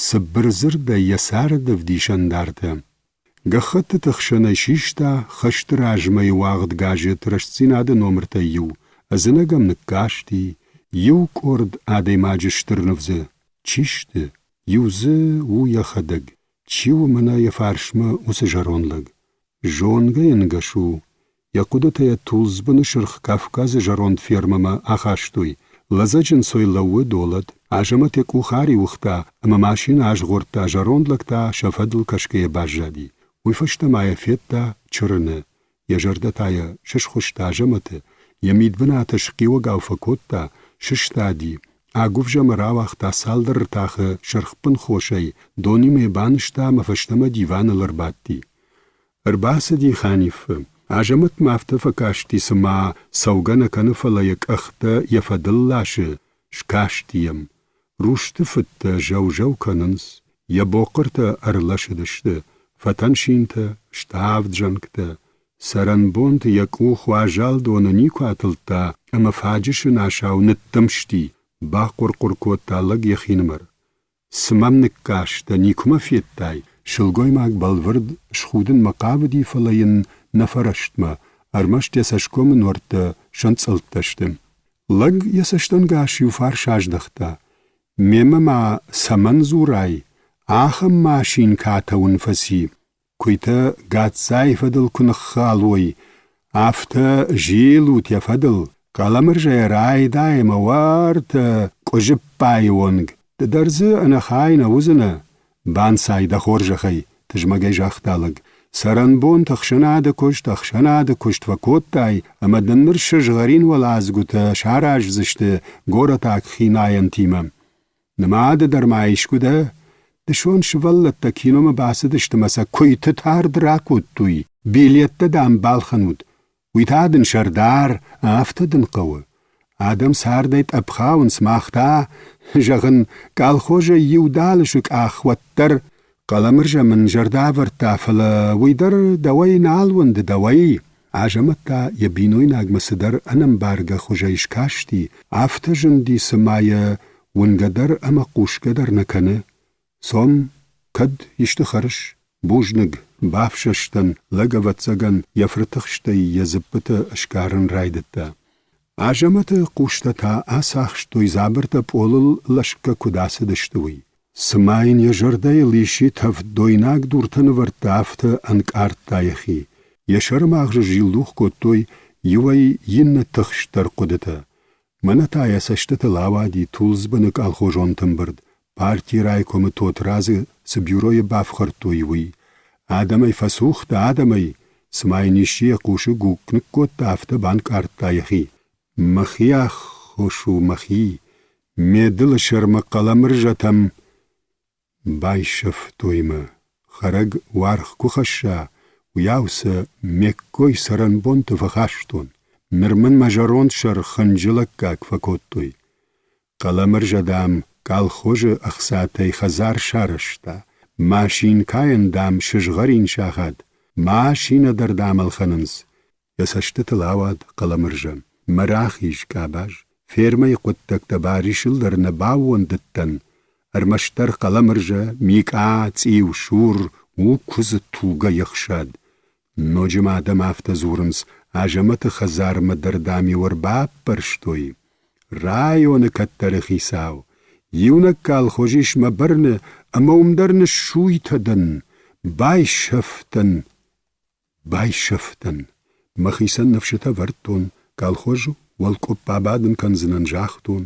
Speaker 1: цыбыр дзырдӕй йӕ царды ӕвдисӕндартӕ. Гӕххӕттыты хсӕнӕй систа хӕсты размӕйы уагъд газет «Рӕстдзинад-ы» номыртӕй иу, ӕдзынӕг ӕм ныккасти, иу къорд адӕймаджы стыр ныв дзы чи сты, иу дзы у йӕхӕдӕг, чи у мӕнӕ йӕ фарсмӕ уыцы зӕронд лӕг. Зонгӕ йын ӕнгӕс у, йӕ хъуыдытӕ йӕ тулдзбыны Сырх Кавказы зӕронд фермӕмӕ ахастой. Лӕдзӕджы нцой лӕууы Долӕт. Азӕмӕт йӕ къух ариуыгъта ӕмӕ машинӕ азгъордта, зӕронд лӕг та сӕ фӕдыл кӕсгӕйӕ баззади. Уый фӕстӕ ма йӕ федта чырыны. Йӕ зӕрдӕ та йӕ сысхуыста Азӕмӕты, йӕ мидбынаты схъиуӕгау фӕкодта, сыстади, агуывзӕмӕ рауагъта цалдӕр ӕртахы сырхбын хосӕй, донимӕ йӕ банызта ӕмӕ фӕстӕмӕ диваныл ӕрбадти. Ӕрбацыди Ханиффӕ. Азӕмӕтмӕ афтӕ фӕкасти, цыма цӕугӕ нӕ кӕны, фӕлӕ йӕ къӕхтӕ йӕ фӕдыл ласы, скасти йӕм. Русты фыдтӕ зӕу-зӕу кӕнынц, йӕ бохъхъыртӕ ӕрлӕсыдысты, фӕтӕн синтӕ, ставд зӕнгтӕ. Цӕрӕнбонты йӕ къух уазал доны никуы атылдта ӕмӕ фаджысы насау ныддымсти, бахъуыр-хъуыр кодта лӕг йӕхинымӕр. Цы мӕм ныккастӕ, никуы мӕ федтай? Сылгоймаг бӕлвырд схудынмӕ хъавыди, фӕлӕ йын нӕ фӕрӕстмӕ, ӕрмӕст йӕ цӕсгомы нуӕрттӕ сӕнцъылдтӕ сты. Лӕг йӕ цӕстӕнгас иуфарс аздӕхта. Мемӕ ма цӕмӕн дзурай, ахӕм машинкӕтӕ уын фӕци. Куыйтӕ Гаццайы фӕдыл куы ныххал уой, афтӕ зилут йӕ фӕдыл, Хъӕлӕмырзӕйӕ райдай ӕмӕ уӕртӕ Къуызыппайы онг. Ды дӕр дзы ӕнӕхай нӕ уыдзынӕ. Банцай дӕ хорзӕхӕй, тызмӕгӕй загъта лӕг. Цӕрӕнбонты ӕхсӕнады куыст ӕхсӕнады куыст фӕкодтай ӕмӕ дын ныр сызгъӕрин уӕладзгуытӕ сараздзысты горӕтаг хинайӕнтимӕ. Нымады дӕр ма искуы дӕ? Дысон сывӕллӕттӕ киномӕ бацыдысты мӕ сӕ куыйты тард ракодтой, билеттӕ, дам, балхӕнут. Уый та дын сӕрдар, афтӕ дын хъӕуы. Адӕм цардӕй тъӕпп хауынц, мах та, зӕгъын, колхозӕй иу далысы къах уӕддӕр. Хъӕлӕмырзӕ мын зӕрдӕ ӕвӕрдта, фӕлӕ уый дӕр дӕуӕй нал уӕнды, дӕуӕй. Азӕмӕт та йӕ бинойнагмӕ цыдӕр ӕнӕмбаргӕ хуызӕй скасти, афтӕ зынди, цыма йӕ уынгӕ дӕр ӕмӕ хъусгӕ дӕр нӕ кӕны. Цом, кӕд исты хӕрыс? Бузныг, бафсӕстӕн, лӕг, ӕвӕццӕгӕн, йӕ фыртыхстӕй йӕ дзыппытӕ сгарын райдыдта. Азӕмӕты хъустӕ та ацахстой, дзабыртӕ пъолыл лӕсгӕ куыд ацыдысты, уый. Цыма йын йӕ зӕрдӕйыл исчи тӕвд дойнаг дуртӕ нывӕрдта, афтӕ ӕнкъардта йӕхи. Йӕ сӕрымагъзы зилдух кодтой иуӕй иннӕ тыхстдӕр хъуыдытӕ. Мӕнӕ та йӕ цӕстытыл ауади Тулдзбыны колхозонты ӕмбырд, партийы райкомы Тотрадзы цы бюройы бафхӕрдтой, уый. Адӕмӕй фӕцух дӕ, адӕмӕй, цыма йын исчи йӕ хъусы гукк ныккодта, афтӕ банкъардта йӕхи. Мӕхи аххос у, мӕхи, ме дылы сӕрмӕ хъӕлӕмырзӕтӕм Байсӕфтой мӕ, хӕрӕг уаргъ куы хӕсса, уыйау сӕ ме ккой цӕрӕнбонты фӕхастон. Ныр мын мӕ зӕронд сӕр хынджылӕггаг фӕкодтой. Хъӕлӕмырзӕ, дам, колхозы ӕхцатӕй хӕдзар сарӕзта. Машинкӕйӕн, дам, сызгъӕрин сахат, машинӕ дӕр, дам, ӕлхӕнынц. Йӕ цӕстытыл ауад Хъӕлӕмырзӕ. Мӕ рахиз къабаз, фермӕйы хъуыддӕгтӕ Барисыл дӕр нӕ баууӕндыдтӕн. Ӕрмӕстдӕр Хъӕлӕмырзӕ, Микъа, цъиу, сур у куыдзы тугӕй ӕхсад. Ноджы ма адӕм афтӕ дзурынц, Азӕмӕты хӕдзармӕ дӕр, дам-иу ӕрбаппӕрстой. Районы кӕддӕры хицау, иунӕг колхоз ис мӕ бӕрны ӕмӕ уым дӕр ныссуйтӕ дӕн, байсӕфтӕн. Байсӕфтӕн. Мӕхицӕн ныфсытӕ вӕрдтон, колхоз уӕлкъуыпп абадын кӕндзынӕн, загътон.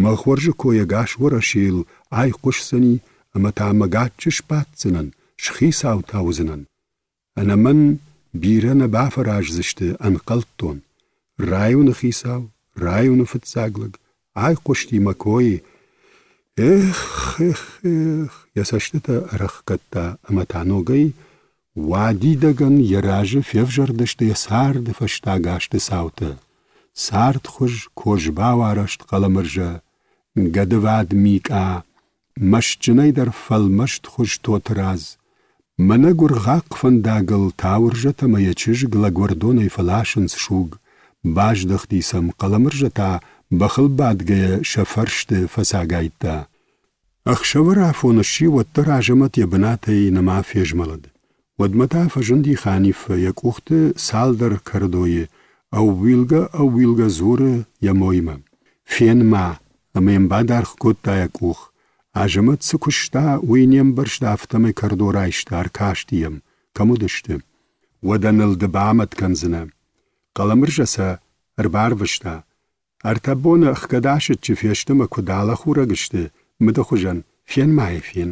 Speaker 1: Мӕ хорзы кой ӕгас Уӕрӕсейыл айхъуысдзӕни ӕмӕ та мӕ гаччы сбаддзынӕн, схицау та уыдзынӕн. Ӕнӕ мӕн бирӕ нӕ бафӕраздзысты, ӕнхъӕлдтон. Районы хицау, районы фыццаг лӕг. Айхъуысти мӕ кой. Эх, эх, эх, йӕ цӕстытӕ ӕрӕхгӕдта ӕмӕ та ногӕй уадидӕгӕн йӕ разы февзӕрдысты йӕ царды фӕстаг азты цаутӕ. Цардхуыз козбау арӕзт Хъӕлӕмырзӕ, гӕдывад Микъа, мӕстджынӕй дӕр фӕлмӕстхуыз Тотырадз. Мӕнӕ гуыргъахъхъ фӕндагыл Тауырзӕт ӕмӕ йӕ чызг лӕгуӕрдонӕй фӕласынц суг. Баздӕхти сӕм, Хъӕлӕмырзӕ та бӕхыл бадгӕйӕ сӕ фӕрсты фӕцагайдта. Ӕхсӕвӕр афон сси, уӕддӕр Азӕмӕт йӕ бынатӕй нӕма фезмӕлыд. Уӕдмӕ та фӕзынди Ханиффӕ, йӕ къухты цалдӕр кӕрдойы, ӕууилгӕ-ӕууилгӕ дзуры йӕ моймӕ. «Фен-ма!» ӕмӕ йын бадаргъ кодта йӕ къух. Азӕмӕт цы куыста, уый не мбӕрста, афтӕмӕй кӕрдо райста, ӕркасти йӕм, кӕм уыдысты. Уӕдӕ ныл ды бамӕт кӕндзынӕ. Хъӕлӕмырзӕ сӕ ӕрбарвыста. Ӕртӕ боны ӕхгӕд асыччы фесты мӕ куыд алӕхурӕг сты, мыды хуызӕн, фен-ма йӕ фен.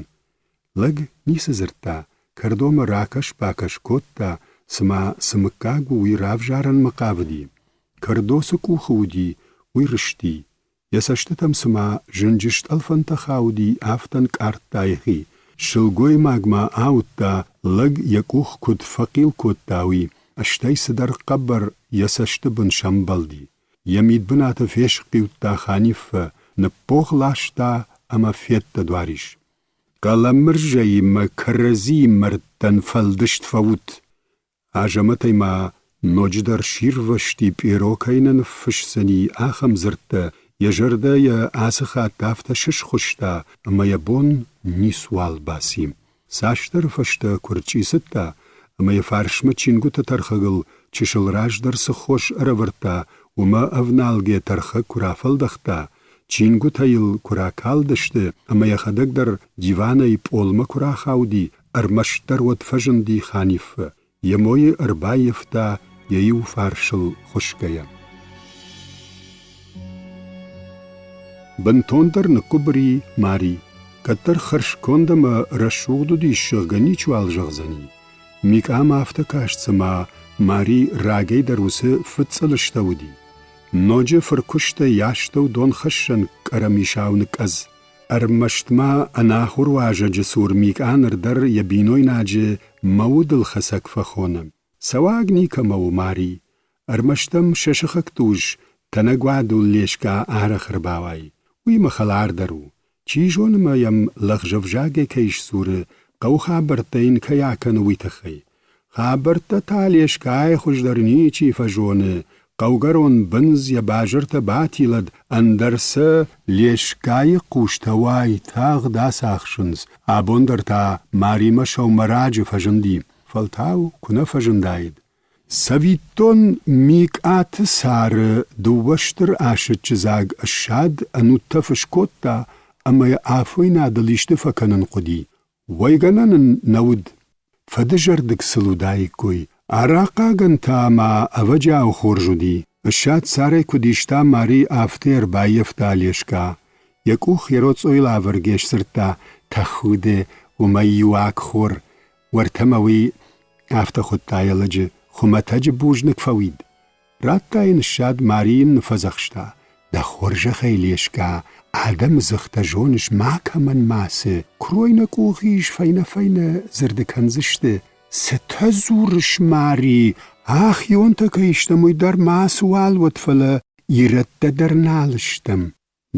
Speaker 1: Лӕг ницы дзырдта, кӕрдомӕ ракӕс-бакӕс кодта, цыма цы мыггаг у, уый равзарынмӕ хъавыди. Кӕрдо цы къухы уыди, уый рысти. Йӕ цӕстытӕм цыма зынджы стъӕлфӕнтӕ хауди, афтӕ нкъардта йӕхи. Сылгоймаг ма ауыдта, лӕг йӕ къух куыд фӕхъил кодта, уый, стӕй цыдӕр хъӕбӕр йӕ цӕсты бын сӕмбӕлди. Йӕ мидбынаты фесхъиудта Ханиффӕ, ныппогъ ласта ӕмӕ феддӕдуар ис. Хъӕлӕмырзӕимӕ кӕрӕдзийы мӕрдтӕн фӕлдыст фӕут! Азӕмӕтӕй ма ноджыдӕр сирвӕзти, пъеро кӕй нӕ ныффысдзӕни, ахӕм дзырдтӕ, йӕ зӕрдӕ йӕ ацы хатт афтӕ сысхуыста, ӕмӕ йӕ бон ницуал баци. Цасдӕры фӕстӕ куы рчъицыдта ӕмӕ йӕ фарсмӕ чингуыты тӕрхӕгыл чысыл раздӕр цы хос ӕрӕвӕрдта, уымӕ ӕвналгӕ тӕрхӕг куы рафӕлдӕхта, чингуытӕ йыл куы ракалдысты ӕмӕ йӕхӕдӕг дӕр диванӕй пъолмӕ куы рахауди, ӕрмӕстдӕр уӕд фӕзынди Ханиффӕ, йӕ мойы ӕрбаййӕфта йӕ иу фарсыл хуысгӕйӕ. Бынтондӕр ныггуыбыр и Мари. Кӕддӕр хӕрзконд ӕмӕ рӕсугъд уыдис, зӕгъгӕ, ничиуал зӕгъдзӕни. Микъамӕ афтӕ каст, цыма Мари рагӕй дӕр уыцы фыдцъылыстӕ уыди. Ноджы фыркуыстӕй йӕ астӕу донхӕссӕн къӕрӕмисау ныкъӕдз. Ӕрмӕст ма ӕнахуыр уазӕджы цур Микъа ныр дӕр йӕ бинойнаджы мӕ удылхӕцӕг фӕхоны. Цӕуаг никӕмӕ у Мари, ӕрмӕст ӕм сӕ сыхӕгты ус тӕнӕгуадул Лешка арӕх ӕрбауайы. Уый мӕ хӕлардӕр у. Чи зоны ма йӕм лӕгъзӕвзагӕй кӕй сдзуры, хъӕуы хабӕрттӕ йын кӕй акӕны, уый тыххӕй. Хабӕрттӕ та Лешкайы хуыздӕр ничи фӕзоны, хъӕугӕрон бындз йӕ базыртӕ батилӕд, ӕндӕр сӕ Лешкайы хъустӕ уайтагъд ацахсынц. Абон дӕр та Маримӕ сӕумӕраджы фӕзынди, фӕлтау куы нӕ фӕзындаид. Цӕвиттон, Микъаты цары дыууӕ стыр асыччы дзаг ссад ӕнудтӕф скодта ӕмӕ йӕ афойнадыл исты фӕкӕнын хъуыди. Уӕйгӕнӕн ын нӕ уыд. Фӕдызӕрдыг сыл уыдаиккой. Арахъхъагӕн та ма ӕвӕджиау хорз уыди. Ссад царӕй куыд иста Мари, афтӕ ӕрбаййӕфта Лешка. Йӕ къух йӕ роцъойыл авӕргӕ сдзырдта: «Тӕхуды, уымӕй иу аг хор. Уӕртӕ мӕ уый, афтӕ хуыдта йӕ лӕджы, хуымӕтӕджы бузныг фӕуид. Радта йын ссад, Мари йын ныффӕдзӕхста: Дӕ хорзӕхӕй, Лешка, адӕмы дзыхтӕ зоныс макӕмӕн мацы, куырой нӕ къухы ис, фӕйнӕ-фӕйнӕ дзырды кӕндзысты. Цытӕ дзурыс, Мари, ахионтӕ кӕй стӕм, уый дӕр мацыуал уӕд, фӕлӕ ирӕттӕ дӕр нал стӕм.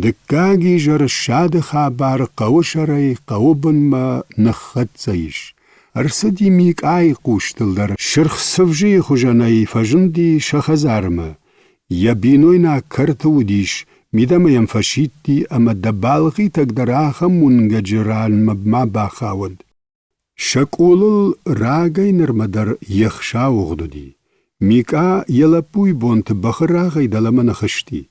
Speaker 1: Дыккаг изӕр ссады хабар хъӕуы сӕрӕй хъӕуы бынмӕ ныххӕццӕ ис. Ӕрцыди Микъайы хъустыл дӕр сырх цывзыйы хуызӕнӕй фӕзынди сӕ хӕдзармӕ. Йӕ бинойнаг кӕрты уыдис, мидӕмӕ йӕм фӕсидти ӕмӕ дӕ балгъитӕг дӕр ахӕм уынгӕджы ранмӕ ма бахауӕд. Сӕ къулыл рагӕй нырмӕ дӕр ехс ауыгъд уыди. Микъа йӕ лӕппуйы бонты бӕхы рагъӕй дӕлӕмӕ ныхызти,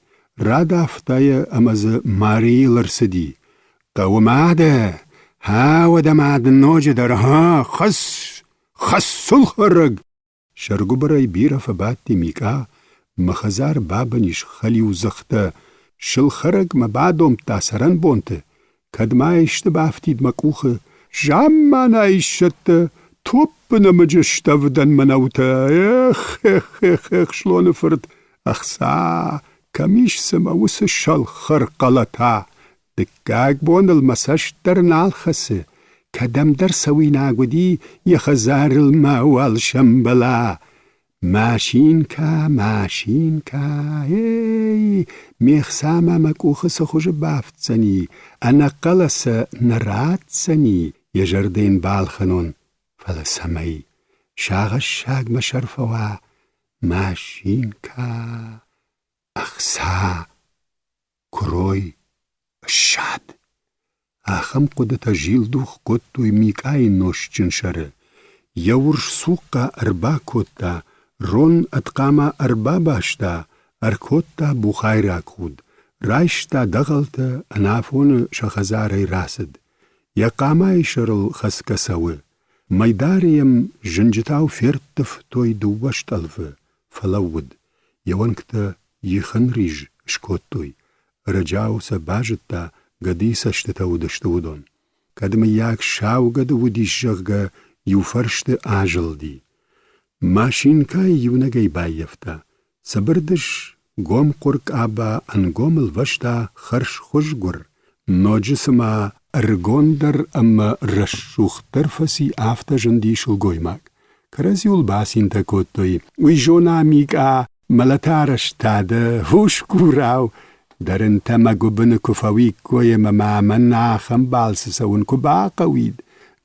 Speaker 1: радавта йӕ ӕмӕ дзы Марийыл ӕрцыди. «Хъӕуы ма дӕ? Ха, уӕдӕ ма дын ноджыдӕр, ха, хӕсс, хӕсс сылхӕрӕг!» Сӕргуыбырӕй бирӕ фӕбадти Микъа, мӕ хӕдзар бабын ис хӕлиудзыхтӕ, сылхӕрӕг мӕ бадомдта цӕрӕнбонты, кӕд ма исты бафтид мӕ къухы, замманайы ссӕдтӕ, топпы нӕмыджы стӕвдӕн мӕнӕутӕ, эх, эх, эх, эх, Слоны фырт, ӕхца! Кӕм ис цымӕ уыцы сӕлхӕр хъалатӕ? Дыккаг бон ыл мӕ цӕст дӕр нал хӕцы. Кӕдӕмдӕр цӕуинаг уыди, йӕ хӕдзарыл мауал сӕмбӕла. Машинкӕ, машинкӕ, ей, ме хца ма мӕ къухы цы хуызы бафтдзӕни, ӕнӕхъӕлӕсы нӕ ратдзӕни, йӕ зӕрдӕ йын балхӕнон, фӕлӕ цӕмӕй? Сагъӕссаг мӕ сӕр фӕуа, машинкӕ, ӕхца, куырой, ссад. Ахӕм хъуыдытӕ зилдух кодтой Микъайы нозтджын сӕры. Йӕ урс цухъхъа ӕрбакодта, рон ӕд хъама ӕрбабаста, ӕркодта бухайраг худ, райста дӕгъӕлтӕ, ӕнафоны сӕ хӕдзарӕй рацыд. Йӕ хъамайы сӕрыл хӕцгӕ цӕуы. Мӕйдары йӕм зынджытау ферттывтой дыууӕ стъӕлфы, фӕлӕууыд. Йӕ уӕнгтӕ ихӕнриз скодтой. Ӕрӕджиау сӕ базыдта, гӕдыйы цӕстытӕ уыдысты уыдон. Кӕд, мыййаг, сау гӕды уыдис, зӕгъгӕ, иу фӕрсты азылди. Машинкӕйы иунӕгӕй баййӕфта. Цыбырдыс гомхъуыр къаба ӕнгом ӕлвӕста хӕрзхуызгуыр, ноджы цыма ӕрыгондӕр ӕмӕ рӕсугъддӕр фӕци, афтӕ зынди сылгоймаг. Кӕрӕдзиуыл бацинтӕ кодтой. Уый зона, Микъа, мӕлӕты арӕзтады, усгурау, дӕ рынтӕ мӕ гуыбыны куы фӕуиккой ӕмӕ ма мӕн ахӕм балцы цӕуын куы бахъӕуид,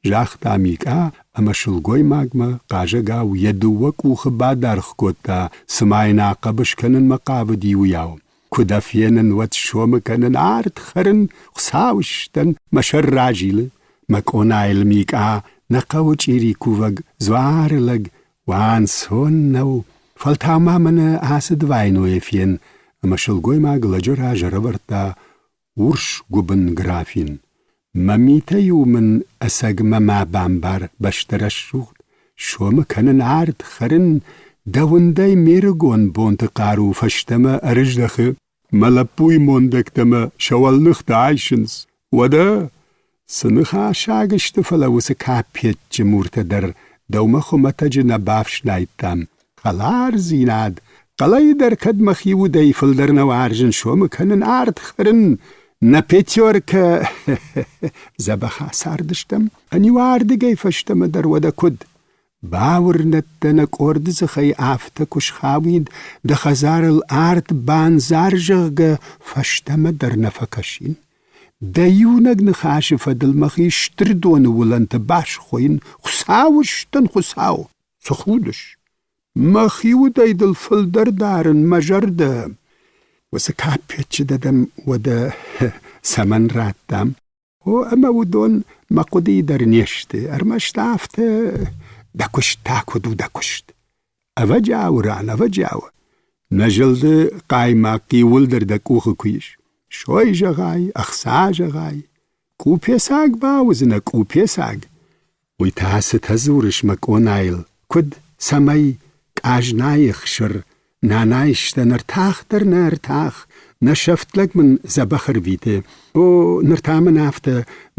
Speaker 1: загъта Микъа ӕмӕ сылгоймагмӕ хъазӕгау йӕ дыууӕ къухы бадаргъ кодта, цыма йын ахъӕбыс кӕнынмӕ хъавыди, уыйау. Куы дӕ фенын, уӕд сомы кӕнын, ард хӕрын, Хуыцауыстӕн, мӕ сӕр разилы. Мӕ къонайыл Микъа, нӕ хъӕуы чъири кувӕг, дзуары лӕг, уанцон нӕу, фӕлтау ма мӕнӕ ацы двайнойы фен, ӕмӕ сылгоймаг лӕджы раз ӕрӕвӕрдта урс гуыбын графин. Мӕ митӕ-иу мын ӕцӕгмӕ ма бамбар, бӕстӕрӕсугъд, сомы кӕнын ард хӕрын, дӕ уындӕй ме рыгон бонты хъару фӕстӕмӕ ӕрыздӕхы. Мӕ лӕппуйы мондӕгтӕ мӕ сӕ уӕлныхтӕ айсынц. Уӕдӕ цы ныхасаг сты, фӕлӕ уыцы капеччы муртӕ дӕр дӕумӕ хуымӕтӕджы нӕ бафснайдтам. Хӕлардзинад, хъалӕй дӕр кӕд мӕхи удӕй фылдӕр нӕ уарзын сомы кӕнын, ард хӕрын, нӕ пятеркӕ дзӕбӕх ацардыстӕм, ӕниу ардыгӕй фӕстӕмӕ дӕр уӕдӕ куыд? Бауырнӕд дӕ нӕ къорды дзыхӕй афтӕ куы схауид, дӕ хӕдзарыл арт бандзар, зӕгъгӕ, фӕстӕмӕ дӕр нӕ фӕкӕсин. Дӕ иунӕг ныхасы фӕдыл мӕхи стыр доны уылӕнты басхойын, Хуыцауыстӕн, Хуыцау! Цы худыс? Мӕхи удӕй дыл фылдӕр дарын мӕ зӕрдӕ. Уыцы капеччы дӕ дӕм уӕдӕ цӕмӕн радтам? О, ӕмӕ уыдон мӕ хъуыдыйы дӕр не сты, ӕрмӕст афтӕ дӕ куыст та куыд у дӕ куыст? Ӕвӕджиауы ран, ӕвӕджиауы. Нӕ зылды хъаймахъ иууылдӕр дӕ къухы куы ис. Сой зӕгъай, ӕхца зӕгъай. Къупецаг бауыдзынӕ, къупецаг. Уый та цытӕ дзурыс мӕ къонайыл, куыд, цӕмӕй, къазнайы хсыр, нанайы ӕртах дӕр нӕ ӕртах, нӕ сӕфт лӕг мын дзӕбӕх ӕрвиты. О, ныр та мын афтӕ,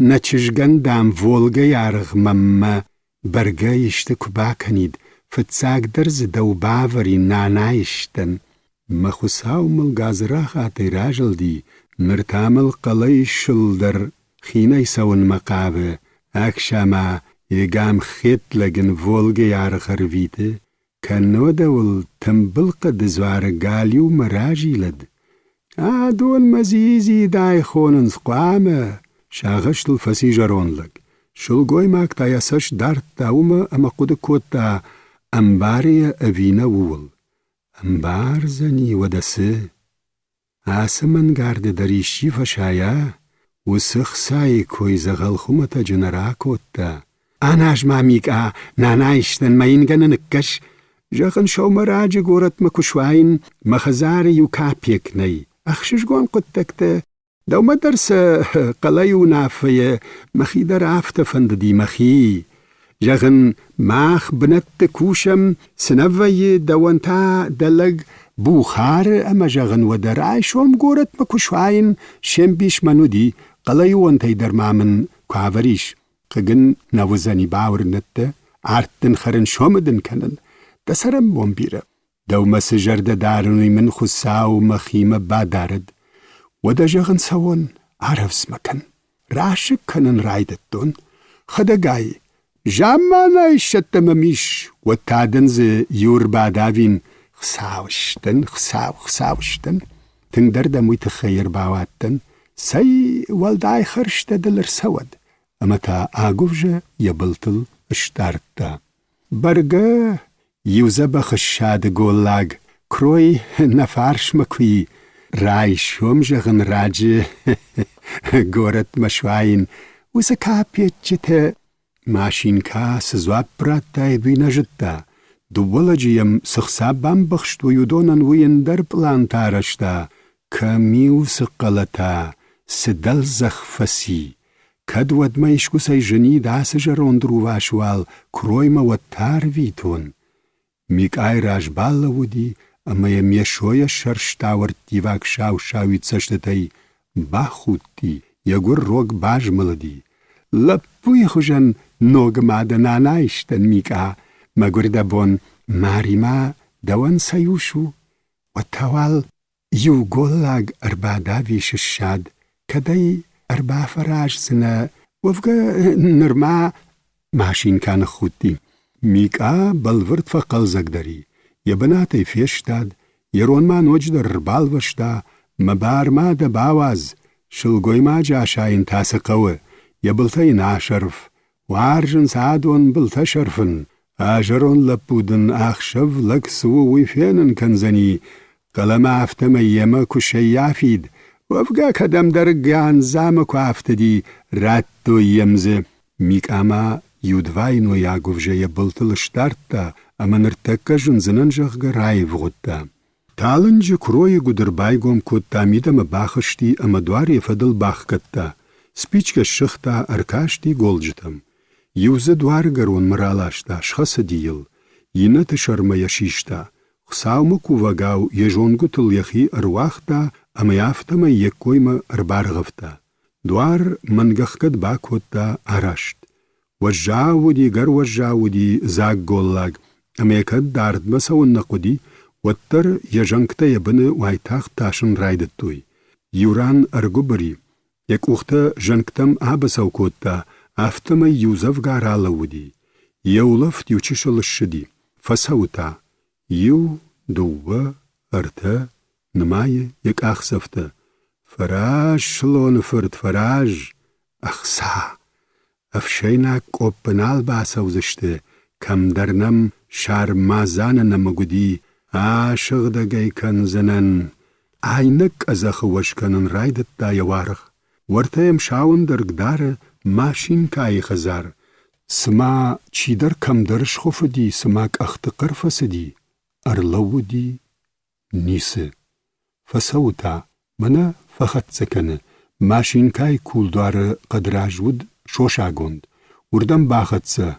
Speaker 1: нӕ чызгӕн, дам, Волгӕйы аргъ мӕнмӕ бӕргӕ исты куы бакӕнид, фыццагдӕр дзы дӕу бавӕрин нанайыстӕн. Мӕ Хуыцау мыл гадзрахатӕй разылди, ныр та мыл хъалӕй сыл дӕр хинӕй цӕуынмӕ хъавы, ӕхсӕмӕ егамхет лӕг ын Волгӕйы аргъ ӕрвиты, кӕннод ыл тымбыл хъӕды дзуары галиумӕ разилӕд. Адон мӕ дзидзидай хонынц хъуамӕ, сагъӕстыл фӕци зӕронд лӕг. Сылгоймаг та йӕ цӕст дардта уымӕ ӕмӕ хъуыды кодта, ӕмбары йӕ ӕви нӕ, ууыл. Ӕмбардзӕни, уӕдӕ цы? Ацы мӕнгарды дӕр исчи фӕсайа, уыцы хцайы кой дзӕгъӕл хуымӕтӕджы нӕ ракодта. Аназ ма, Микъа, нанайыстӕн мӕ ингӕны ныккӕс. Зӕгъын, сӕумӕраджы горӕтмӕ куы суаин, мӕ хӕдзары иу капекк нӕй. Ӕхсызгон хъуыддӕгтӕ Дӕумӕ дӕр сӕ хъалӕй уынаффӕйӕ мӕхи дӕр афтӕ фӕндыди, мӕхи. Зӕгъын, мах бынӕтты кусӕм, цы нӕ вӕййы, дӕуӕн та дӕ лӕг Бухары ӕмӕ, зӕгъын, уӕдӕ райсом горӕтмӕ куы суаин, се мбис мӕн уыди, хъалӕйонтӕй дӕр ма мын куы авӕрис. Хъыг ын нӕ уыдзӕни, бауырнӕд дӕ, ард дын хӕрын, сомы дын кӕнын, дӕ цӕрӕнбон бирӕ. Дӕумӕ цы зӕрдӕ дарын, уый мын Хуыцау мӕхимӕ бадарӕд. Уӕдӕ зӕгъын цӕуон, арӕвдз мӕ кӕн. Расыг кӕнын райдыдтон. Хӕдӕгай, замманайы ссӕдтӕ мӕм ис, уӕд та дын дзы иу ӕрбадавин. Хуыцауыстӕн, Хуыцау, Хуыцауыстӕн, тынгдӕр дӕм уый тыххӕй ӕрбауадтӕн. Цӕй, уӕлдай хӕрзтӕ дыл ӕрцӕуӕд. Ӕмӕ та агуывзӕ йӕ былтыл сдардта. Бӕргӕ, иу дзӕбӕх ссады голлаг крой нӕ фарсмӕ куы и, райсом, зӕгъын, раджы горӕтмӕ суаин, уыцы капеччытӕ Машинкӕ цы дзуапп радтаид, уый нӕ зыдта. Дыууӕ лӕджы йӕм цы хца бамбӕхстой, уыдонӕн уый ӕндӕр пълантӕ арӕзта, кӕм-иу цы хъӕлӕтӕ, цы дӕлдзӕх фӕци. Кӕд уӕдмӕ искуыцӕй зынид ацы зӕронд рувас уал куыроймӕ уӕд та ӕрвитон. Микъайы раз балӕууыди ӕмӕ йӕм йӕ сойӕ сӕрстау ӕрттиваг сау-сауид цӕстытӕй бахудти, йӕ гуыр рог базмӕлыди. Лӕппуйы хуызӕн ног мады нанайыстӕн, Микъа, мӕгуыр дӕ бон, Маримӕ дӕуӕн цӕй ус у? Уӕд та уал Иу голлаг ӕрбадавис ссад, кӕд ӕй ӕрбафӕраздзынӕ, уӕвгӕ нырма машинкӕ ныххудти. Микъа бӕлвырд фӕхъӕлдзӕгдӕр и, йӕ бынатӕй фестад, йӕ ронмӕ ноджыдӕр ӕрбалвӕста, мӕ бар ма дӕ бауадз, сылгоймаджы асайын та цы хъӕуы, йӕ былтӕ йын асӕрф, Уарзынц адон былтӕ сӕрфын, ӕзӕронд лӕппу дын ӕхсӕв лӕг цы у, уый фенын кӕндзӕни, фӕлӕ ма афтӕмӕй йемӕ куы сӕййафид, уӕвгӕ кӕдӕмдӕр Гандзамӕ куы афтыди, радтой йӕм дзы. Микъама иу двайной агуывзӕ йӕ былтыл сдардта ӕмӕ ныртӕккӕ зындзынӕн, зӕгъгӕ, раивгъуыдта. Талынджы куыройы гуыдыр байгом кодта, мидӕмӕ бахызти ӕмӕ дуар йӕ фӕдыл бахгӕдта. Спичкӕ ссыгъта, ӕркасти голджытӕм. Иу дзы дуаргӕронмӕ раласта, схӕцыди йыл. Иннӕты сӕрмӕ йӕ систа. Хуыцаумӕ кувӕгау йӕ зонгуытыл йӕхи ӕруагъта ӕмӕ йӕ афтӕмӕй йе ккоймӕ ӕрбаргъӕвта. Дуар мӕнгӕхгӕд бакодта араст. Уӕззау уыди, гӕр уӕззау уыди дзаг голлаг, ӕмӕ йӕ кӕд дардмӕ цӕуын нӕ хъуыди, уӕддӕр йӕ зӕнгтӕ йӕ быны уайтагъд тасын райдыдтой. Иу ран ӕргуыбыр и, йӕ къухтӕ зӕнгтӕм абыцӕу кодта, афтӕмӕй иудзӕвгар алӕууыди. Йӕ улӕфт иучысыл ссыди, фӕцӕуы та. Иу, дыууӕ, ӕртӕ, нымайы йӕ къахдзӕфтӕ. Фӕраз, Сылоны фырт, фӕраз! Ӕхца! Ӕфсӕйнаг къоппы нал бацӕудзысты, кӕмдӕр нӕм сармадзаны нӕмыг уыди, асыгъдӕг ӕй кӕндзынӕн. Айнӕг къӕдзӕхы уӕз кӕнын райдыдта йӕ уаргъ. Уӕртӕ йӕм сауӕндӕрг дары машинкӕйы хӕдзар. Цыма чидӕр кӕмдӕр схуыфыди, цыма къӕхты хъӕр фӕцыди, ӕрлӕууыди Ницы. Фӕцӕуы та, мӕнӕ фӕхӕццӕ кӕны, машинкӕйы кулдуары хъӕдраз уыд сосӕгонд. Уырдӕм бахӕццӕ.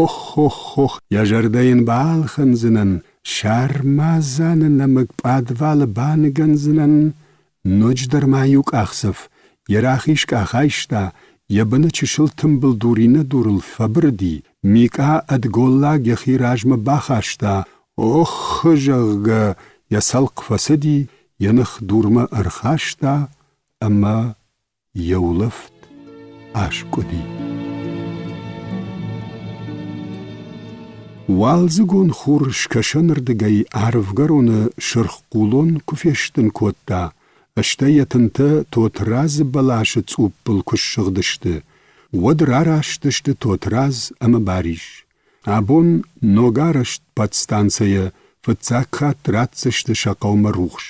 Speaker 1: Ох-ох-ох, йӕ зӕрдӕ йын балхӕндзынӕн, сармадзаны нӕмыг пъадвалы баныгӕндзынӕн. Ноджыдӕр ма иу къахдзӕф, йӕ рахиз къах айста, йӕ быны чысыл тымбыл дур иннӕ дурыл фӕбырыди, Микъа ӕд голлаг йӕхи размӕ бахаста, охх, зӕгъгӕ, йӕ цӕлхъ фӕцыди, йӕ ных дурмӕ ӕрхаста ӕмӕ йӕ улӕфт аскъуыди. Уалдзыгон хур скӕсӕнырдыгӕй ӕрвгӕроны сырх хъулон куы фестын кодта, стӕй йӕ тынтӕ Тотрадзы бӕласы цъуппыл куы ссыгъдысты, уӕд рараст сты Тотрадз ӕмӕ Барис. Абон ногарӕзт подстанцӕйӕ фыццаг хатт ратдзысты сӕ хъӕумӕ рухс.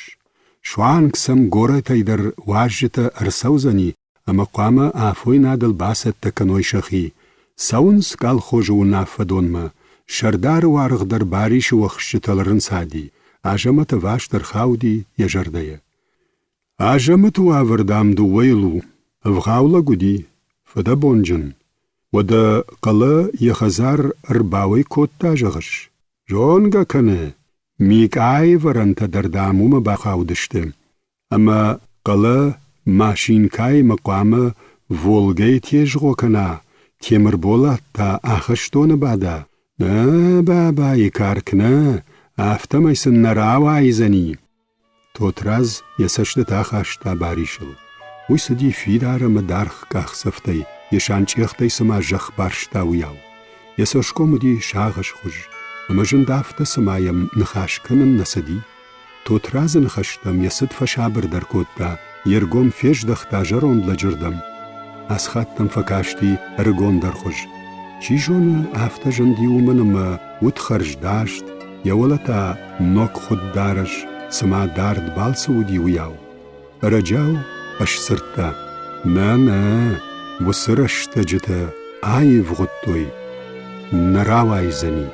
Speaker 1: Суанг сӕм горӕтӕй дӕр уазджытӕ ӕрцӕудзӕни ӕмӕ хъуамӕ афойнадыл бацӕттӕ кӕной сӕхи. Цӕуынц колхозы уынаффӕдонмӕ. Сӕрдары уаргъ дӕр Барисы уӕхсчытыл ӕрынцади. Азӕмӕт ӕваст ӕрхауди йӕ зӕрдӕйӕ. Азӕмӕты уавӕр, дам, дыууӕйыл у. Ӕвгъау лӕг уыди, фыдӕбонджын. Уӕдӕ хъалӕ йӕ хӕдзар ӕрбауӕй кодта, зӕгъыс? Зонгӕ кӕны, Микъайы вӕрӕнтӕ дӕр, дам, уымӕ бахаудысты. Ӕмӕ хъалӕ машинкӕимӕ хъуамӕ Волгӕйы тезгъо кӕна, Темырболат та ахӕстоны бада? Нӕ, бабайы карк, нӕ! Афтӕмӕй сын нӕ рауайдзӕни. Тотрадз йӕ цӕстытӕ ахаста Барисыл. Уый цыди фидар ӕмӕ даргъ къахдзӕфтӕй, йӕ санчъехтӕй цыма зӕхх барста, уыйау. Йӕ цӕсгом уыди сагъӕсхуыз, ӕмӕ зынд афтӕ, цыма йӕм ныхас кӕнын нӕ цыди. Тотрадзы ныхӕстӕм йӕ цыд фӕсабырдӕр кодта, йе ргом фездӕхта зӕронд лӕджырдӕм. Асхат ӕм фӕкасти ӕрыгондӕр хуыз. Чи зоны, афтӕ зынди уымӕн ӕмӕ уыд хӕрздаст, йӕ уӕлӕ та ног хуыд дарӕс, цыма дард балцы уыди, уыйау. Ӕрӕджиау ӕсдзырдта: Нӕ, нӕ, уыцы рӕстӕджытӕ аивгъуыдтой, нӕ рауайдзӕни.